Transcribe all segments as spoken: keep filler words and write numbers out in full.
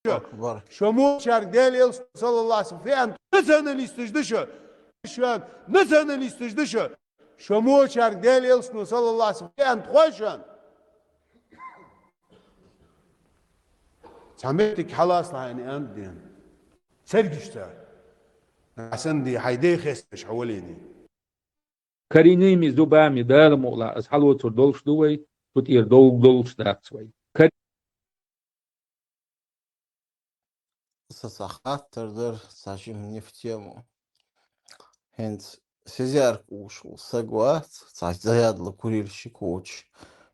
Шо мочарг Даьла Элчано, саллаллаху алейхи ва саллям, националисташ да шо. Шо националисташ да шо. Шо мочарг Даьла Элчано, саллаллаху алейхи ва саллям, фиан тхойшан. Цхьа меттиг хьаласлахьайна ан ден. Цергиш ца. Хьасан ди хьай дей хесташ хьавалини. Коренными зубами Дала мукъалахь, аз хьалоцур долуш ду вай, цу тӀера долг долуш дац вай. Кор- Са цхьа хаттар дара, цхьа жимма не в тему. ХӀинца сизярка уьш волу саг вац, цхьа заядло курильщик воцуш.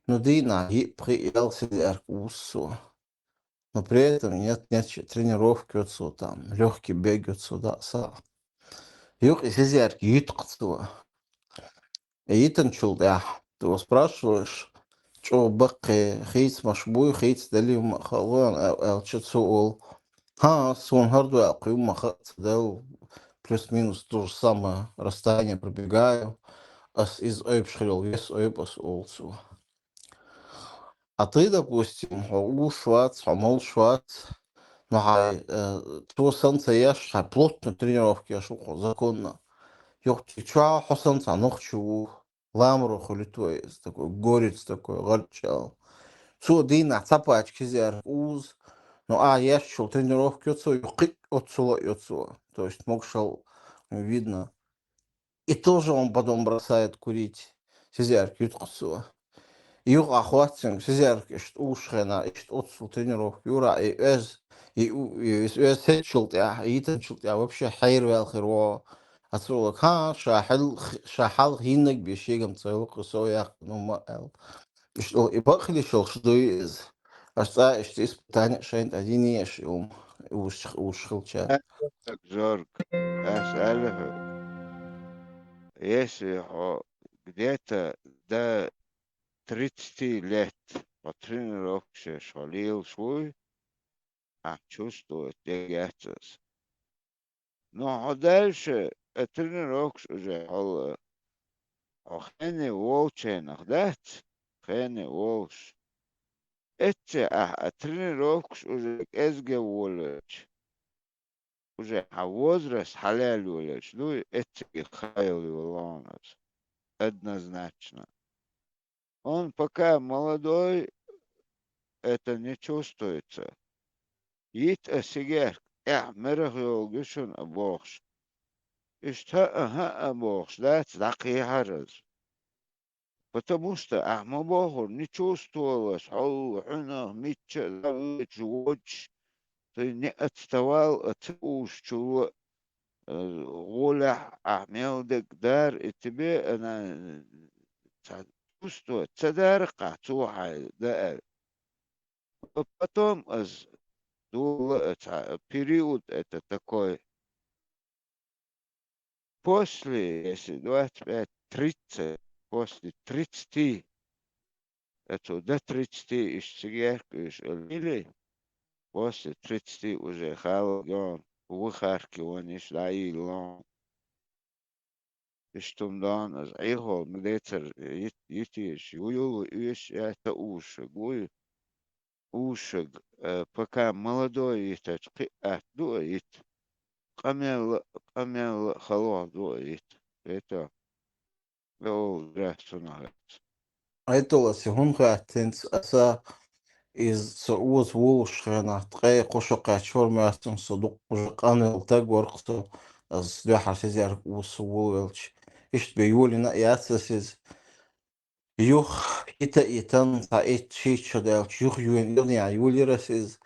Ну, дийнахь йиъ-пхиъ ял сизярка уьссу. Но при этом нет, нет, ещё тренировки оцу там, лёгкий бег оцу, да, са. Юкъа сизярка йиткъ цо. Йитанчул тӀаьхьа, ты его спрашиваешь, чӀогӀа баккхий, хийцамаш буй, хийца далийна ма хала, аьлча цо олу: «ХӀан, ас суна хӀара дуьхьал кхуьйма ма хаьа ца дала, плюс-минус то же самое расстояние пробегаю, ас иза ойбуш хилла вес ойбу ас», олу цо. А ты, допустим, хьо уьш вац, хьо молуш вац, но хьай, э, цо санна ца еш, хьай плотно тренировка еш ву хьо законно. Юххе чохь хьо санна цхьа нохчо ву, ламаро хуьлу твой, такой горец такой, гӀарччал. Цо дийнахь цхьа пачка сизярка узу, но а ешчул тренировка йо цо, юххе оццула а йо цо. То есть могушалла видно. И тоже он потом бросает курить. Сизярка йиткъ цо. Юха а хоьттинг, сизярка иштта уьш хенахь, иштта оццул тренировка юра, и оьз, и у-, и оьз хӀетчул тӀаьхьа, и йитанчул тӀаьхьа вообще хьерваьлла хир ву. Ацо лаг, хӀан, ша хьал-, ша хьалха йиннаг бен шегам ца йоккху со яхка, ну, ма аьлла. Иштта и бакъ хила йиш йолуш дуй иза. Аш цкъа иштта испытание шайна тӀе динеш ю, уьш, уьш хилча. Зорг, ас аьлла хьоьга. Если хьо где-то до тридцати лет хьо тренировкаш еш хьо лелаш вуй, ахь чувствовать дерг яц ас. Но хьо дальше, э, тренировкаш уже хьо, хьо хене волчу хенахь дац, хене волуш. Эццехь ахь а тренировкаш уже кӀезга волуьйтуш, уже хьан возраст хьалаьлла йолуьйтуш дуй, эццигех хайла йолу хьуна аса. Однозначно. Он пока молодой, это не чувствуется. Йита а сигерка, эхь мерах йолу гуьшун а бохуш. Иштта хӀа а, хӀа а бохуш, дац дӀакхехьар аса. Потому что ахь ма бохура, не чувствовалось, хьол, хьуьнах, мичча а, завечу, водуш, ты не отставал, а ца уьш чула, э, гӀолехь ахь мел дерг дара, и тебе она, э, ца чувствовать ца дараккхахь, цо хьайн даьа. А потом ас дула а ца, период это такой. После, если двадцать пять, тридцать, после тридцати, это до тридцати ишта цига яьккхуьйш или после тридцати уже хала гон, выхарки вон иш дӀайиллон. Иштта хӀума дон аса Ӏехол ма децар йит-, йитеш, ю-, юла уьш а та ушаг, вуй ушаг, э, пока молодой йитачу кхиъ атта ду а йит. Къамел а, къамел а халохь ду а йит. Это, э, олу грехь цунах эца. Айталас, и хӀун хаьттинца аса иза ца оза волуш хенахь, ткъе кхо шо кхаьчча хӀора моьттун со дуккха уже къанвелла таг вара-кх со, аса дуьхьал сизерг оза со волавелча. Иштта бен йолийна а яц аса иза. Юха йита а йитан, цхьа итт-шийтта шо даьлча, юха юьйна, юьйна йолийра аса иза.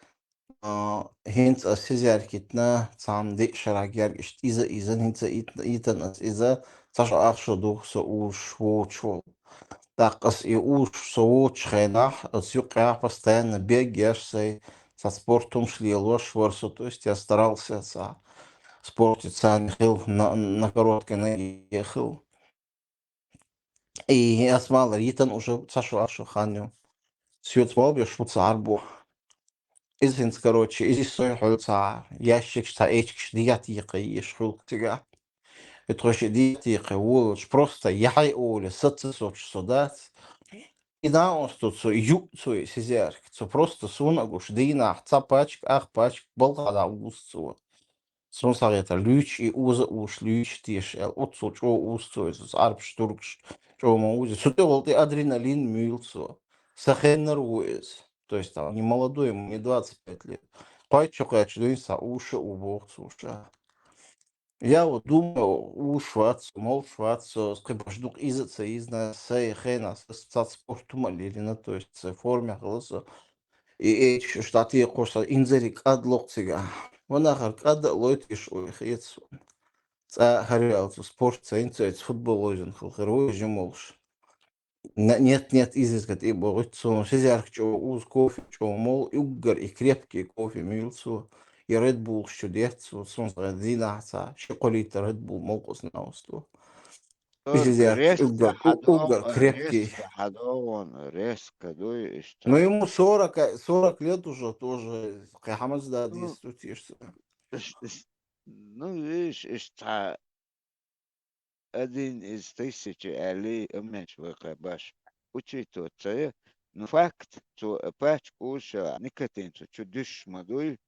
А, хӀинца ас сизерг йитина, цхьамма диъ шарахь герга иштта иза а изан, хӀинца а йит-, йитан ас иза, цхьа шо ах шо ду со уьш воцуш волу. ТӀаккха ас и уьш со воцучу хенахь, ас юккъехь постоянно бег еш сай, цхьа спорт хӀумаш лелош вара со, то есть я старался цхьа спорте царна хила, на, на короткой ноге хила. И ас ма аллара, йитан уже цхьа шо, ах шо хан ю. Соьца мел беш ву цхьа бу. Иза хӀинца, короче, иза сой хьуьлу цхьа ящикаш, цхьа эчигаш дехьа тӀекхайеш хуьлу цигахь. И тхо ши дехьа тӀекхай волалуш, просто яхье оле, саца соцуш со дац. И да, он сту цо ю, цо и сизерк, цо просто сунагуш дийнахь ца пачк, ах пачк, балха да уз цо. Сун сагъета луьйч и уза уш луьйч теш, эл, оццул чӀо уз цо, из арбш, тургш чӀо ма узи. Цу тӀе волти адреналин муьйл цо. Сахеннар ву из. То есть там не молодой, ему не двадцать пять лет. Кхойчу кхечу дуьйна са уша у боху цо ша. Я вот думаю, уш вац, молуш вац, со кхин баш дукха иза а ца изна, сай хенас, ас цац спорту ма лерина, то есть цай форме хила со. И эйчу штатехуш сан инзаре кӀад локху цига. Ванахар кӀад а лойтуш уй хецу. ЦӀа хӀара аьлла цу спорт ца йинца, футбол лойзина хила хир ву жимолуш. Нет, нет, изизга тӀе богӀуьйту цунна шизерг чӀо уз кофе чӀо мол, и уггар и крепкий кофе муьйлу цо, и Red Bull чу детту цо, цунна дийнахь ца, ши кхо литр Red Bull молкъус наусту. Изизерг уггар, уггар крепкий. ХьадогӀун, резко дуй, иштта. Ну, ему сорок, сорок лет уже, тоже кхин хьамаза да дисту тешца. Ну, видишь, иштта один из тысячи аьлли, аммеш вай кхаьбаш. Учитывать ца я. Ну, факт, цо пачка уша никотин цо чу дуьсуш ма дуй.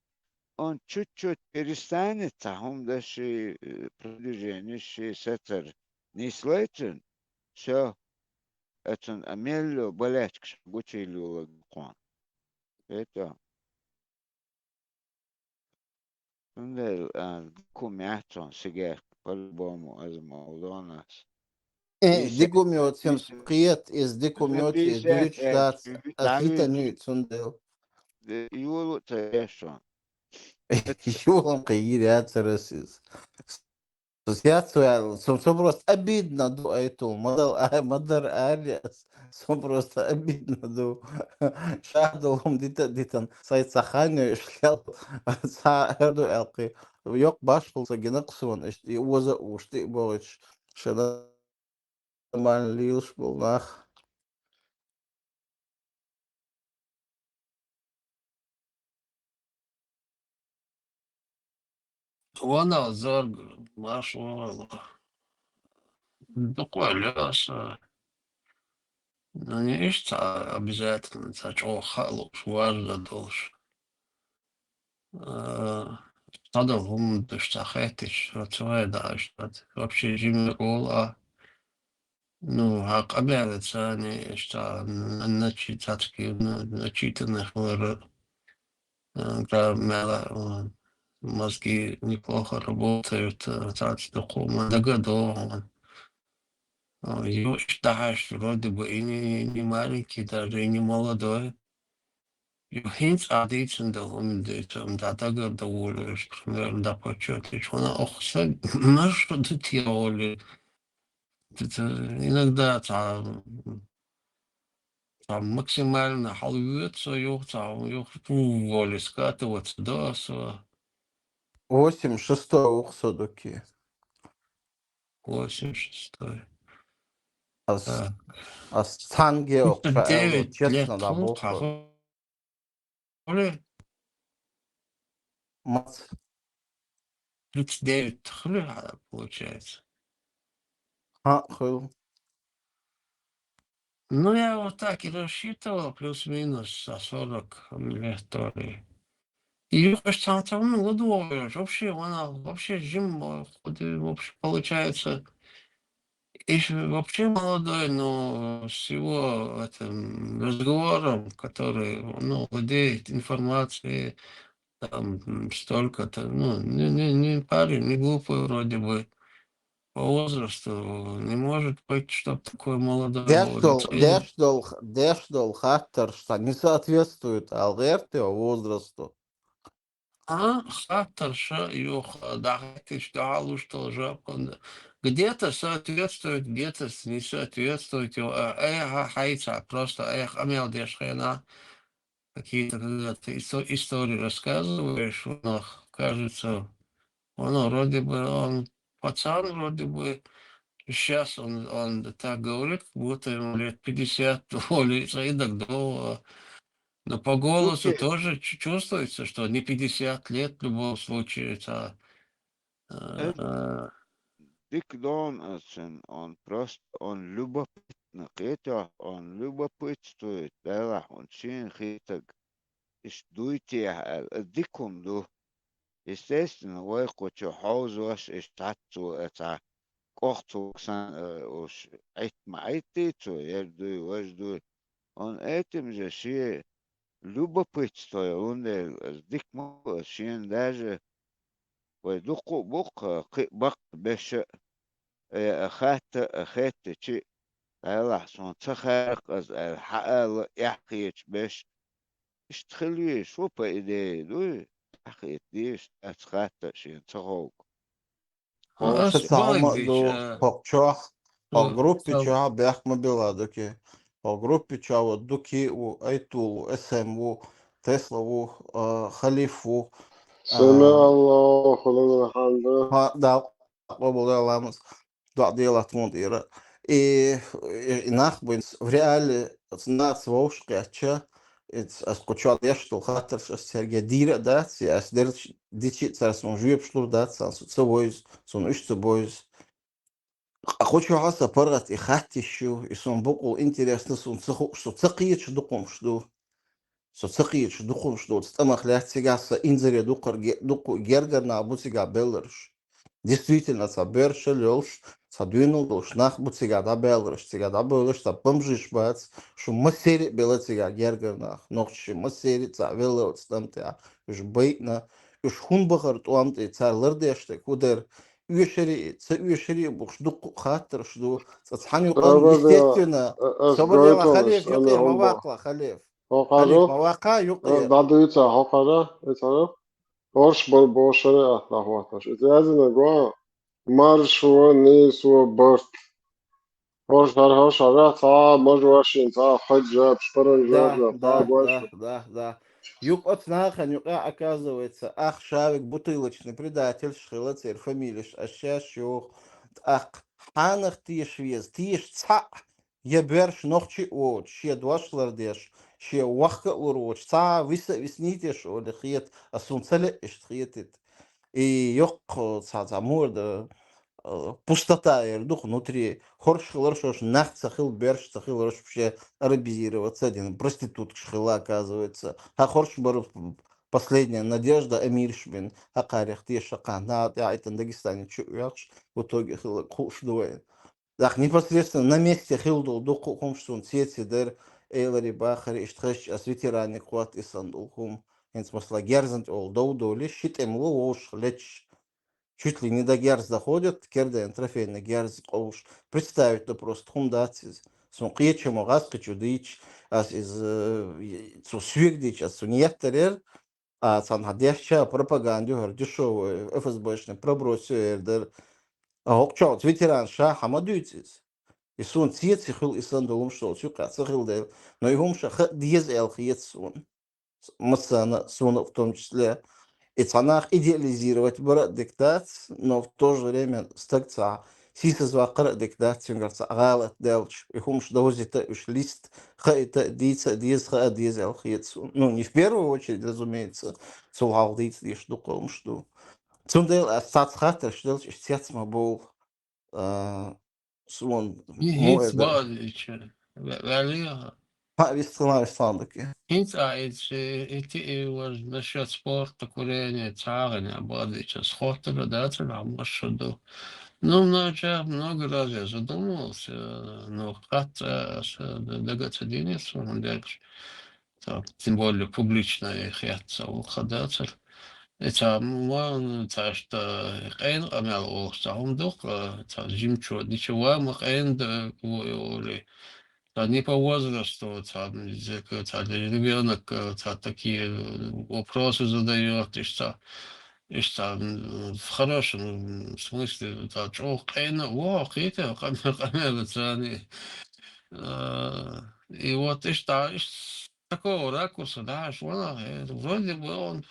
Он чуть-чуть перестанет, цхьа хӀума даши, э, продвижение ши сацар нислайцун, всё, а цун а мелло болячкаш гучуйла йолаг кхуна. Это. Цундела, а, дукха ма яц цунна сигарка, по-любому, аса ма валлонас. Э, дикумёт, семьдесят пять, иза дикумёт, иза дуьйцуш дац, аса хӀита нуьйцу цундела. Юлу ца еш цунна. Юлам кхин йира яцара аса иза. Ас яц ваьлла, со, со просто обидно ду айтул, ма дал а, ма дар аьлла ас. Со просто обидно ду. Ша долу хӀума дита а дитан, сай ца хан йойуш лел, ца хӀара ду аьлла кхин. Йоккха башхалла ца гина кху суна, иштта и оза а уш тӀе а бохуьйтуш, шена нормально лелаш болу нах. Ванал зорг, марш вала. Дукха леса. Ну, не иштта обязательно, ца чӀогӀа хаалуш, важно долуш. Э, цхьадолу хӀума душ ца хетташ, ца вай дааш, вообще жимер волу а. Ну, хьан къамелаца, не, иштта, н-, начи-, цацки, н-, начитанный хилар, э, гра-, мела, э, мозги неплохо работают, э, цац дукху ма дага догӀу. Э, юш дахьаш вроде бы и не, не маленький даже, и не молодой. Ю хӀинца а дийцина дан хӀума дуьйцу, ам дӀа дагар дан волуш, примерно, да почётичу. Хьуна оху са маршрут ду те гӀоле. Т-, т-, иногда цхьа, цхьа максимально хьалавоьду со юха, цхьа юха фу воле скатываться до со. Восемьдесят шестой ву-кх со дуккхе. Восемьдесят шестой. Ас, так. Ас цхьаьнгге оккха аьлла, честно, да, боху. Тридцать девять лет хьуна хьахо-, хьуна? Мац? Тридцать девять хуьлу, а, получается. ХӀаъ, хуьлу. Ну, я вот так и рассчитывал, плюс-минус, а, сорок лет, то ли. И юхаш цхьацца, ну, ладогӀа, вообще, ванал, вообще жим, а, хӀу-, вообще получается, и ж-, вообще молодой, но с его этим разговором, который, ну, владеет информацией, там, м, столько-то, ну, не, не, не парень, не глупый вроде бы. По возрасту не может быть, чтоб такой молодой был. Деш дол-, деш дол-, деш долу хаттарш сан не соответствует, аьлла гӀерта, возрасту. А, хаттарш а юха дӀахӀиттича, дуьхьал луш долу жоп хӀунда. Где-то соответствует, где-то с-, не соответствует. Йо, а, айхьа хьайца, просто айхьа къамел деш хенахь, какие-то, когда ты исто-, истории рассказываешь, он, кажется, он вроде бы, он пацан вроде бы, сейчас он, он так говорит, как будто ему лет пятьдесят, то ли, и так долго. Но по голосу тоже чу-, чувствуется, что не пятьдесят лет в любом случае, это, э, э, дика дон, э, цун, он просто, он любопытный. хетна кхетахь, он любопытствует, Делахь, он шена хетаг, иштта дуй техьа аьлла, дика хӀума ду. Естественно, вай кху чу хьовзош, иштта цхьацца а цхьа кӀохцо санна, э, уьш Ӏитта ма Ӏиттий цо, ер дуй, важа дуй. Он этим же шен любопытство, хӀунда аьлча ас дика ма бу, ас шена даже вай дуккха а бу-кх, кхин а баккха беш а, э, а хатта а, хеттачи а, Делахь, суна ца хаьрра-кх ас аьлла, хьаала, эхь хеташ беш. Иштта хила везаш ву, по идее, дуй, эхь хета дезаш, ас хатта а шена ца ховлу. Аса ца хӀума а ду, хӀокху чохь, хӀокху группи чохь бехк ма билла Дуки. ХӀокху группи чохь ву Дуки а ву, Айтул ву, Эсэм ву, Тесла ву, а, Халиф ву. Сами Аллаху лиман хьамда. Ха, Дала къобал дойла ламаз. ДоӀа делахь тхуна тӀера. И, и нах бу, в реале, нахаца вовшах кхетча, ас кху чохь деш долу хаттарш ас цаьрга дийр а дац, я ас дерриш дичи а цара суна жоьпаш лур дац, царна со ца вевза, суна уьш ца бевза. Ткъа кху чохь а сан паргӀат и хатта йиш ю, и суна бакъволу интересно, суна ца хууш, со ца кхеташ дукха хӀумаш ду. Со ца кхеташ дукха хӀумаш ду оцу тӀамах лаьцна, цигахь сан инзаре дукхар ге-, дукха гергара нах бу цигахь белларш. Действительно, цхьа боьрша йолуш, цхьа доьналла долуш нах бу цигахь дӀабаьлларш, цигахь дӀабевлларш, цхьа бомжаш бац, шу массеран а белла цигахь гергара нах, нохчий массеран а цхьаъ велла оцу тӀам тӀехь, уьш байина, уьш хӀун бахара тӀом тӀе, цара лардеш дерг хӀун дара, оьшура а, ца оьшура а бохуш дуккха а хаттарш ду, цкъа цхьана юкъа, естественно, собар дела, Халеф, юкъера ма ваккхала, Халеф. Халеф, ма ваккха, юкъера. ДӀадуьйцу хьо кхара, иза хӀара? ХӀорш бара бохуш хӀара атта дӀахӀоттош. Иза яздинарг ван, маршо, нийсо, барт. ХӀорш хӀара, хӀорш хӀара, цхьа а мажошин, цхьа а хьаджабаш, паранжабаш, цхьа а гойш. Да, да, да. Юкъа оцу нахана юкъа, оказывается, ах шавиг бутылочный предательш хилла церан фамилеш, ас шаьш йоху, тӀаккха хьанах теша веза, теша цхьаъ, я боьрша нохчи а воцуш, шен дош лардеш, шен вахка а лур воцуш, цхьа а виса а виснийта аш олий хета, ас суна ца леа иштта хетийта. И йоккха цхьа, цхьа муха дан, а, пустота яр ду-кх внутри. ХӀорш хиларш, хӀорш нах ца хилла, боьрша ца хилла, хӀорш вообще арабизироваться а дина, проституткаш хилла, оказывается. Хьан хӀорш бара последняя надежда, эмирш бина, хьан кхарех теша кхана, нахана тӀаьхьийтина Дагестане чу а оьхуш, в итоге хилла хууш ду вайна. ТӀаккха непосредственно на месте хилла долу дуккха а хӀумаш суна цеций дара, эларе бахара, иштта хезча ас ветераниг хӀотта и санна долу хӀума. ХӀинца, масала, герзан тӀе олу дов долий, ши тӀемало вовшах леташ, чуть ли не до герз доходит, кердайна трофейный герз къовлуш. Представить дан просто хӀума дац иза. Суна кхечамо гӀазкхичу дийча, ас иза, э, цо соьга дийча, ас цунна еттарера, а, цхьанхьа дешча пропаганда ю хӀара дешевая, ФСБшный проброс ю эр дара. А хӀокху чохь ветеран ша хьан ма дуьйцу иза? И суна цеций хуьлу и санна долу хӀумаш, соцу юкъахь ца хилла дела. Но и хӀума ша хаа деза аьлла хета суна. Массарна а, суна а в том числе. И цхьа нах идеализировать бара а дика дац, но в то же время стаг цхьа сийсазваккхар а дика дац, цуьнгара цхьа гӀалат даьлча. И хӀумаш довзийта а, уьш листа, хаийта а, дийца а деза, хаа деза аьлла хета суна. Ну, не в первую очередь, разумеется, цул хьалха дийца дезаш дуккха хӀумаш ду. Цундела ас цхьацца хаттарш делча, иштта цец ма бовлу. А, суна мо хӀинца эда баьллича, ве-, ваьллий? Хьан вистхила, вистхила даккхий? ХӀинца а иза, и ти-, и важа насчёт спорта, курения, цхьа а гӀина баьллича, ас хоттур а дацара, хьан маршо ду. Ну, много, много раз я задумывался, э, но хатта ас, э, д-, дага ца дийна суна, хӀунда аьлча, так, тем более публично я хетта ца ву хадацар. И ца ма, ца аш та къена къамел олуш ца хӀума ду-кх, ца жимчо, ничего ма къена да, ой, олий. Ца не по возрасту, ца, м, зека, ца ребёнок, ца такие, э, вопросы задаёт, ишта, ишта, м, в хорошем, м, смысле, ца чӀогӀа къена, во, кхета, къамел, къамел царна. Э, и вот ишта, иш-, такого ракурса, да, аш ванах, э, вроде бы он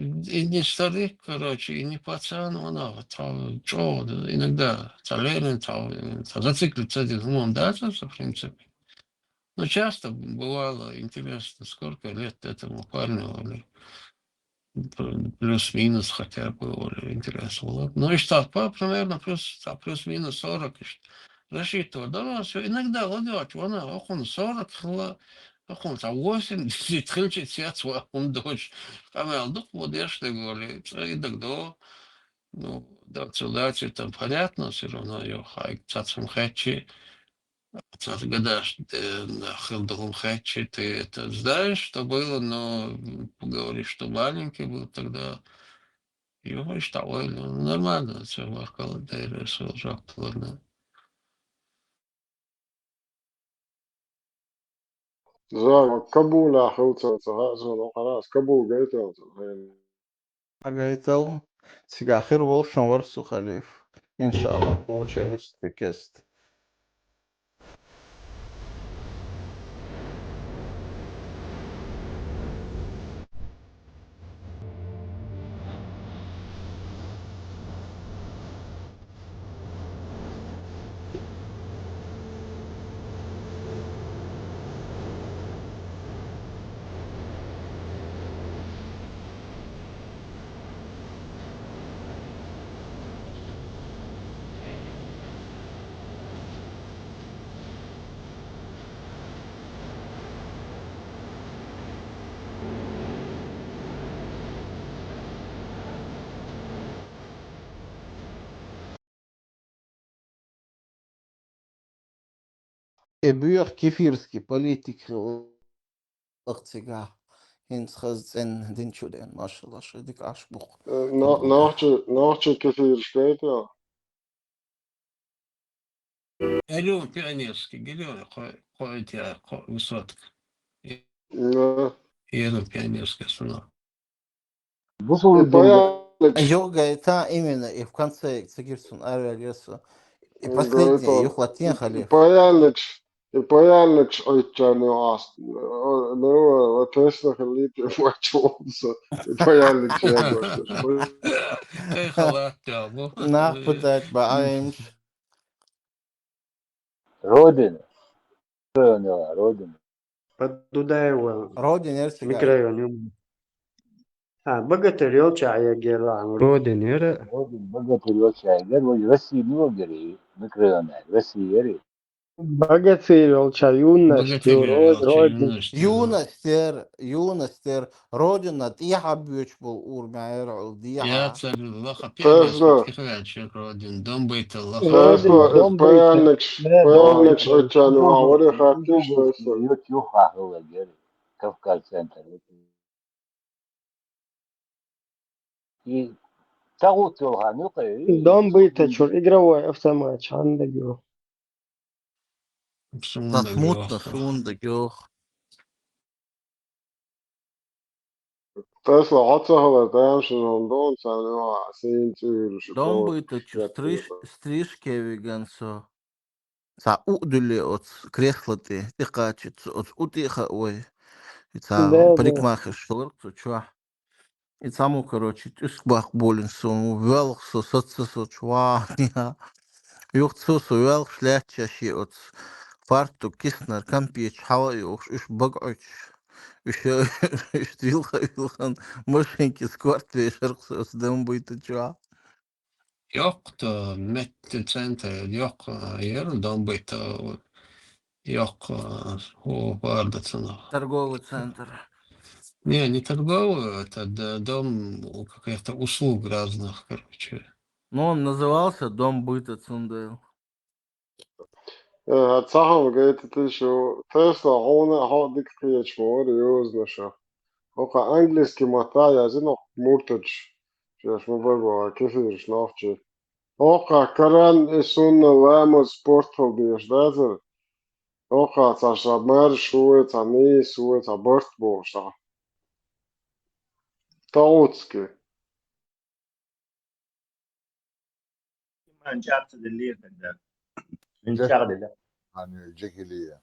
и не старик, короче, и не пацан, ванах, ца чӀогӀа, да, иногда, ца леррина, ца, ца зациклиться дина хӀумам дацар, в принципе. Но часто бывало интересно, сколько лет этому парню, говорю. Плюс-минус хотя бы, говорю, интересно было. Ну, и что, по-, примерно плюс, а, плюс-минус сорок, и что. Рассчитывать дара со, иногда ладоч, вана, окхунна сорок хила, окхунна цхьа восемьдесят хилча цец ва, хӀума доцуш, къамел дукха ладеш даголи, цӀа и дагадо. Ну, да, цу лаци там понятно, всё равно йо, хай, цац хӀума хетчи, цац гадаш, э, хила ду хӀума хетчи, ты это знаешь, что было, но, м, говоришь, что маленький был тогда. Йо, иштта ойла, нормально, цу варкала дайра, со жок, ладно. Зама Кабула хилца ца хаза, но харас Кабул гайтал ца хаза. Гайтал, цигахир волшан варсу халиф. Иншаллах, волча хистикест. Э, буьйха кефирский политик хилла цигахь. ХӀинца хаза цӀена дин чу деана, машалла, ши дика Ӏаш бу-кх. Э, но-, нохчи, нохчи кефираш гайта? Алло, пионерский, галё, кхо-, кхо эти, кхо высотка. Да. Еду пионерский остановка. Бусулба И паялик. Юха гайта именно, и в конце цигара цунна араваьлла со. И последнее, гайта. Юха латин халиф. И паяликаш, и паяликаш Ӏуьйччарна ю ас. Ну, вот Тесла хилийта, вачу волуса. И паяликаш ягош. Кхин халат тя бу. Нах пытать баӀимш. Родина. Родина. Подудаева. Родина, Эрсигай. Микрорайон ю. А, Богатырь йолча яггера. Родина яра. Родина Богатырь йолча яггера, вай Россия ма вагара, микрорайон, Россия яра. Богатырь йолча юность ю, Богатырь йолча Родина. Юность ю. Юность яра, юность яра. Родина тӀехьа боьдуш болу ур мегар хьуна дехьа. Я царна лаха пенес тӀехваьлча Родина, дом байтал лаха. Тесла, паяликаш, паяликаш Ӏуьйччарна ю, а варе хаттийша Тесла. Юха хилла гера, Кавказ центр. И тагӀут йолу хан ю кхе. Дом быта чуьра игровой автомат, хьанна дага ю? Суна дага йоху. Суна дага йоху. Тесла хьо ца хилар, тайна шуна хӀума ду, царна юкъахь сийна цӀийра шу. Дом быта чу стриж-, стрижке виган со. Цхьа у дуьллий оцу кресло тӀе, тӀекхаччалц оцу у тӀе а хаьа вай. И цхьа парикмахерша хилар цу чохь. И цхьаммо, короче, тӀуьск баккха болийна суна, воьлху со, саца со чу, ва, я. Юха цо со воьлхуш лаьтташ шен оцу фартук киснара кампеташ хьала а йохуш, уьш бага Ӏуьттуш. Уьш, уьш вилха а вилхина, машинкица корта вешарх со оцу дом быта чохь. Йоккха, метта центр, йоккха, яра дом быта, йоккха, хӀу, хӀорда цунах. Торговый центр. Не, не торговый, это д-, дом каких-то услуг разных, короче. Ну, он назывался дом быта цундел. Э, цхьа хӀума гайтитий шу, Тесла хьуна хьо дика кхеташ ма вара юзанашах. ХӀокху английский маттахь яздина хӀокху муртаташ, шаьш ма-барра боху кефираш нохчий. ХӀокху Коран и сунна, ламаз, спорт хила дезаш дацара. ХӀокху цхьа ша марша ву, цхьа нийса ву, цхьа барт бохуш цхьа. ТагӀутски. Иман чӀагӀ ца деллера тогда. Ин чӀагӀ делла. Ами, джекилия.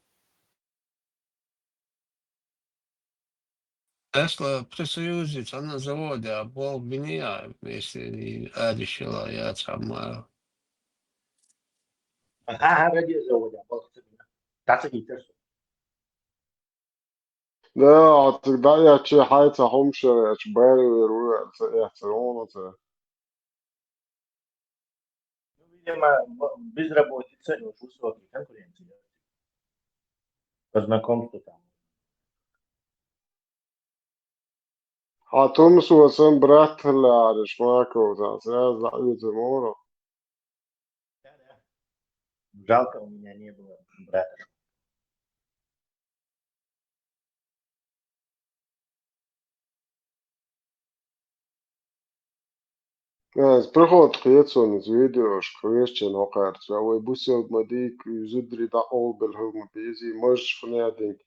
Тесла при Союзе, цхьана заводе, а болх биний, а если и аришила, я цхьамма. Ага, ага, радиозаводе, а болх ца бина. Таца гитар. Да, а цига дӀаэцча, хьайца хӀума шера эцча, байра вер ву, ца эццара вон ца. проблема б-, безработица и уж высокая конкуренция. По знакомству там. Хьан тумсо сан брат лараш ма ков сан, сразу за юту мора. Да, да. Жалко, у меня не было брата. Э, проход хецунас видеошка хьоьжучун хӀокхарца, вай бусалба ма дийка, зударий дӀакъовлабелла хӀума безий, мажаш хӀунадинг.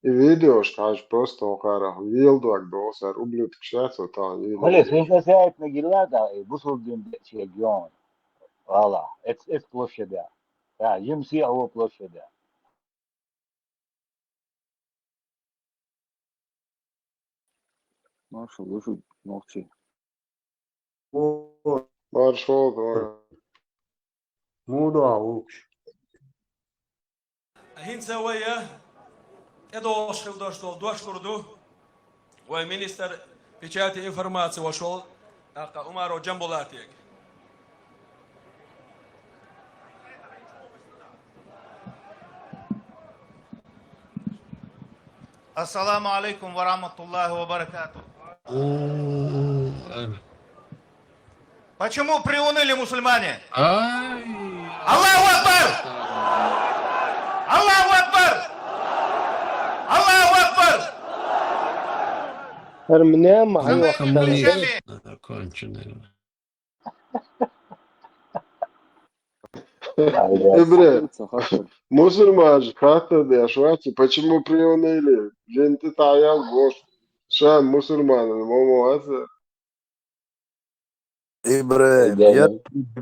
И видеошка хьажа просто хӀокхарах велдог доху сара, ублюдок шаьцо тахан видео. Хьале, сен ша саьйтна гилла да, и бусалба дин бече гион. Вала, эц, эц площадя. Да, жимси а во площадя. Маршал ду шуьга, нохчий. О, маршал ду. Муха ду ахь вукхуш? ХӀинца вай тӀедогӀуш хила долуш долу дош лур ду вай министр печати и информации волуш волу, тӀаккха Умаров Джамбулатега. Ассаламу алейкум ва рахматуллахи ва баракатух. О, э. Почему приуныли мусульмане? Ай. Аллаху Акбар! Аллаху Акбар! Аллаху Акбар! ХӀара мнем хьайвахтана. Конченый. Ай, да. Ибре, мусульманаш хаттар деш вац, почему приуныли? Жин тӀе тӀаял гош. Ша мусульманан мо мо аца. Ибре, ай, да, я да.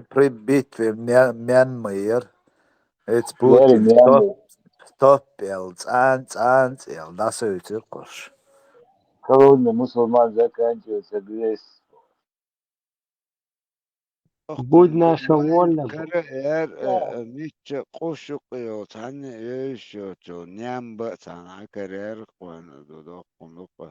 При битве мя-, Мьянмар. Эц Путин стоп, стоп эл, цӀан, цӀан, цӀел, дӀасуьйцура кхуш. Колонна мусульман заканчивается грязь. Будь наша воля. Кара эр, э, э, мичча къуш юкъа йолу, цхьанна а вевзаш йоцу, ням ба а цхьанна а караьра, кхойна ду доккхун дукха.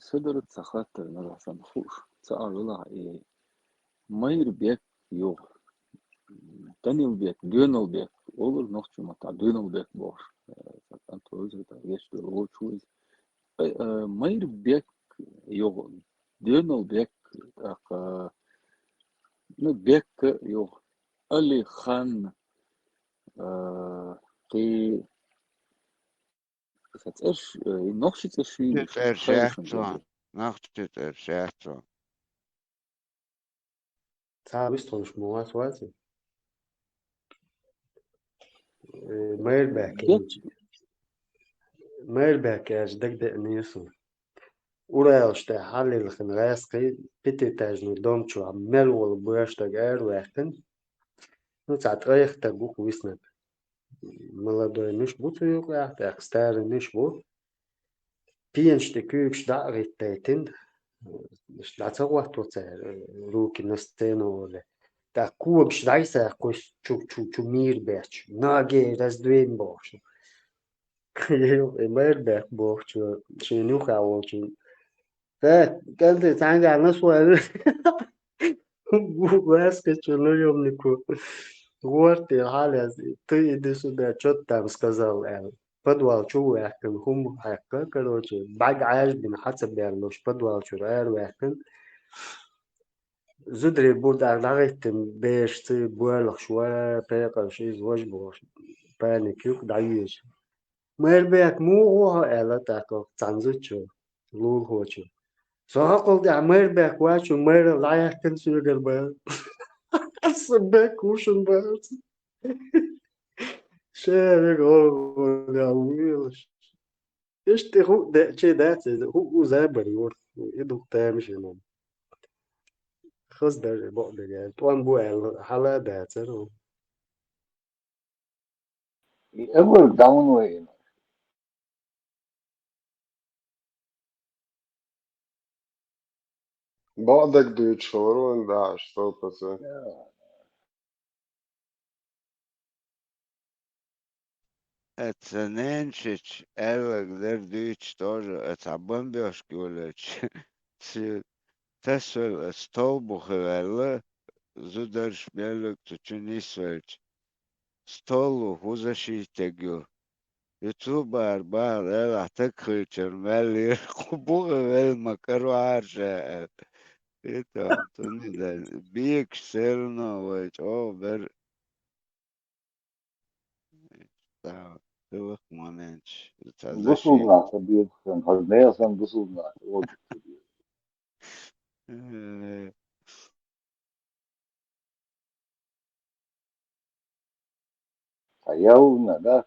Сан дара ца хаттар, нагахь санна хууш, ца а велахь, и Майрбек юха. Данилбек, Доьналбек, олура нохчийн маттахь Доьналбек бохуш. Э, сан кӀант ву иза, тӀаккха гечдойла вочу ву иза. Э, э, Майрбек юха. Доьналбек, тӀаккха, ну, Бекка юха. Алихан, э, кхин Сан цӀерш, э, и нохчийн цӀерш хьийзаш, цӀерш хьайзаш яц хӀума цунна, деза. Нохчийн цӀерш яц цунна. Цхьа вистхуьлуш ма вац ваций? Э, Майрбек, Майрбек аьлча дагадеана суна. Уралаш тӀе хьаллилхина гӀаьскхий пятиэтажный дом чохь мел волу баш дага араваьккхина. Ну, цхьа ткъех таг ву-кх виснарг. Молодой ниш бу цу юкъахь, тӀаккха старый ниш бу. Пенаш тӀе куьйгаш дӀа а гӀиттайтина, дӀа ца гӀотто цара, руки на стену олий. ТӀаккха когаш дӀасаккхуш чу, чу, чу мийра баьчча, ноги раздвинь бохуш. И Майрбек бохучо, шена юххехь волчу: «Э, кӀанте, цхьаьнгахь насвар». Ваьскачу наёмнико гӀортий хьалаьцна: «Ты иди сюда, чё ты там сказал?» — аьлла. Подвал чу ваьккхина, хӀума хьаьккха, короче, бӀаьрг Ӏаьржа бина, хьа ца баьллуш, подвал чуьра араваьккхина. Зударий бур дӀагӀиттина, бераш, цӀий, боьлхуш ван, пекъарш, иза важа бохуш, паник юкъа дӀаоьцу. «Майрбек, муха ву хьо?» — аьлла тӀаккха цхьана зудчо, лулахочо. «Со хьакхул тӀехь Майрбек вац, шун майралла дӀаяьккхина соьгара», — боху. Сан бек ву шуна, боху. Шериг гӀо ву велаш. Иштта хӀуъа деъчий дац иза, хӀуъа забар юра, и дукха тамашийна. Хаза дара бакъдерг аьлла, тӀом бу аьлла, хьала а дацара. И Эдвард даун вайна. Бакъдерг дуьйцуш хилар вайн дахьаш, сто процентов. Я. Эца неншич аьллаг дер дуьйцу тоже, эца бомбёжка йолуьйтуш. Си тасвелла, эца стол бухе ваьлла, зударш меллаг цу чу нисвелча. Стол ву хӀуза шийтаг ю. Ютубара бахьа лелахь таг хилчар мел лира, кху бухе велла ма каро Ӏара ша аьлла. И там, цунна дай, бегаш серано вай чӀогӀа бер. Да, хиларх моменташ. Ца Гусулнах ца бегаш сан, хьажа нехан сан гусулнах. Э, Ца явна, да?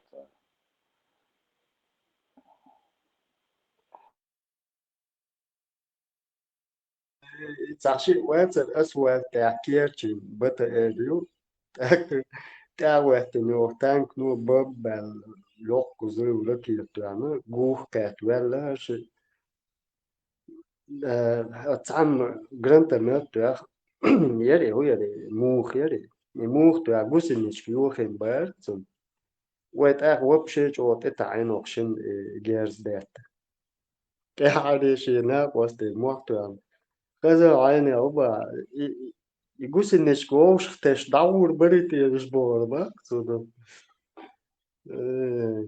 Цхьа шиъ вацара, ас ваьлла тӀехь керчийн Б Т Р ю. ТӀаккха тӀаьхьа веттина йолу танкано бомба баьлла, лёгкий взрыв ракета тоьхна, гух кхетта ваьлла шиъ. Э, цхьамма гранатомёт тоьхна, яра и, хӀун яра и, муха яра и. И муха тоьхна гусеничка йохийна бара цунна. Вай тӀаккха вообще чӀогӀа тӀетаьӀӀина оха шина, э, герз детта. ТӀаьххьара шен накъостий мохь тоьхна. Хаза Ӏайне хӀу баха, и, и, и гусеничка вовшах тесча дӀагӀур барий те уьш бохура баккха цо ду. Э,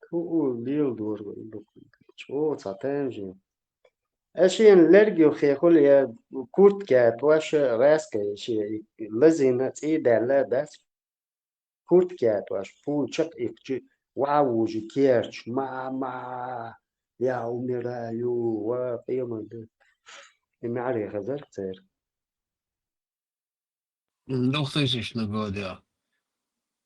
хӀу лела дора вай дукха. ЧӀогӀа цхьа тайна жин. Ас шена лерг ю хехула я куртка тӀош гӀаьскхи шен лазийна цӀий даьлла дац. Куртка тӀош пул чекх иккхича, вӀа вужу керча, ма, ма, я умираю, ва къемат ду. И маьӀаре хезар церан. Двухтысячный годах,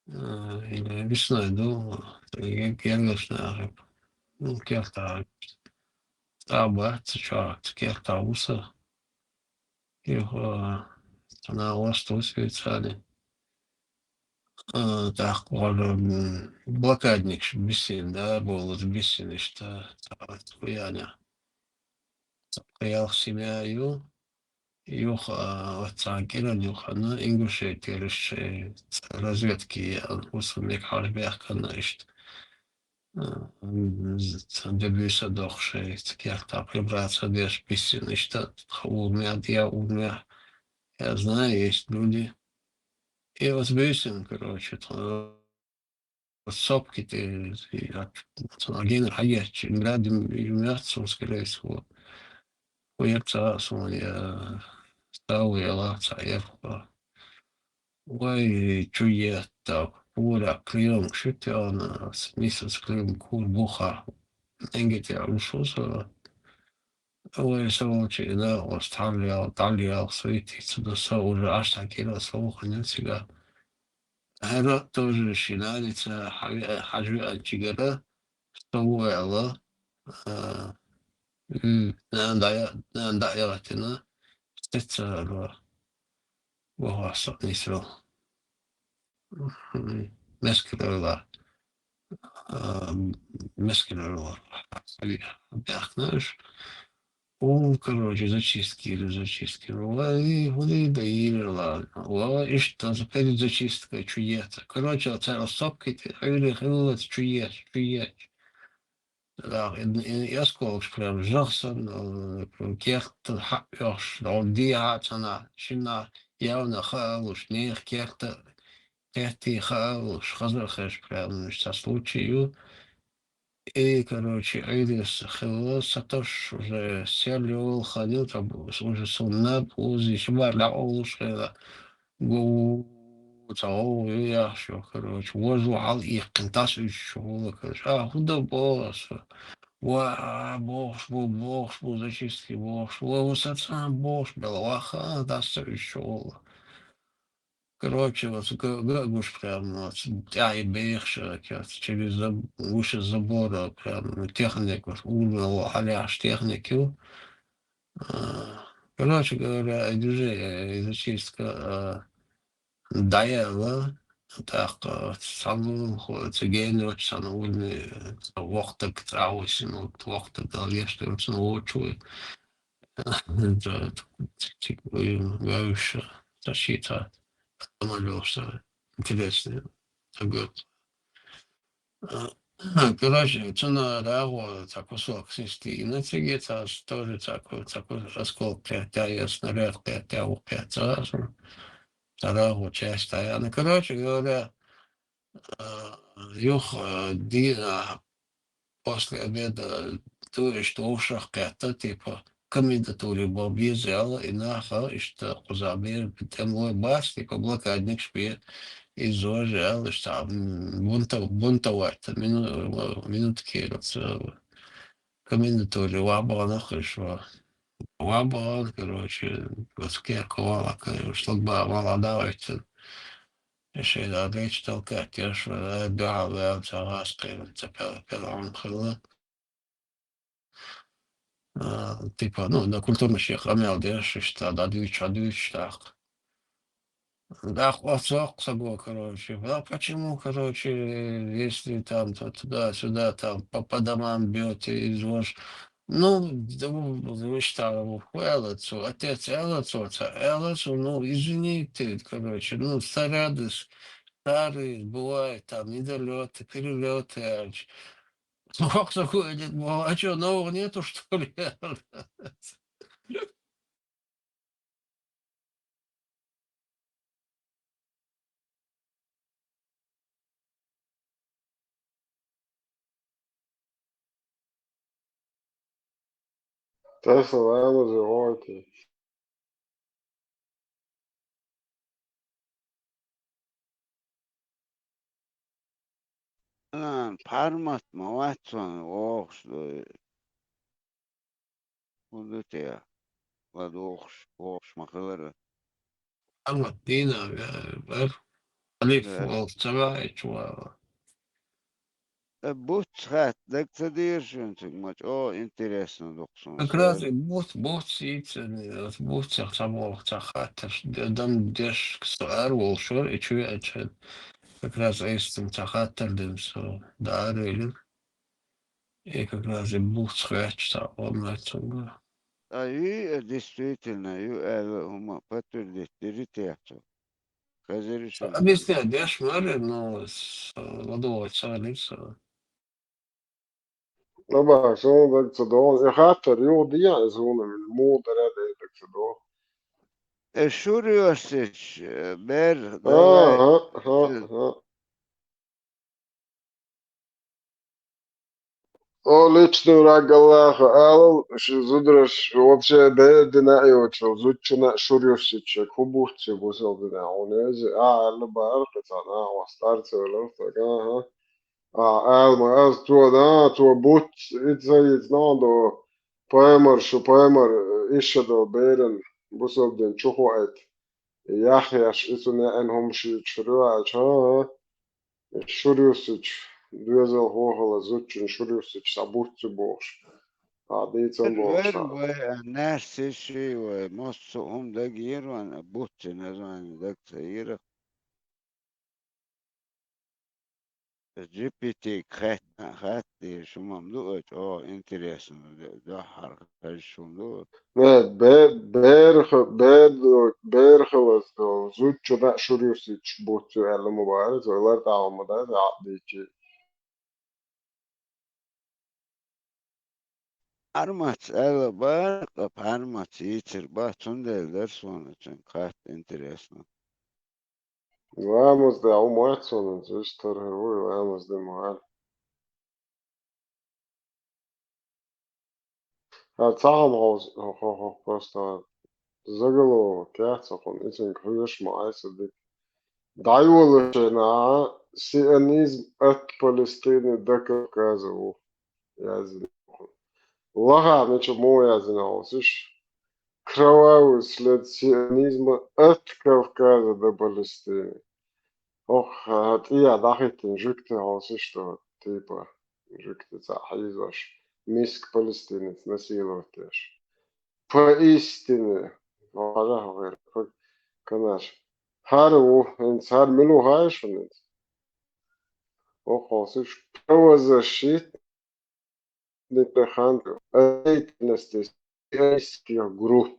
э, или весной, ну, я, я весной, ну, кертахь, цӀа бац, цу чохь, цу кертахь ву со. Юха, э, цхьана васт ву Швейцари. Э, тӀаккха вара, м, блокадникаш биссина, да, болуш биссина иштта, цхьа хуьяна. Цхьа ялх семья ю. Юха, а, оцу цхьана кӀиран юхана Ингушетера шайн разведке еана, хӀусамниг хьожа баьхкина иштта. А, м, цхьа дебюса дохуш, шайн цхьа кертахь прибраться деш биссина иштта, хӀа, ур мех, я ур мех. Я знаю, есть люди. И оцу буьйсанна, короче, тхо Сопки тӀе, и, а, цунах генара хьаеттачу, Ленинграде ю мех цо, скорее всего. Ву яра цхьа а суна, я, став яла цхьа яра. Вай, чу етта, пура, приём, шу тёна, миссис Клим, кур буха. Энге тӀе уьш ву со. Вай, со волчу и да, оцу тхьаллел, тхьаллел, суьйти, цу да со уже аш тхьа кира, со вуханил цига. ХӀара тоже ши наница хьавеа-, хьажа веанчигара, со ву аьлла, а, м, нана дӀа-, нана дӀа а яхийтина, сеца ара вахара со нийсарал. Мгм. Мескалла. А, мескалла. Баьхкина уьш. О, короче, зачистки или зачистки. Вай, хӀунда да йийрала? Ва, иштта, перед зачисткой чу ета. Короче, цара сопки тӀе, Ӏуьйре хилла чу ета, чу ета. Да, и, и, и осколкаш прям жагӀа санна, э, керта хьаъ йохуш, дӀо дехьа цхьана, шина явна хаалуш, нехан керта, керти хаалуш, хаза а хезаш прям, цхьа случай ю. И, короче, Ӏуьйрес хилла, сатосуш уже серло йолу хан ю, тӀаккха уже суна наб узийча, бара дӀакъовлуш хилла. Гу, цхьа гӀовгӀа ю яхаш йо, короче, вожо хьалаиккхина, тас уьдуш хилла, короче. А, хӀун дан боху аса? Ва, бохуш бу, бохуш бу, зачистки бохуш бу, ва, ва, сацам бохуш бела, ваха, тас ца уьдуш хилла. Короче, вот га-, га а гуш прям, вот, тӀаьхьа бехаш, э, через заб-, выше забора, прям, ну, техник, вот, уровень хьалаьхьаш техник ю. А, короче говоря, и движение, и зачистка, а, дӀаяла, тӀаккха, вот, цхьана хо-, цу геночу цхьана уровне, э, воккхатаг цӀа а висина, вот, воккхатаг дала еш, цунна вочу вай. Да, т-, т-, т-, м, вевзаш, ташийтахь, амалёвса, интересный, агат. А, короче, цунна рагӀо цхьа кусок сис дийна цига, цхьа тоже цхьа ку-, цхьа ку-, осколок кхетта, я снаряд кхетта, ву кхетта цхьа. Цхьа рагӀо часть яьнна. Короче говоря, а, юха, а, ди-, а, после обеда, то есть, вовшах кхетта, типа, комендатуре бо беза аьлла, и наха, иштта кхузахь бер тӀемалой бац, типа, блокадникаш бе, иза вожа аьлла, иштта, м, бунтов-, бунтовать, мину-, минута кхералца, комендатуре вахьа бахана хиш ва. Вахьа бахана, короче, оцу кехка вала, короче, шлагбаум вала дӀавойтта. И шайна речь толкать еш, вала дуьхьал ваьлла, ца гӀазкхийна, ца пел-, пел Ӏун хилла. А, типа, ну, на культурный шех къамел деш, иштта, дӀадуьйцуш, дӀадуьйцуш тӀаккха. ТӀаккха оцу воккха саго, короче, да почему, короче, если там то туда-сюда, там по, по домам бьёте, иза вож-, ну, да, иштта, хӀу аьлла цо, отец аьлла цо, ца аьлла цо, ну, извините, короче, ну, снаряды, старые, бывает, там, недолёты, перелёты, аьлча. Воккха саго элира, мол, а чё, новых нету, что ли? Тесла ламаза гӀойти. Ан, пхьармат ма вац цунна вогӀуш ду. ХӀун ду те? ЛадугӀуш, вогӀуш ма хилара. Пхьармат дийна, э, бар. Алиф Э. волча ца ваьхьича вала. Э, буц хатта дага ца дийра шуна цига, ма чӀогӀа интересно ду-кх суна. Как раз и буц, буц йийцина, оцу буцех цхьаболх цхьа хаттарш, д-, дам деш со ара волуш вара, и чу веача, как раз айса цунна цхьа хаттар дина со, дӀа ара велира. И как раз и буц хоьттуш цхьа къоман цуьнга. А ю, э, действительно, ю аьлла хӀума подтвердить дира те цо? Хезира шуна? Объяснять деш мара, но с-, ладогӀа ца хилира со. Набахьа, суна дага ца догӀу. И хаттар юха дехьа, и суна муха дара дей дага ца догӀу. Э, шура йоссича, э, бер, А, давай. ха, ха, Э. ха. О, личный враг Аллаха, алал, шу зудараш вообще бер дина а йоцу, зудчунна а шура йоссича, хӀу буц ю бусалба динехь, хьуна веза, а, аьлла бахара кхин цхьа нах, вастар ца велара, стага, ага. А, аьлла ма, аз цо, да, цо буц, и ца йийца нах до, пайхамар, шу пайхамар, иша до беран, бусалба дин чу хоуьйту. Яхъеш, и цу неӀан хӀума шийчуьра ваьлча, а, а, шура юссича, доьзалхо хила зудчун шура юссича, схьа буц ю бохуш. А, дийцам бохуш. Вер вай, а, наьрсий ший вай, массо а хӀума дагийра вайн, а, буц ю название дага ца йийра. Джи Пи Ти-г хаьттина, хаьттина, шу ма ду, чӀогӀа интересно, дуьххьара хезаш хӀума ду. Не, бе-, берха-, бер-, берхалас долу зудчунна а шура юссича буц ю аьлла ма бара, цо лартӀахь ма дац, Ӏадийчи. Пхьармац аьлла бара, ткъа пхьармац йийцар бац, цундела дара суна цуьнга хатта интересно. Ламаз де хӀума вац суна, иштта хӀара вуй, ламаз де ма ваьлла. Ха, цхьа хӀума хьо-, хьо-, хьо-, хьо-, просто заголовок яц хьуна, и цуьнга хьоьжуш ма Ӏай со дика. ДӀайолучу нахьа сионизм от Палестины до Кавказа ву яздина. Лахахь мича муха яздина хьовсуш? Кровавый след сионизма от Кавказа до Палестины. ХӀокху тӀехьа дӀахӀиттина жуьгти хьовсуш ду, типа, жуьгти цхьаъ хьийзош, миска палестинец насиловать деш. Поистине, хьажахь хӀокхуьра, канаш. ХӀара ву, хӀинца хӀара мила ву хаьий шуна хӀинца? ХӀокху хьовсуш, правозащитник тӀе хан ду, а деятельности сионистских групп.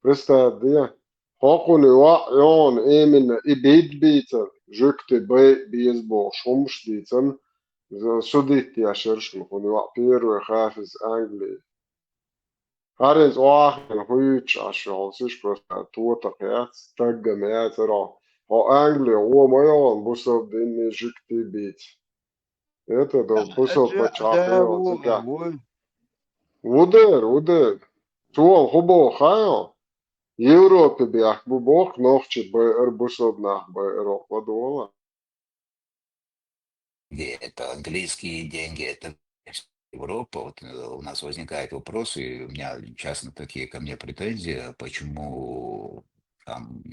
Представь, де, хӀокхуьнан йоӀ йогӀу именно и бид бийцар, жуьгти бай беза бохуш хӀумаш дийцина, судить деш яра шуна хӀуна йоӀ первый хафиз Англи. ХӀара иза охьахиъна хӀуьйцуш Ӏаш йолу сиш просто тотакх яц, стаггам яцара хьо. Хьо Англи гӀо ма йогӀу бусалба динний жуьгти бийца. Это да, бусалба пачхьалкх йогӀу цигахь. Ву дера, ву дера. Цо хӀун боху хаьий? Европе бехк бу боху, нохчий байар, бусалба нах байар, ладогӀа. Деньги, это английские деньги, это Европа. Вот э, у нас возникает вопрос, и у меня часто такие ко мне претензии, а почему там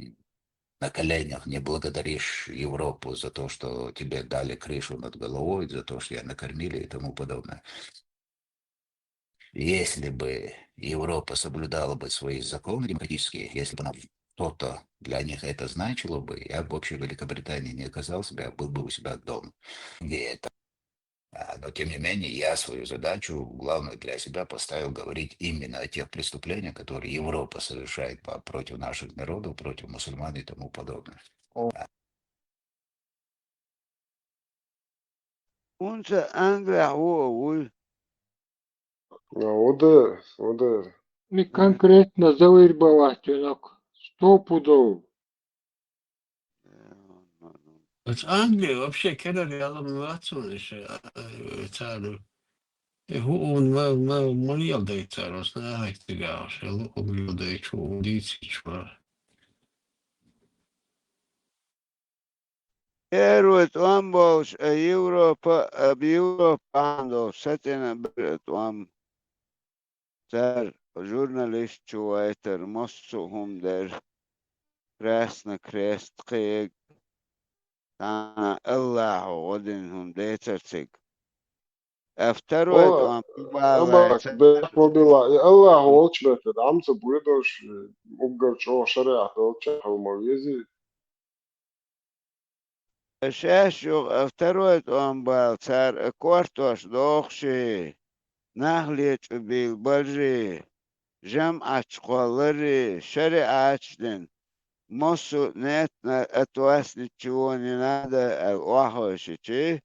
на коленях не благодаришь Европу за то, что тебе дали крышу над головой, за то, что тебя накормили и тому подобное. Если бы Европа соблюдала бы свои законы демократические, если бы она что-то для них это значило бы, я бы вообще Великобритании не оказался бы, я был бы у себя дома. Где это? А, Но тем не менее, я свою задачу главную для себя поставил говорить именно о тех преступлениях, которые Европа совершает по- против наших народов, против мусульман и тому подобное. О. А, ХӀунца Англехь ву а вуй? А, Удер, Удер. Ми конкретно завир балахь тюнок. Стопудов. Ас Англи вообще кенар ялам вацун иша цару. Э, ху ун ма ма мунел дай цару, сна хак тигаш, лу ум ю дай чу ун дици чуа. Эрвит ам болуш а Европа, а Европа андо сатина бер а тӀом. Цара журналист чу вайтар, массо а хӀума дер, Красный Крест кхег, цхьана Аллахьо гӀо дина хӀума децар цига. А второй тӀом Ама бехк ма билла, и Аллахьо волчу бехкад, Ӏамца буьйдалш, уггар чӀогӀа шариӀат долчу хьал ма вези. Шаьш юха а второй тӀом бала цара а кортош дохуш и, нах лечу бийла баржий, жамӀатчу кхолларрий, шариӀаташ дина, массо а нетна а тоснича чего не надо аьлла охьахевшичий,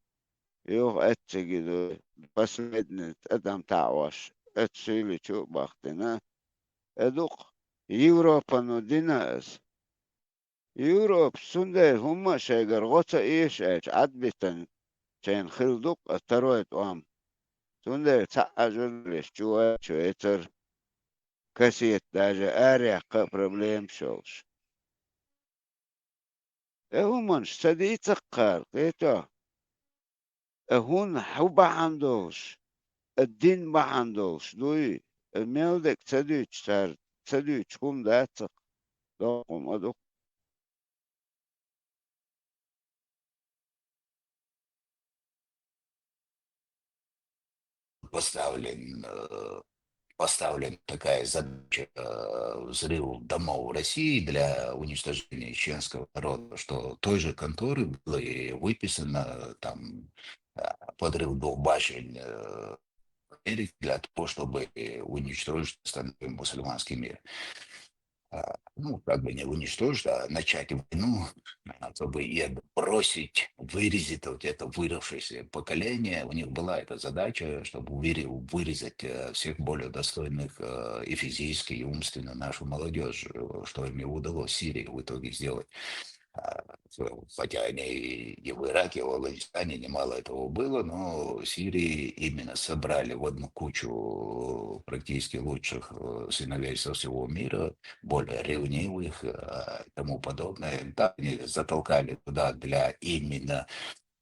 юха эцциги ду, последний тӀадам таӀош, эцу суьйличу а бахтина, а дукха Европано дина аса. Европа цундела хӀумма а шайгара гӀо ца эша аьлча, Ӏадбитан шайна хила ду-кх а второй тӀом. Цундела цхьа а журналист чу ваьлча вецара, кассета даже араяьккха а проблемаш йолуш. И хӀуманаш ца дийца-кх кхара, кхетахь? А хӀун хьу бахьана долуш, а дин бахьана долуш дуй, а мел дерг ца дуьйцу цара, ца дуьйцу хӀума дац-кх, доккха хӀума а ду-кх. поставлен, э, поставлена такая задача э, взрыв домов в России для уничтожения чеченского народа, что той же конторы было и выписано там э, подрыв двух башен э, Америки для того, чтобы уничтожить, остановить мусульманский мир. А, Ну, как бы не уничтожить, а начать войну, а, чтобы и отбросить, вырезать вот это выросшееся поколение. У них была эта задача, чтобы выре- вырезать э, всех более достойных э, и физически, и умственно нашу молодежь, э, что им и удалось в Сирии в итоге сделать. А, Хотя они и в Ираке, и в Афганистане немало этого было, но в Сирии именно собрали в одну кучу практически лучших э, сыновей со всего мира, более ревнивых э, и тому подобное. Да, они затолкали туда для именно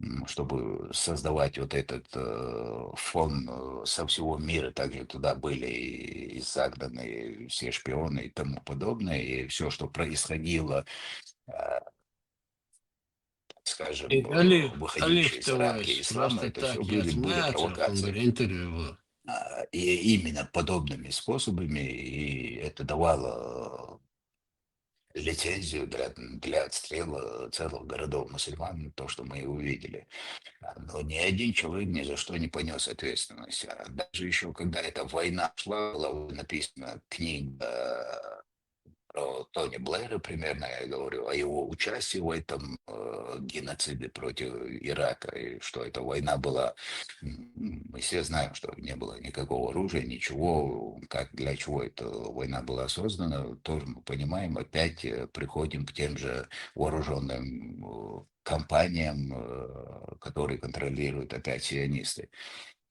м, чтобы создавать вот этот э, фон э, со всего мира. Также туда были и загнаны все шпионы и тому подобное, и все, что происходило, э, так скажем, И э, Алиф, выходящие Алиф за рамки Тавайс, ислама, просто это все так были, яц были мацар, провокации. Интервью было. А, И именно подобными способами, и это давало лицензию для, для отстрела целых городов мусульман, то, что мы и увидели. А, Но ни один человек ни за что не понес ответственность. А Даже еще когда эта война шла, была написана книга про Тони Блэра примерно я говорю, о его участии в этом э, геноциде против Ирака, и что эта война была, м, мы все знаем, что не было никакого оружия, ничего, как для чего эта война была создана, тоже мы понимаем, опять э, приходим к тем же вооруженным э, компаниям, э, которые контролируют опять сионисты.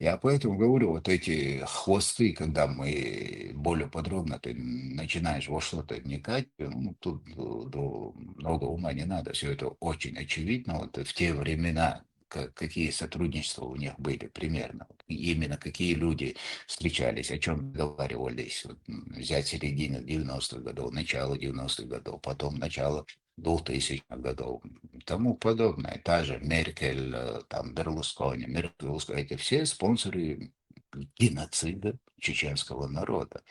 Я поэтому говорю, вот эти хвосты, когда мы более подробно ты начинаешь во что-то вникать, ну, тут э, до- много ума не надо, все это очень очевидно. Вот в те времена ка- какие сотрудничества у них были примерно, вот именно какие люди встречались, о чем договаривались. Вот, м, взять середину девяностых годов, начало девяностых годов, потом начало двухтысячных годов, тому подобное. Та же Меркель, э, там Берлускони, Меркель, Берлускони, это все спонсоры геноцида чеченского народа.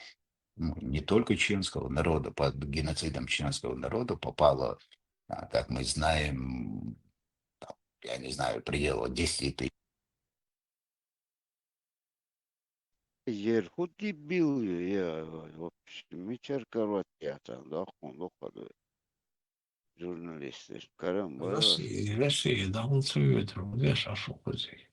Ну, не только чеченского народа, под геноцидом чеченского народа попало, а, как мы знаем, там, я не знаю, пределы десяти тысяч. Ер хӀу дибил ю, я, вообще, мичар карват яхтан, да, хун лукъаду. Журналистер, карам, Россия, Россия, да, он цвет, вот я шашу кузи.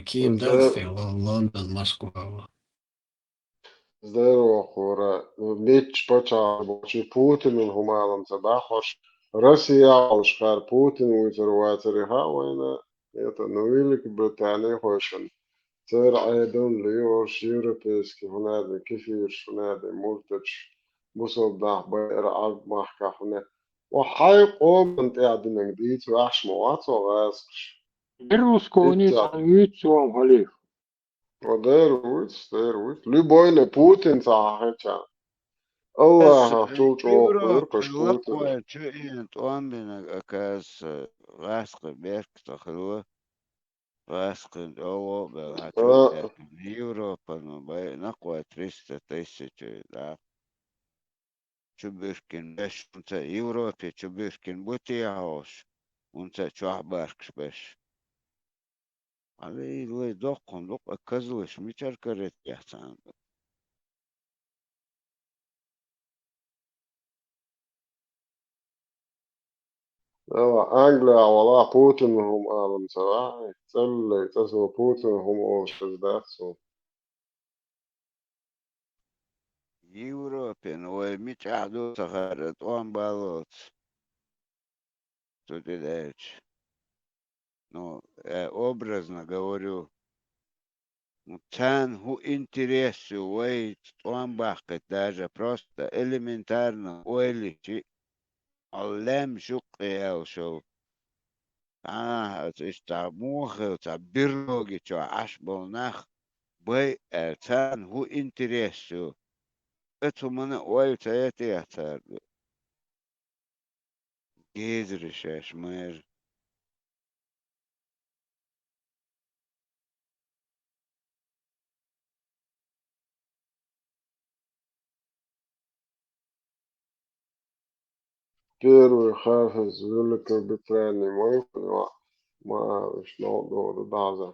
Киев, да, Лондон, Москва. Здорово, Хура. Меч пача бочи Путин хумалам сабахош. Россия алшхар Путин уйсер ватери хавайна. Это, ну, Великобритания хошен. Цер айдон лиош европейский хунады, кефир хунады, муртач, бусол дах байр аг махка хуна. Ва хай къоман тӀадинаг дийц вахш ма вац ва гӀаскаш. Берлускони Итца. Ца виц ва халиф. Ва дер виц, дер виц. Любой не Путин ца хача. Аллаха чул чул Европа куркаш Путин. Лаква чу ин тӀомбинаг акас гӀаскы берк тахлу. Васкъин ово бел А. Европа, ну, бай, накъвай триста тысяч, да. Чубиркин беш, унца Европе чубиркин бути яхош, унца чух баркш беш. Али лай доккун, докъа казлыш, мичар карет яхцан. Ава Англия вала Путин хум алам сава. Цаллай, цасо Путин хум олшез дацу. Европе, ну, вай мичахду сахара, тон балоц. Тут и дальше. Ну, я образно говорю, ну, цан ху интерес вай тон бахкет, даже просто элементарно ойличи аллам шукъ ял шоу. А, ца ишта мухил, ца бирлоги чо аш бол нах, бай, э, цан ху интерес шу. Эцу мана ой ца яти яцар. Гезри шеш мэр. Первый хафиз Великобритании мой, ма, ма, ишно, до, до, даза.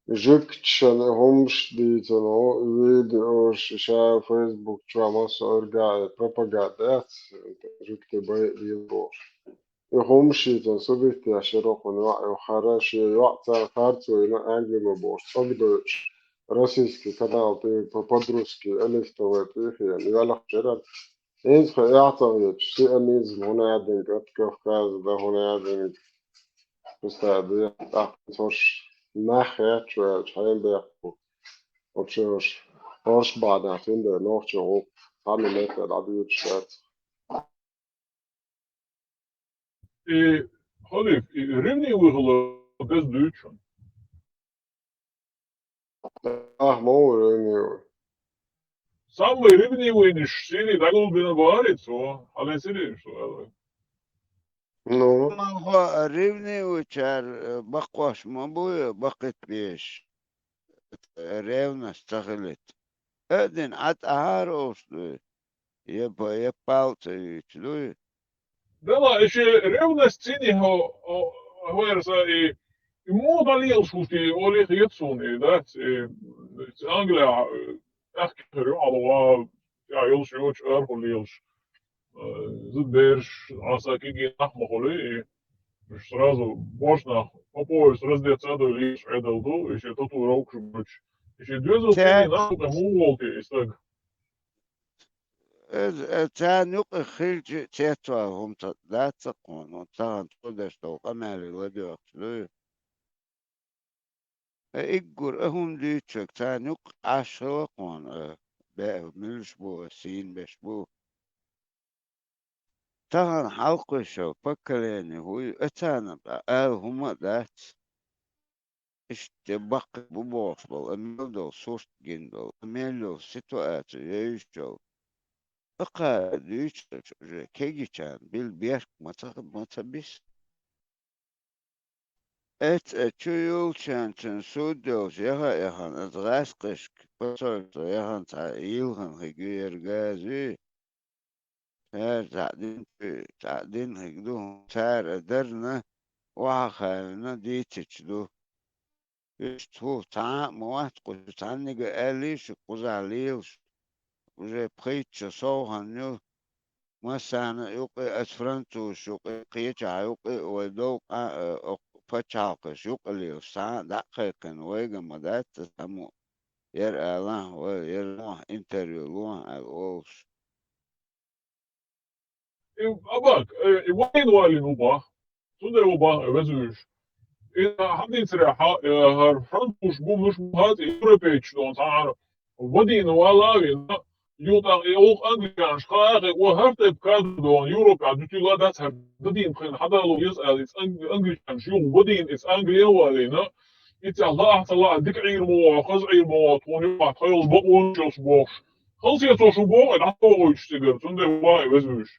Жигчан хумш дийцано, видеош, ша Facebook чуама сорга, пропаганда, жигте бай билбо. И хумшитан субитя широкун ва, и хорошо, и ва цар харцуина англима бош, цогдоч, российский канал, ты по-, по-дружски, элистовый, ты хиен, и валах черан. Инз хо яцан, сионизм, хунадинг, от Кавказа до хунадинг. Пустая дверь. Так, слушай, нахер, чё, чё, вообще, уж, уж бада, финда, ночью, вот, сами метод, отвечать. И, халиф, и ревнивый голос без дючун. Ах, мол, ревнивый. Самый ревнивый ниш Сирии, да, голубина говорит, что, а не Сирии, что, Ну. Ман хо ревнивый чар, э, бакъош ма буй, бакъит беш. Ревность цахилит. Эдин ат ахар ош дуй. я па-, я палца вича дуй. Дела, и ши ревность цини хо, о, хверса и, и муха лелаш хушти, олих ецун и, да, и, Англия, э, ахки хрю, алва, я, юлш, юлш, арху лелаш. Э, зуд берш, аса киги нахмахули, и, сразу можно по пояс раздеться, да, лелаш, эдалду, и ши татуировку шугуч. И ши дюзу цини нахмаху волти, и стаг. Э, э, царна юкъе хилча цецвала хӀума ца дац ца кхуна, хӀума ца хана цо деш долу къамеле ладоьгӀча дуй. Э, иггур а хӀума дуьйцург царна юкъе Ӏаш хила кхуна, э, бе-, муьлш бу, э, сийна беш бу. Тахана хьалкхуьйсу поколение хӀуй, а царна ала хӀума а дац. Иштта баккхий бу бохуш болу, а мел долу сурт гина долу, а мел йолу ситуацию евзаш йолу. Акхара дуьйцуш уже кегичарна билла берк ма ца, ма ца бис. Эца а чу йолчарна цуьнан суд йолуш яха а яхана, аса гӀаскхашка посольство яхана цхьа йилхана хиг ю яра гази. Цара цхьаъ дина, цхьаъ дина хиг ду, цара а дарна, охьахаьвна дийцича ду. Иштта хӀу, цхьа а ма вац кху, цхьаннига аьллий шу кхузахь лелаш. Уже пхийтта шо совгӀан ю, массарна а юкъе, аса французаш юкъе, кхечахьа юкъе, вай дов къа-, а, окху пачхьалкхаш юкъе лелаш, цхьа а дӀа а кхайкхина, вайга ма дац аса хӀамо, яра алахь, вай, яра лохьа интервью лохьа аьлла олуш. И, Абак, э, и вайн валин ву бах. Цундела ву бах, э, везуьш. И, а, хьадийцарехь, хьа, э, хӀара французаш бу, муш бу хьаца, европейчу дон цхьа хӀара вадийна вала а вина, юкъа и оха англичанаш кхаахе, ва хӀара тайпа кадр дон, Европа дуьтийла дац хӀара дадийна пхена хьадало еза аьлла, иза анг-, англичанаш юха вадийна, иза Англия а валийна, Иццехь лаахь ца лаахь дика Ӏийр ма вогӀу, хаза Ӏийр ма вогӀу, тхуна юкъахь тхайолу бакъонаш йолуш бохуш. Халсецо шу боху, и дӀатохуьйтуш цигара, цундела вай веза вуьш.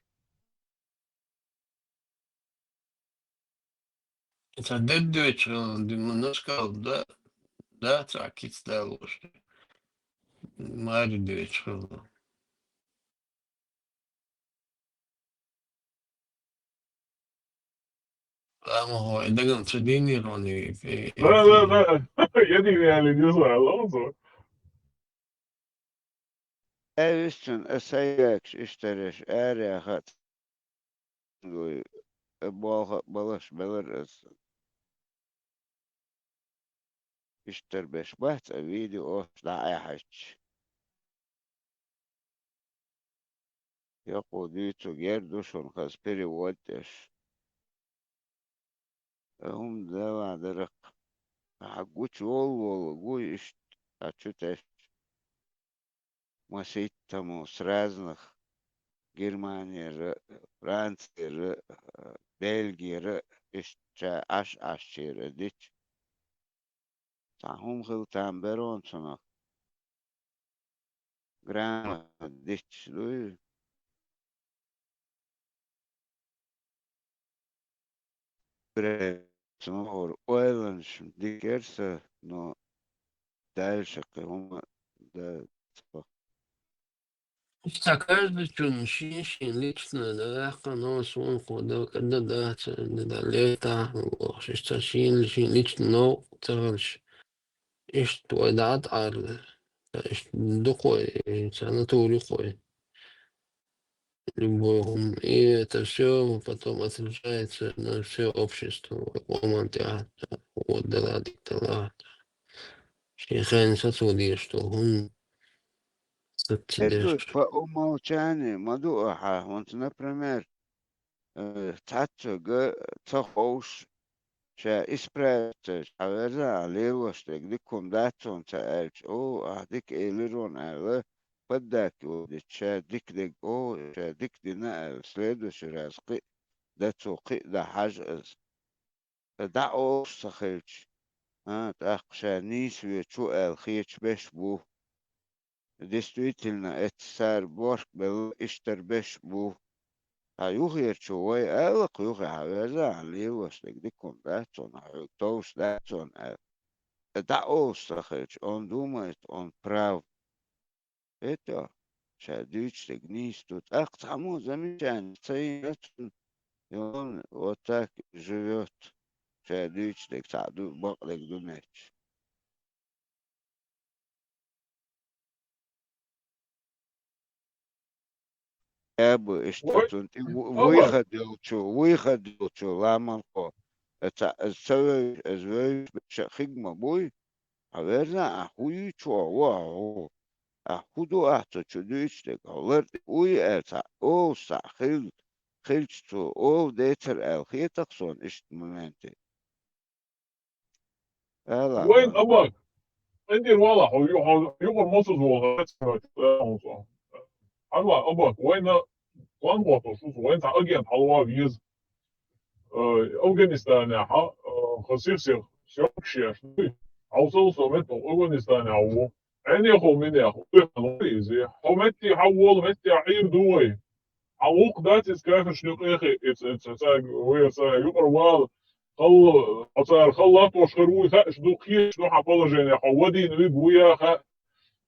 Ца дед доьчу хилла, ди ма наскал да, да, ца кица далуш. Мари доьчу хилла. Амма хӀой дагам ца дийни хьуна и, и, Да, да, да. Я дийни аьлла, не знаю, лозу. Эвисчун а сайгакаш иштареш араяха а, э, болха а балаш белар аса. Иштар беш бац а видео ош дӀа а хьаьжча. Йокъо дуьйцург яр ду шуна хаза перевод деш. ХӀума дала даракх. Ахьа гучу волу волу гуй иштта, а чу тешча. Маситтамо сразнах Германера, Францера, Бельгера, иштта Ӏаш-Ӏашчера дича. Цхьа хӀума хила там берон цунах. Грамма дича дуй. Прям цунах ойланаш дикерса, но дальше кхин хӀума да цо. Ца каждый чун шин-шин лично да, ваьккха но суна кхо да, кӀада да, ца да, да, лета, ца шин-шин лично но ца хилш. Иштта вай дӀа а тӀаьхьара, иштта дукхой, ца натур юкхой. Любой хӀума. И это всё потом отражается на всё общество. Къоман тӀехь, вот дала дика дала. Шен хенан сацо дезаш долу хӀума сацо Э, деш. дуй, по умолчанию ма ду ахьа, хӀунца, например, э, цхьацца га ца ховш, ша исправиться, ша верза а лелош дерг дика хӀума дац цунна ца аьлча, о, ахьа дика элира вон аьлла, поддакивать дича, ша дика дерг, о, ша дика дина аьлла, следующий раз кхин а дан цо, кхин а дан хьажа аса. ДӀа олуш ца хилча, а, тӀаккха ша нийса вечу аьлла хеташ беш бу. Действительно, эццара борх белла иштар беш бу. Хьан юхерчу вай ала-кх, юхе хьан верза, хьан лелош дерг дика хӀума дац цунна, хьоьга товш дац цунна аьлла. ДӀа олуш ца хилча, он думает, он прав. Это ша дуьйцу дерг нийса ду. ТӀаккха цхьаммо замечание ца йина цунна, и он вот так живёт, ша дуьйцу дерг цхьаъ ду, бакъдерг ду моьттуш. Аьбу, иштта Вай, цунна тӀе ву-, Алла, выход йолчу, выход йолчу ламалхо. Э, ца, э, ца вевзаш, э, вевзаш берш а хиг ма буй. Хьо верна, ахь хӀун юьйцуш ву, ахь хӀу? Ахь хӀун ду, ахь цу чу дуьйцуш дерг? Хьо лар тӀе уй аьлла цхьаъ, олуш цхьаъ хилла, хилча цо олу децара аьлла хетара суна иштта моменте. Ала, Вайн ала. Абак, къинтӀера вала хьо, ю-, хьо юкъара мосаза волу хьо, хьан ва, Абак, вайна план хӀоттош ву, вайн цхьа агент хьалава веза. Э, Афганистанехь, э, хаза сих-сих съёмкаш еш дуй. Хьовсал, со меттахь Афганистанехь ву. Ӏенехула минехула, ву иза. Хьо метте хьан волу, метте Ӏийр ду вай. Хьан вукху дац иза кафиршна юкъехь, иза, иза, иза, вай, иза юкъара вала, халла, хьо цара халла латтош хир вуй, хаьаш ду, кхеташ ду хьан положение, хьо вадийна виг вуй а хаьа.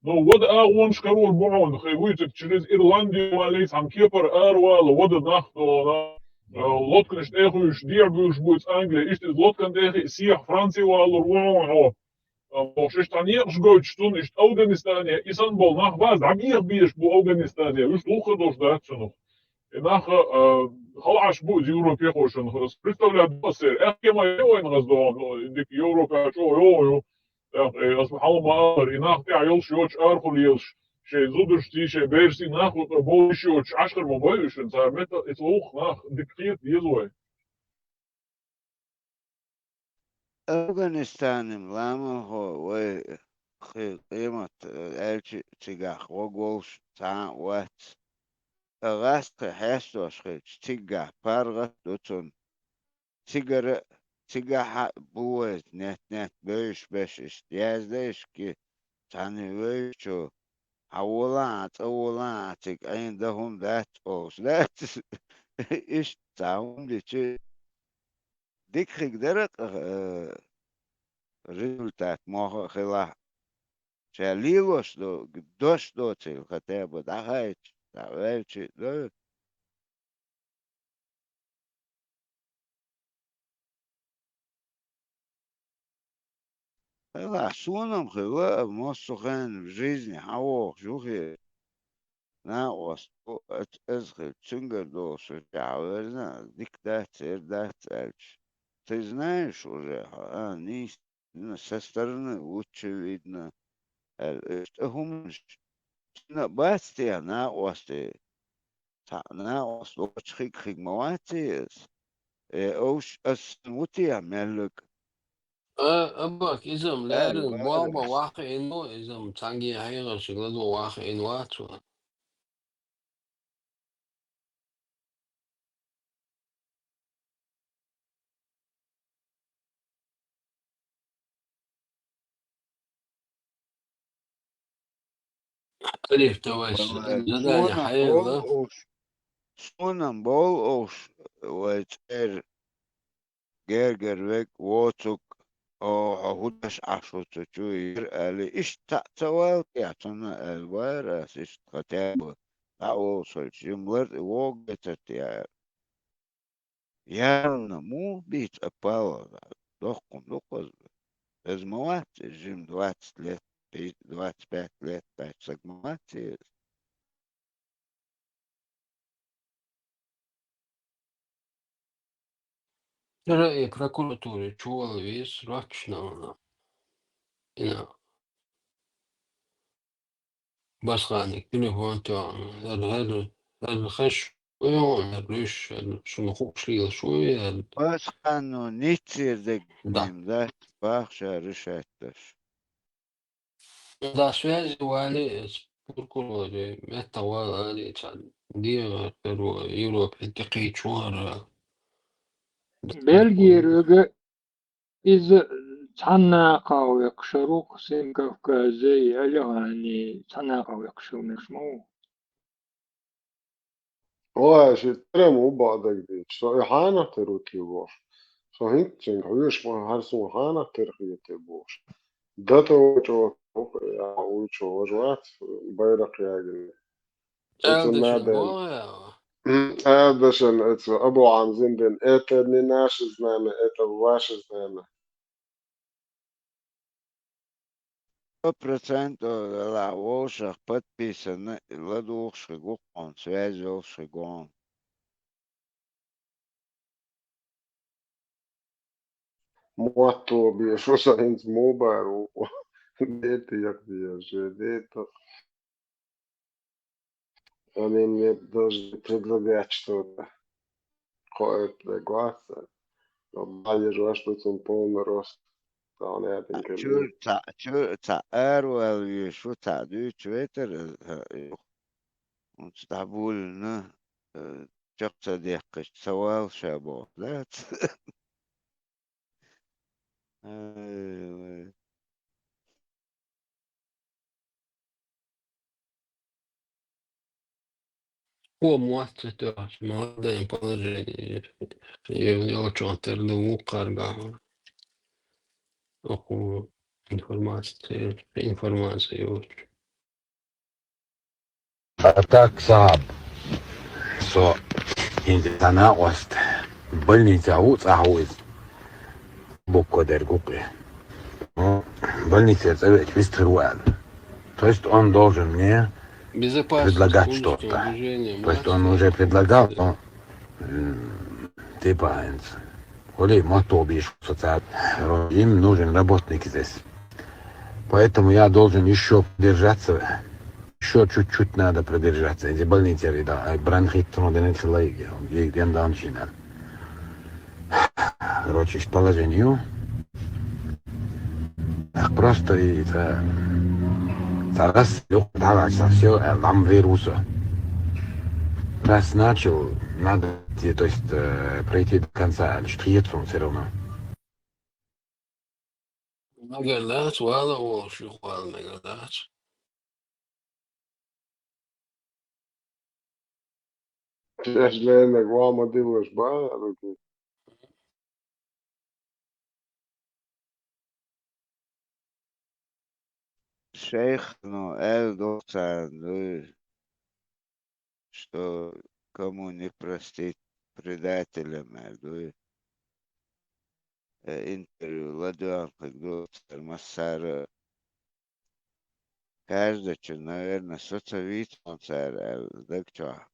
Ну, вада агӀонаш карор бу хьуна, хи вуьйцург через Ирландию валий, цхьана кепара ара вала, вада нах долу, э, лодканаш тӀе а хуьйшуш, дехьа буьйлуш буьйцу Англи, иштта иза лодкан тӀе а хиъна, сехьа Франци валур ву хьуна хьо. Э, бохуш, иштта хьан некъаш гойтуш цунна, иштта Афганистане, и санна болу нах база дӀабеха безаш бу Афганистане, уьш луххар долуш дац цунах. И нах, э, халахьаш бу иза Европехошна, представлять ду ас церан, аьхкема ю вайна хаза догӀу, ну, дика Европа чӀогӀа йогӀу ю. ТӀаккха, э, аса хьалха ма аллара, и нах тӀехь йолуш йоцуш, арахула езаш, шайн зударшций, шайн берашций нах ву тӀе бовла йиш йоцуш, Ӏаш хир ма бой уьш, цара мета, и цу вукху нах дика кхета еза вай. Афганистанан ламалхо вай кхин къемат, э, аьлча цигахь гӀо голуш цхьа а вац. Ткъа гӀаз кхин хьестош хилча, цигахь паргӀат ду цунна. Цигара, цигахь а бу вайца нет-нет бевзаш берш, иштта яздеш кхин цхьана вевзачо, хьан волахь а, цӀа волахь а, цига Ӏийна дан хӀума дац олуш дац. Иштта цхьа хӀума дичи, дика хиг дара, э, результат мохь а хилахь. Ша лелош ду, дош доцийла, хотя бы дӀахаьчча, дӀаваьлча, да. Делахь, суна-м хилла, массо а хенахь в жизни хьан вохуш ву хир. Накъост бу, ас-, аса хилча, цуьнгара долуш ву ша хьан верна, дика дац, хӀара дац аьлча. Ты знаешь уже, хьо, а, нийса, со стороны лучше видно, аьлла, иштта хӀуманаш. Цуьнан а бац те накъосте? Цхьаъ накъост лочу хиг, хиг ма вац иза? Э, овш, ас ву те меллаг? А, Абак, иза-м лаьррина болх бан вахиъна ву, иза-м цхьаьнгге хьехарчу лазо вахиъна вац ван. Алиф, давай, задание хьайла. Суна-м бовла овш, вай цӀера гергара вег воцург, о, хьо хӀун деш Ӏаш ву цу чу, йира аьлла, иштта цхьаъ ца валла тӀехь цунна аьлла вара ас, иштта хотя бы дӀа а волуш хилча, жимма лар тӀе вогу гетар те аьлла. Явно муха бийца аппала, доккхун ду кхуза. Иза ма вац иза жима двадцать лет, пи-, двадцать пять лет баьчча саг ма вац иза. Тера и прокуратуре чувала веза срочно вана. Ина. Басханиг телефон тоьхна, хӀара, хӀара, хӀара хезаш ву, хӀара луьйш, хӀара шуна хууш лелаш ву, хӀара. Басхано ниццера дерг Да. Дац, боху ша решать деш. Да, связи вале, прокуроре, метта вала али, цхьа дегӀ, хӀара, Европе тӀекхийча вара. Бельгера вега Иза цхьана накъавеккхуш ву-кх Син Кавказе, и Ӏелигани цхьа накъавеккхуш хилнарш ма ву. Вай, ши тера ма ву бакъдерг дийцича, со и хьанах тера ву те бохуш. Со хӀинцца цуьнга хьоьжуш ма хӀара суна хьанах тера хетий бохуш. ДАТО чӀогӀа ву-кх, и ахьа вуьйцу важа вац, байракх ягийна. Цу Аьлдашан надо. Богӏа. Аьлдашан оцу Абу Хьамзин дин. Это не наше знамя, это ваше знамя. Сто процентов вела вовшах подписано, ладугӏуш хи гукъон, связь йолуш хи гон. Мотто беша шу сан хӀинца мобар ву. Дерти якъдеш, дерта. Они мне должны предлагать что-то. Кхо это гваса. Но баьер ваш ду цун полный рост. Цхьана яьтина кара. Чуьра цхьа, чуьра цхьа араваьлла везаш ву, цхьа дуьйцуш вейтар, э, э, юха. Унца дӀабулина, э, чекх ца дехкаш, ца вала ша боху, дац? Ай, вай. Хьо мотт ца тоьхча, ма дайн положение. Е-, йолчохь тера ду вукхаргахь. Оха информация, информация йолчу. А так, Сахьаб, со хӀинца цхьа накъост больница ву, цӀахь ву иза. Буква дерг ву кхе. Ну, больница цӀа веача вистхир ву аьлла. То есть он должен мне предлагать что-то. То есть он уже предлагал, но, м, типа, хӀинца. Хьули мотт бийш со цара. Им нужен работник здесь. Поэтому я должен ещё продержаться. Ещё чуть-чуть надо продержаться. Эти больницы, да, бронхит, трудно, и, и, и, и, и, Короче, иш положение ю. Ах, просто и ца, ца раз, юха дӀагӀача, ца всё, э, лам вер ву со. Раз начал, надо, те-, то есть, э, пройти до конца, аьлла, тхета суна всё равно. Мегар дац, вала а волуш, юха вала мегар дац. Шаьш леринарг ван ма диллаш бан, аьлла. Шайх, ну, аьлла ду царна, дуй, что кому не простить предателям, аьлла, дуй. Э, интервью ладоьгӀна хилла ду цара массара. Каждачун, наверное, со ца вийцу хьуна цара аьлла, даг чохь.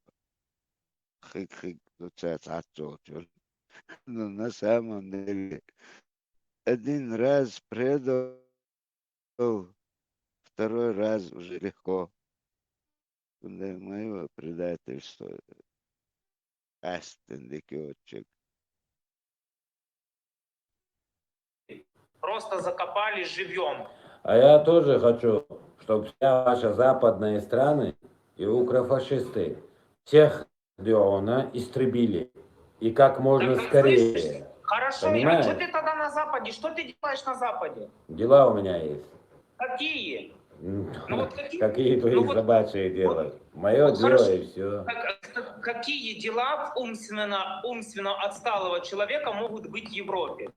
Хиг-хиг ду цара цхьацца волчун. Ну, на самом деле, один раз предал, второй раз уже легко. Куьндан ма ю предательство. Къаьсттина дика йоцург. Просто закопали живьём. А я тоже хочу, чтоб вся ваша западные страны и укрофашисты всех региона истребили. И как можно скорее. Хорошо, а что ты тогда на Западе? Что ты делаешь на Западе? Дела у меня есть. Какие? Ну, вот какие, какие твои задачи делать? Моё дело и всё. Какие дела умственно, умственно отсталого человека могут быть в Европе?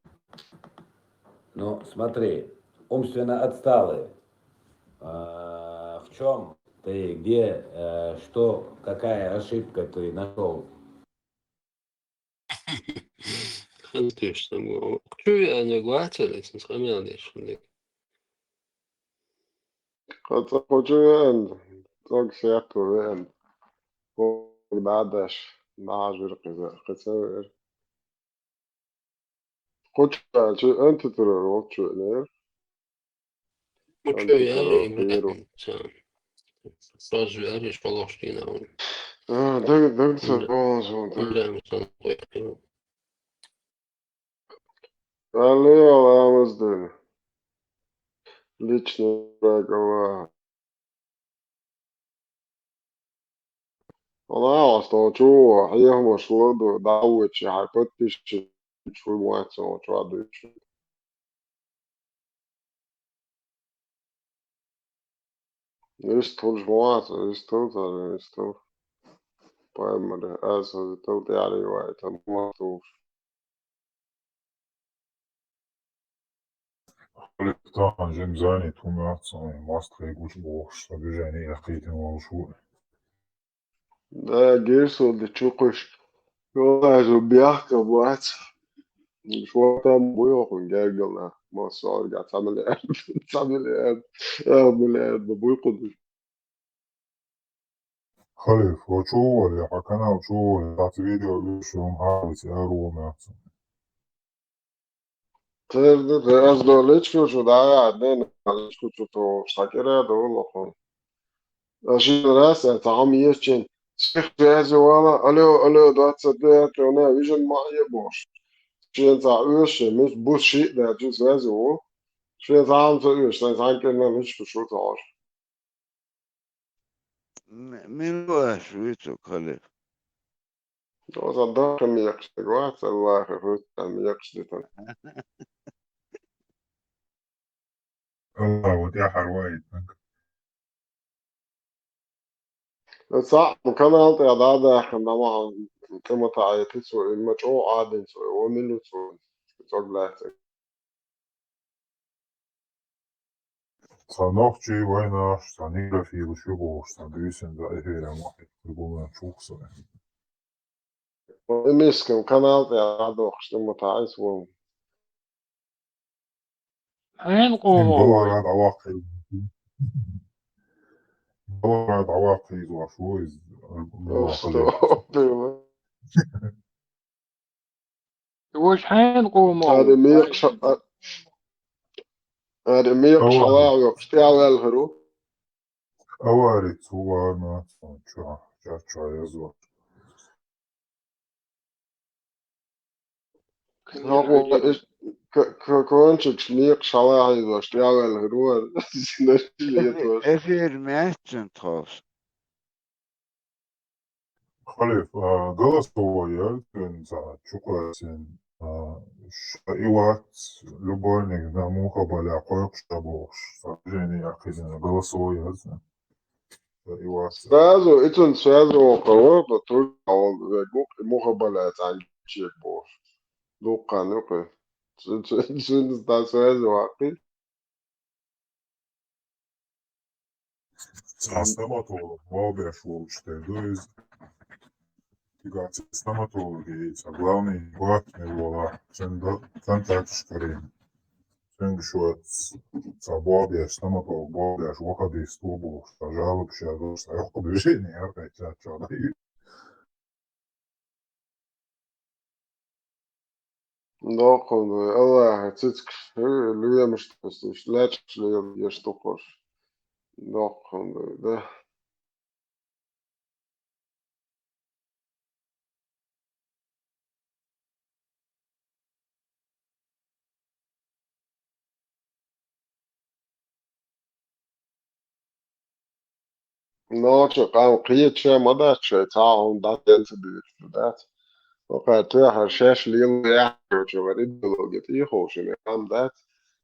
Ну, смотри, умственно отсталый. А, в чём ты, где, э, что, какая ошибка ты нашёл? Хан тешна бу. Чу веана вац ала, иза къамел деш хилла. Кхо цӀа кхо чу веана, цӀогаш сетто веана. Кхо дӀа а деш, дӀа а жира кхуза, кхуза веара. Кхо чу аьлча, антитеррор волчу веанера. Кхо чу яра, антитеррор ИбрахӀим, ца. Сразу яра, иш палохаш дийна ву. А, даг, даг ца ИбрахӀим, боху, ца. ИбрахӀим сан кхойкхина. Алло, Ламаз дин. Лично враг Аллаха. Валлахьи, ас долчу хьехамаш ло ду, дӀа а вочу, хьайн подписчикаш ву вац, оцу чохь дуьйцуш. Иштта хуьлуш ма вац, иштта цара, иштта. Пайхамар, аз хаза тал тӀаьхьа вай, тан ма тухуш. Халид Тахан жимзани тумац, мастхай гуч бохуш, сан движение яхъийтина волуш ву. Да, герсо де чукхуш. Шо бехка бац. Шо там буй охуна гергала. Ма сорга цамле. Цамле. Цамле буй куду. Халиф, хо чу вале, хьа канал чу вале, дац видео уьш ю хьалис ару меца. Тер де, тер аз до личку чу, да, я, де, личку чу то, сакира до лохо. А ши раз, а там есть чин. Всех связи вала, алло, алло, двадцать девять, она вижен мае бош. Шен ца уьш, мис бус ши, да, чу связи у. Шен ца ам ца уьш, шен ца кирна личку чу то. М-, мин ваш вицу кале. Доза даха мекште гвац, Аллаха хутта мекште тан. Аллах, вот я харваит. Са канал тӀа да даха, дама, тема та айти цу, има чӀо адин цу, о милу цу, цог лаьцӀа. Ца нохчий вайнаш, ца негрофилаш ю бохуш, ца буьйсанна эфиран вахит, гулан чухсана. Мискин канал тӀа дохуш, тема таӀис вон. Хьен къомо вай? Доллара дӀаваккхий. Доллара дӀаваккхий ваш ву иза. Астагфирулла. Ваш хьен къомо? Ари мекъ ша-, а-, ари мекъ шала йокъ, стя ваьлхар ву? Авари цу варна, чу, чу, чу язва. К-, к-, кончикс мекъ шала йозаш, стя ваьлхар ву, синаш летош. Эфир меттин тховс. Халиф, а, голосовой яр, тун ца чукъасин, а, ша и вац, любовник на муха баля, кхойкхуш да бохуш, сообщение яххизина, голосовой яр, ца и вац. Сразу, и цун сразу около, то тут, а он, э, гук, и муха баля, ца чек бохуш. Дуккха, ну, кхы. Цун, цун, цун, да, сразу вакхи. Ца стоматолог бобеш волчу тера ду иза. Тига ца стоматологи, ца главный партнер вола, цуьнан до-, контакташ карийна. Цуьнга шо ц-, ца бобеш, стоматолог бобеш, вахадис ту бохуш, ца жалобаш яр, ца йоккха движение яр, кхайча чо даю. Доккхун дуй, Аллаха цицкаш, лоьмаш тхуьстуш, лечкаш лелаеш тухуш. Доккхун дуй, да. Нохчо къам кхеча ма дац шайн, цхьа а хӀума дӀа тӀе ца буьйцуш ду дац. Вокхар тоьхар шаьш лело яхьочо вара идеология тӀеховшина къам дац.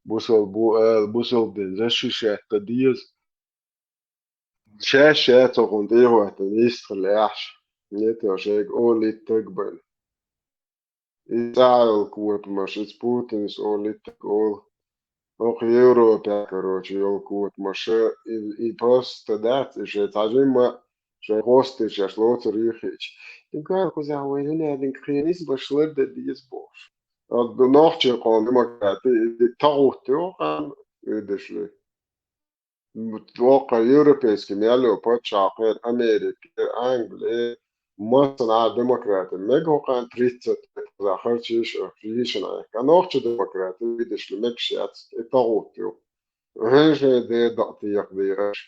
Бусалба бу ала, бусалба дин защищать дан деза. Шаьш шаьцо хӀума тӀехӀоттина йистхила лаьхьаш. Нетто шайга олийтаг байна. И цӀа йолу котамаш, иза Путинс олийтаг олу. Оха Европехь, короче, йолу котамаш, и, и просто дац, и шайн цхьа жимма, шайн хостийчаш лоцур юьхиъча. И гар кхузахь вай хӀун аьлла, кхин иза баш лардан деза бохуш. Оцу нохчийн къоман демократи, и тахӀутту йоху хан, уьдуш ву. Воккха европейский мел йолу паччахькхера, Америкера, Англера, массанхьа демократи мега хӀокхарна тридцать лет назад харц йиш а, йишина Ӏехка. Нохча демократи вуьдуш мегаш яц, и тахӀутту ю. ХӀун шайн ден дакъа текхадийр аша?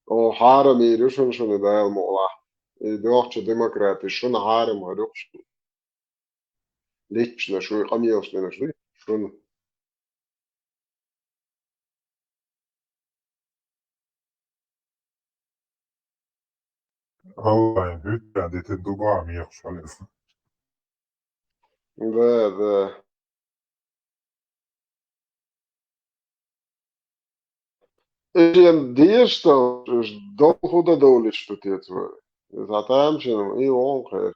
Оха хьарам йийр ю шуна, шуна Дала мукъалахь. И нохча демократи шуна хьарам хир ю шуна. Лична шу, къамелаш динарш дуй шуна. Аллайн хӀуьттан дитина ду бахьа мехаш хьалха. Да, да. И шен дезаш дан, уьш дов хӀун дан довлуьйтуш ду те цо? Иза хьан тамашийна и вон кхера.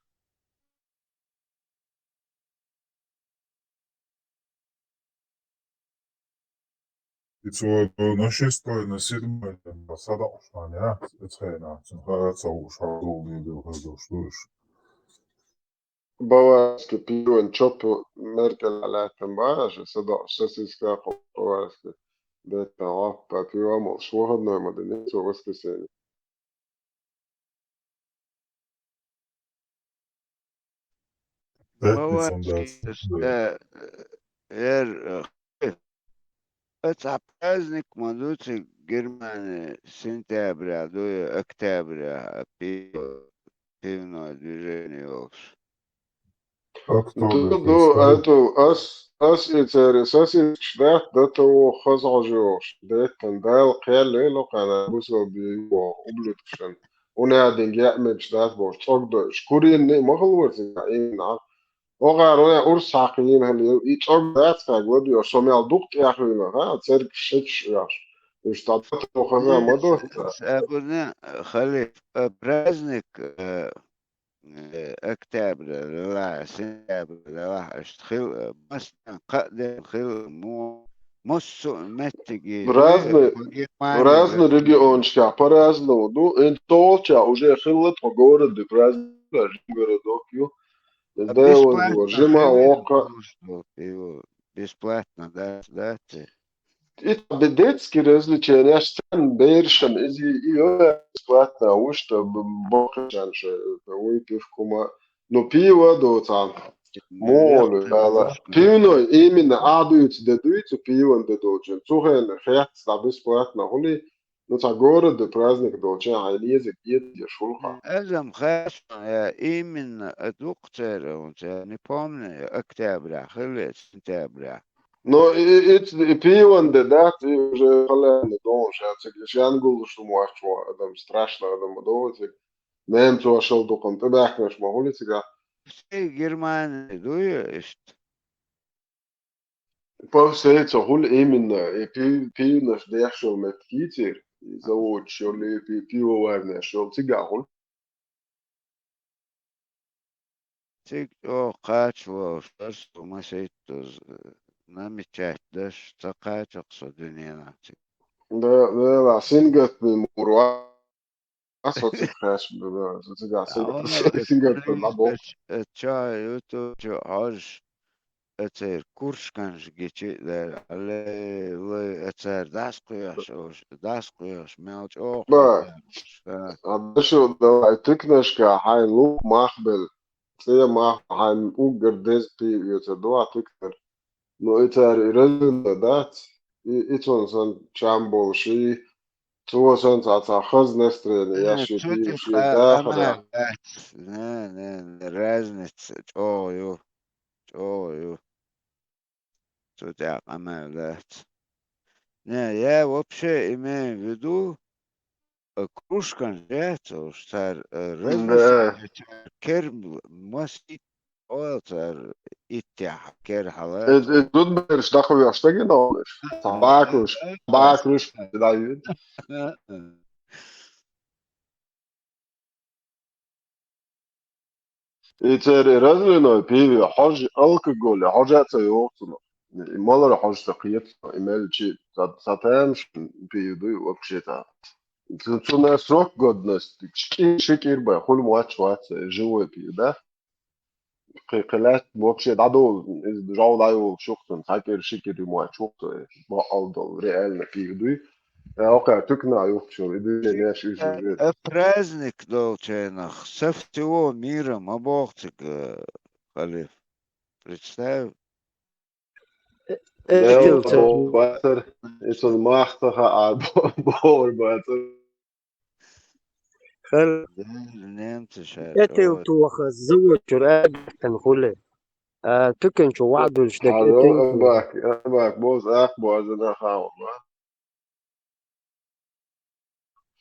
И цо на шестой, на седьмой, на садоӀуш, яц, эцхена, цун хара ца хууш, хьадолу дийла хаза долуш ду уьш. Баварский пиван чопу Меркель лаьттан баха аша, садоӀуш сосиска, баварский, бетта, гӀоппа, пиво молуш, выходной ма дина цо воскресенье. Пятница, да. Баварский, э, эр, э, Оцу праздник ма ду цига Германия сентября ду я октября пи-, пивное движение йолуш. Октябрь. Ду, ду, это ас, ас и церан сосискаш даьтта, дан тӀе воху хаза хьожа йогӀуш, деттан Дала кхел лело кхана бусалба ублюдкашан. Унадинга яа мегаш дац бохуш, цӀогдойуш. Куренна а ма хала вара цигахь, имина. Оха руна урс хьакхийна хила ю, и цӀогдац хьайга ладоьгӀуш, со мел дукха тӀехвина, ха, цергаш шекаш оьхуш. Уьш цхьа тото хаза ма до. Абуна, халиф, э, праздник, э, э, октября лелахь, сентября лелахь, аша хила, э, массанхьа кхаа ден хила, мо-, массо а меттиге. В разные, в разные региончика по-разному. Ну, ин толча уже хила тхо город праздник, городок ю. Даьван жима воккха. Бесплатно, да, да, те. И бе-, детский развлечения, царна берашна иза и, и бесплатно, уж то б-, боккхачарна ша, уй пивкума. Ну, пиво доцахьа. Молу, яла. Пивной, именно, а дуьйцу де дуьйцу, пиван де доцу. Цу хенна хетта, бесплатно хули, Ну, цхьа город праздник долчу хьайн езиг эца еш хӀуллакх. Азам хаьсна, я именно а дукха церан, я не помню, октября, хилла сентября. Ну, и, и, и, и пиван де дац, и уже халаьрна догӀуш, я цига шен гуллуш ду моьттуш ван адам, страшно адам ма догӀу цига. Немцошал дукхана тӀебаьхкинарш ма хуьлу цигахь. Все Германия ду я иштта. По всей цо хуьлу именно, и пи-, пивнаш деш йолу меттиг йийцира, и заводаш йолу, и пи-, пивоварнеш йолу, цигахь хуьлу. Цига чӀогӀа кхача вовшаш, масийттаза, намечать даш, ца кхача-кх со дуьненахь цига. Да, да, да, сингаттамийн мур вац. Ас оцу хеш бу, со цигахь сингаттам, сингаттам набо. Ча юту чу хьожуш, эцер куршканаш гичи дер, алле, лай, эцер дас кхоьш, дас кхоьш, мел чӀогӀа. Ба, а дашо давай тикнашка хьайн лук мах бел, цӀе мах хьайн уггар деза пи оьцар ду а тикнар. Ну, и цара и разина дац, и, и цунна сан чам болуш, и цо сан цхьа, цхьа хаза настроение, я ши цу пи, тӀе ши ка-, даха къамел да. Дац. Не, не, не, разница чӀогӀа ю. ЧӀогӀа ю. Цу тӀехь къамел дац. Не, я вообще имею в виду, Э, кружкан яц уж цара, э, да, размешать, кер масит, ойл цара иттехь кер хьала. Э, э, зудбераш дахуьйш дагина олуш. Цхьа бакуш, бакуш, да, ю. И церан разливной пиво, хьожа алкоголь, хьожа а ца йогӀу цунах. И малар хьожа ца кхета, и мел чи ца, ца тамаш пиво дуй вообще-то. Цу, цунах срок годности, ши кӀир бен, хуьлу моч вац, живой пиво, да? Кхи, кхи лаьтта вообще дӀадолу, иза жов дӀайолуш ю-кх цунна, цхьа кӀир, ши кӀир ю моч ву-кх цо, бакъал долу, реально пиво дуй. Э, окхара туькна юхучуьра, и дуьйцу неш уьш. Э, праздник долчу хенахь со всего мира ма боху цига, э, халиф. Представь. Э, э, Дела эцу боху бацара, и цунна мах ца хаьа, бо-, бохур бацара. Хала. Дела немца ша. Этил тоха завод чуьра агатан хуьлу. А, туькан чу ваӀ дуьлуш дерг. Хьажал, этил. Абак, абак, боза ах боза на хаун, а?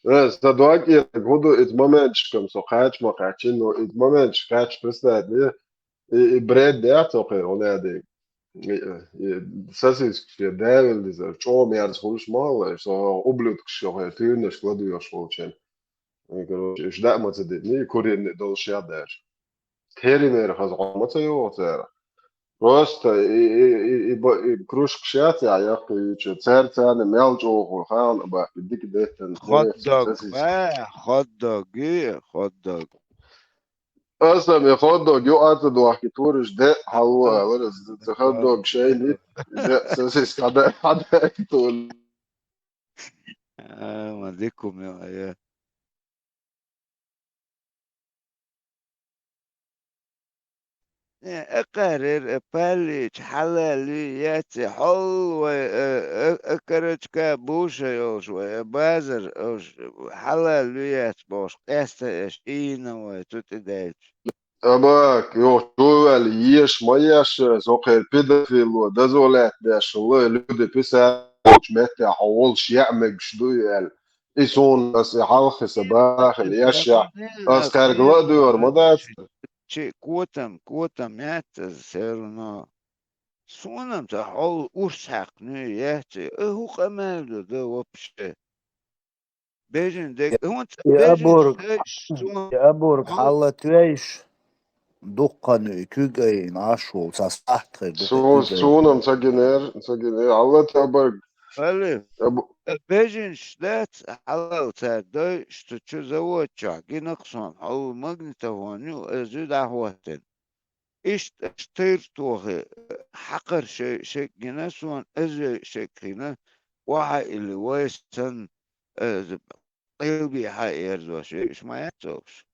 Э, сан дог кӀелиг хӀун ду, иза моменташкахь со кхача ма кхаьччина, но иза моменташкахь кхаьчча, представь, и, и, и бред дац окхеран, хӀун аьлла дийна. И, и сосискаш, и давила дезар, чӀогӀа мерза хуьлуш ма хилла, со ублюдкаш йоху, туьйранашка ладоьгӀуш волчун. И, короче, уьш даа ма ца дитина, и куренна долуш яхь даьржа. Теринера хаза хьо ма ца йогӀу цара. Просто и, и, и, и, ба- и кружка шаьццахь яккхийча, цаьрца царна мел чӀогӀа хала баьхки дика деттан. Хот-дог, сосиски. Ба, хот-дог, и хот-дог. Аса ме хот-дог ю аца дохки туриш де хьало алар, аса ца хот-дог шайни, де сосиски хьада, хьада тур. А, ма дикум я, я. Э, эккхарер, э, паллича хьалал луй яци, хьол вай, э, э, э, карачка буша йолуш вай, э, базар, ош, хьалал луй яц бохуш, къеста эш ийна вай, цу тӀе даьлча. Амма, йоху чу ваьлла еш ма еш, со кхеран педофило, дозволять деш, лой, люди писать, волчу меттехь хьо волуш яа мегаш дуй аьлла. И суна аса и хьалхи сан бахана еш яхь, аса кхаьрга ла а доьгӀур ма дац. Чи котам, котам яц аса все равно. Суна-м ца хьол урс хьаькхна яц, и хӀу къамел ду дан вообще? Бежин дег, хӀунца И бежин абург, дай суна? И абург хьал- хьалла туьйш, дуккха нуй куьг айина Ӏаш волу, ца сахьт хир дукха Су-, куьг айина. Суна-м ца гинера, ца гинера, хьалла ца абург. Али, Абу- бежинаш дац, хьалал цара дойуш, цу чу завод чохь гинакх суна, хьол магнитофон ю, аса ю дӀахӀоттина. Иштта аша тайр тохи, хьакхар шай, шайга гина суна, аса шайга хина, охьа или вай санна, э, къилбехьа ерзош, иша ма яц цогуш.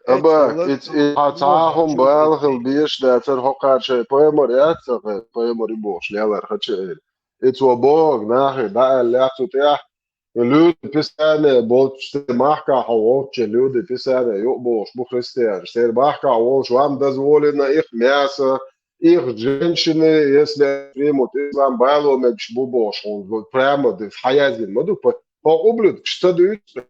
Аба, Эцо иц-, и хьан цхьа а хӀума бала хила безаш дацара, хӀокхара шайн пайхамар яц ца кхайна, пайхамар и бохуш лелар хача эли. Иц ва бохург нахе дӀааьлла цу тӀехь, люди Писания болчу церан махкахь хьо волчча, люди Писания юкъа бохуш бу христианаш. Церан махкахь волуш вам дозволено их мясо, их женщины, если примут ислам, бало мегаш бу бохуш хьуна. Вот прямо ди-, хьан яздина ма ду, по-, хьо ублюдкаш ца дуьйцу.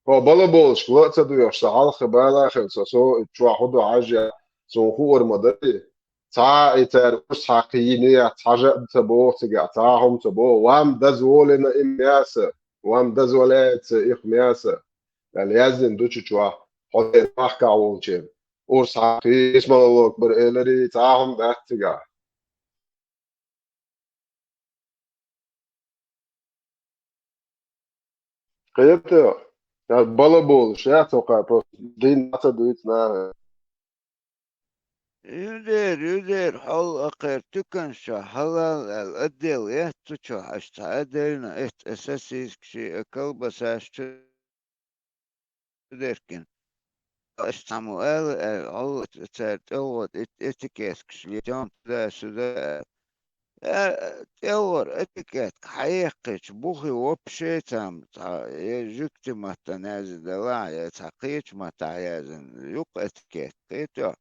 Хьо балаболашка ла а ца доьхуш, сан хьалха бала а хилла, со, со и чохь хӀун ду хьажа, суна хуур ма дарий. Цхьа а и цара урс хьакхийна яц, хьажа а ца боху цигахь, цхьа а хӀума ца боху. Вам дозволено им мясо, вам дозволяется их мясо. Аьлла яздина ду чу чохь, хьо дерг махкахь волчеран. Урс хьакхийна, бисмаллаллаху акбар эларий, цхьа а хӀума дац цигахь. Кхета, цара балаболуш яц хӀокхара, просто дин ца дуьйцу наха. Юдер, юдер, хьол а кхер туьканаш чохь хьалал аьлла, отдел яц цу чохь, аша цхьа а дайна, эт-, э, сосискаш, э, колбасаш чу деркина. Аша цхьаммо ала аьлла, хьол цара тӀелгӀо эт-, этикеткаш летон туда-сюда аьлла. Э, тӀелгӀор этикетка хьаеккхича, бухи вообще цхьамма цхьа, я жуьгти маттана яздан делахь, я цхьа кхечу маттахь яздина юккъа этикетка, кхетий?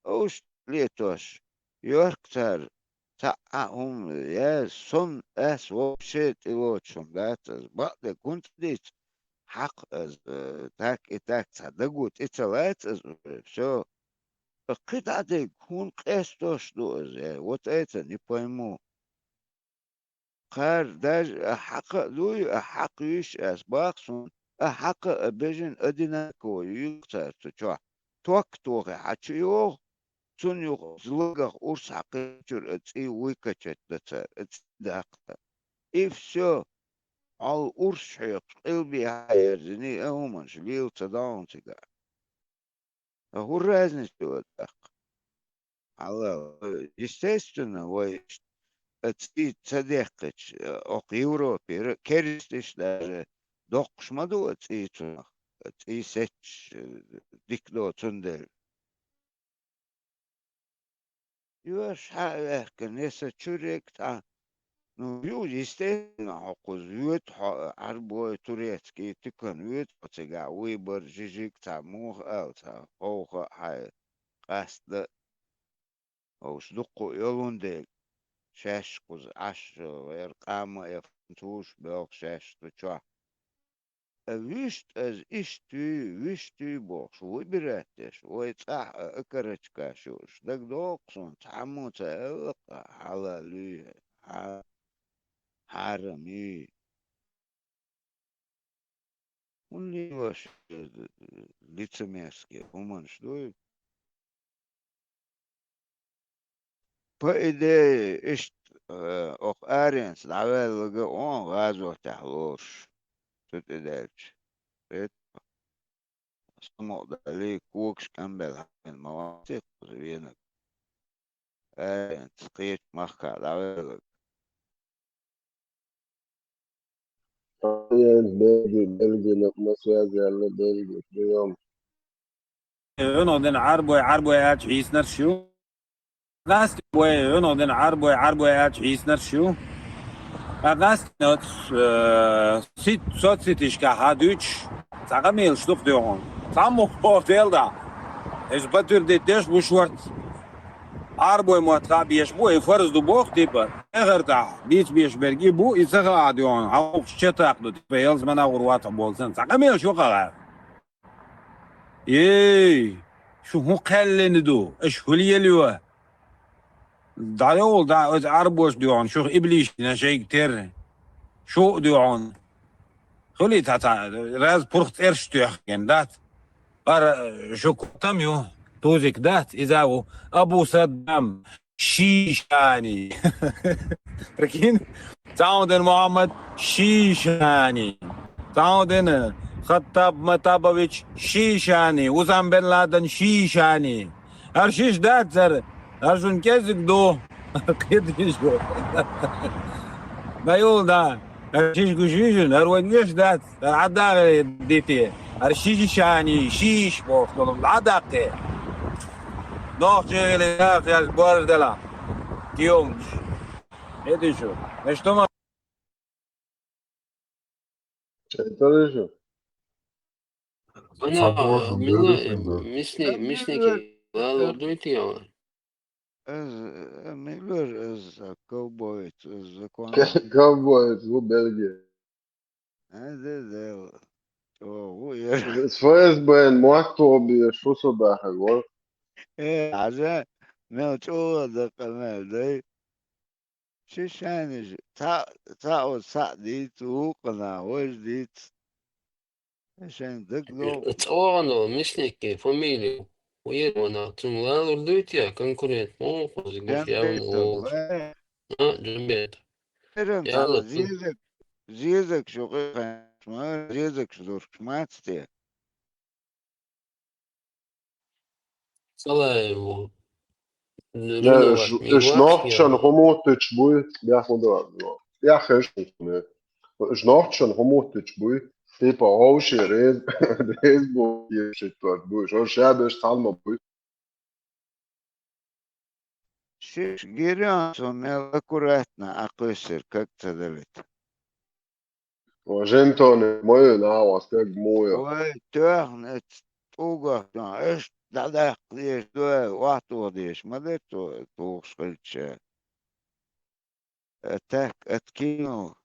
Уьш летош, йохк цара, цхьа а хӀума яз, сонна ас вообще тӀелоцуш хӀума дац аса. Бакъдерг хӀунда ца дийца? Хьакха аса, э, так и так цхьа даго тӀе ца лаца аса уже, всё. Кхин дӀа дерг хӀунда къестош ду аса, э, вот это не пойму. Кхара даже а хьакха а дуй, а хьакха йиш ас баккха суна, а хьакха а бежан одинаково юйла цара цу чохь. Ток тохе хьан чу йогӀу, цунна юха злагах урс хьакхечуьра а цӀий вуй качать дан цара, а цӀий даккха. И всё. Хьол урс хьоькхуш къилбехьа ерзиний, а хӀуманаш лела ца догӀу цигахь. А хӀун разница ю тӀаккха? Хьалал, естественно, вай иштта цӀий ца дехкхича, окху Европера керисташ даже доккхуш ма ду цӀий цунах, цӀий сетташ, дика до цундела. Йош хьа а ваьккхина, я сан чуьрег цхьа, ну, ю, естественно, хьо кхуза воьду, хьо Ӏарбой, турецкий туькан воьду, хьо цигахь выбор, жижиг цхьа, муха аьлла, цхьа, ховха а хьайн къастда а. Вовш дуккха а йолун дерг, шаьш кхуза Ӏаш, вер къама а, я фунтуш боьлху шаьш цу чохь. А вуьшта аса иштта вуьй, вуьшта вуьй бохуш, выбирать деш, вай цӀахь а, а карачкаш юуш, дагадогӀу суна, цхьаммо ца аьлла-кх хьалал юй, хьа-, хьарам юй. ХӀунда лелош лицемерский хӀуманаш дуй? по идее, иштта, э, оха аренца дӀаваьлларг а ву гӀазотехь лоруш, цу тӀе даьлча. Эт, самукъадалий, когаш кӀамбелла хьаьвзина ма вац-те кхуза венарг. Аренца кхечу махкахь дӀаваьлларг. Ай, Бельги, Бельги, на, на связи, алло, Бельги, приём. Вуно дина Ӏарбой, Ӏарбой аьлча хьийсинарш ю. Гастбой, вуно дина Ӏарбой, Ӏарбой аьлча хьийсинарш ю. А гастноц, э, сит, соцсетишкахь хьан дуьйцуш, цхьа къамелаш ду-кх дуьхьал. Цхьаммо боху Дела дӀа. Иза подтвердить деш бу шортта. Ӏарбой мотт хаа безаш бу, и фарз ду боху, типа, эхартахь, дийца безаш берг и бу, и ца хаахь дуьхьал, хьан вукху чатах ду, типа, ялсаманехь гӀур вац хьо боху санна. Цхьа къамелаш ю-кх хьан. Эй, шу хӀун кхаьллина ду? Аша хӀуьлла елла ю? ДӀайовла, дӀа, оцу Ӏарбоша дуьхьал, шух иблиш дина шайга терра. Шу а дуьхьал. Хуьлий цхьа-цхьа, раз пурх цӀераш тоьхна дац. Ара, шу котам ю, тузик дац, иза ву. Абу Саддам, Шишани. Прикинь? Цхьа хӀун дина Мухьаммад Шишани. Цхьа хӀун дина Хаттаб Матабович Шишани. Усам бен Ладен Шишани. ХӀара шиша дац хӀара. ХӀара шуна кӀезиг ду. Кхидишу. ДӀайовла, дӀа. ХӀара шиша гуш ю шуна, хӀара вайн веш дац. ХӀара Ӏадда а дите. ХӀара шишани, шиша бохуш долу Ӏадаккхе. Нохчий гӀили яхъял бордала. Киёмаш. ХӀетишу. Мешто ма. Чайтарышу? Ана, Мила, мисни, мисники, лалор дуйти яла. Из, э, милар из, э, ковбоец, из закон. Ковбоец, ву Бельгия. Э, де, де, о, ву я. Из ФСБ-н мотт беш, шу со даха гор. Э, хьажа, мел чӀогӀа дакъа мел дай. Шишаниш, цхьаъ, цхьаъ оцу цхьаъ дийца, вукхана важа дийца. Шайн дагадогӀу. ЦӀогӀано, мисникке, фамилия. Уер вана, цунна лалур дуйти я, конкурент, мо, кхуза гуш явна Джамбетов, вогӀуш. А, Джамбетов. Эран Яла цхьа цу зезаг, зезаг шу къехьанаш ма, зезаг шу дурхуш мац те. Салаеву. Э, Ренова, уж, уж Мигваш, нохчан я. ХӀумуттуч буй, яхмудо. Яххеш, уж нохчан хӀумуттуч буй. Типа, ховши рез, рез бу, ешит вард буй. Шо шабеш цхьалма буй. Шиш гирян со мел аккуратно а кхуьссир, как ца далит. О, жемтони мою на вас, как мую. Ой, тёхна эц тӀугах, тёхна, эш дӀадаккха деш, дуй, вахтуха деш, ма де цо тухуш хилча. Э, так, откинул.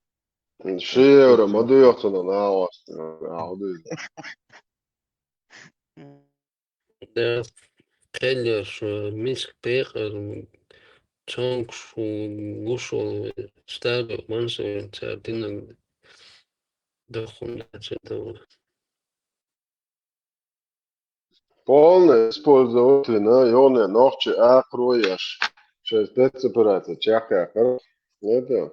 Ши евро ма дуй оцунан, а, оцунан, а, хӀу дуй. Да, кхел яр шу, миска пекъар, цонкуш шу, гуш волу, старый мансур, цара динан дохун дацар дала. Полное использовать вина, ёлне нохчи акхро еш. Шесть спецоперация чекхъяккхар. Это.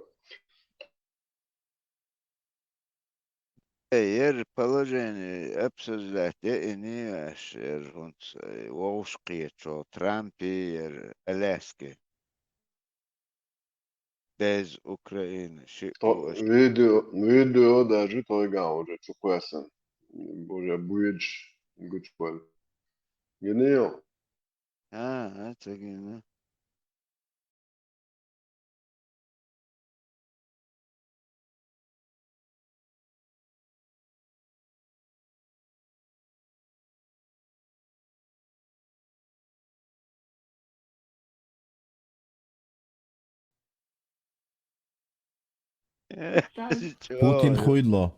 Э, ер положение обсуждать яйни аш, ер хӀунца, э, вовшахкхетачо Трампе, ер Аляске. Без Украины. Ши То у аш видео, видео даже тойган уже чукхоьссина. Уже буьйцуш гучубан. Гинийо? А, а, ца гина. Путин хуйло.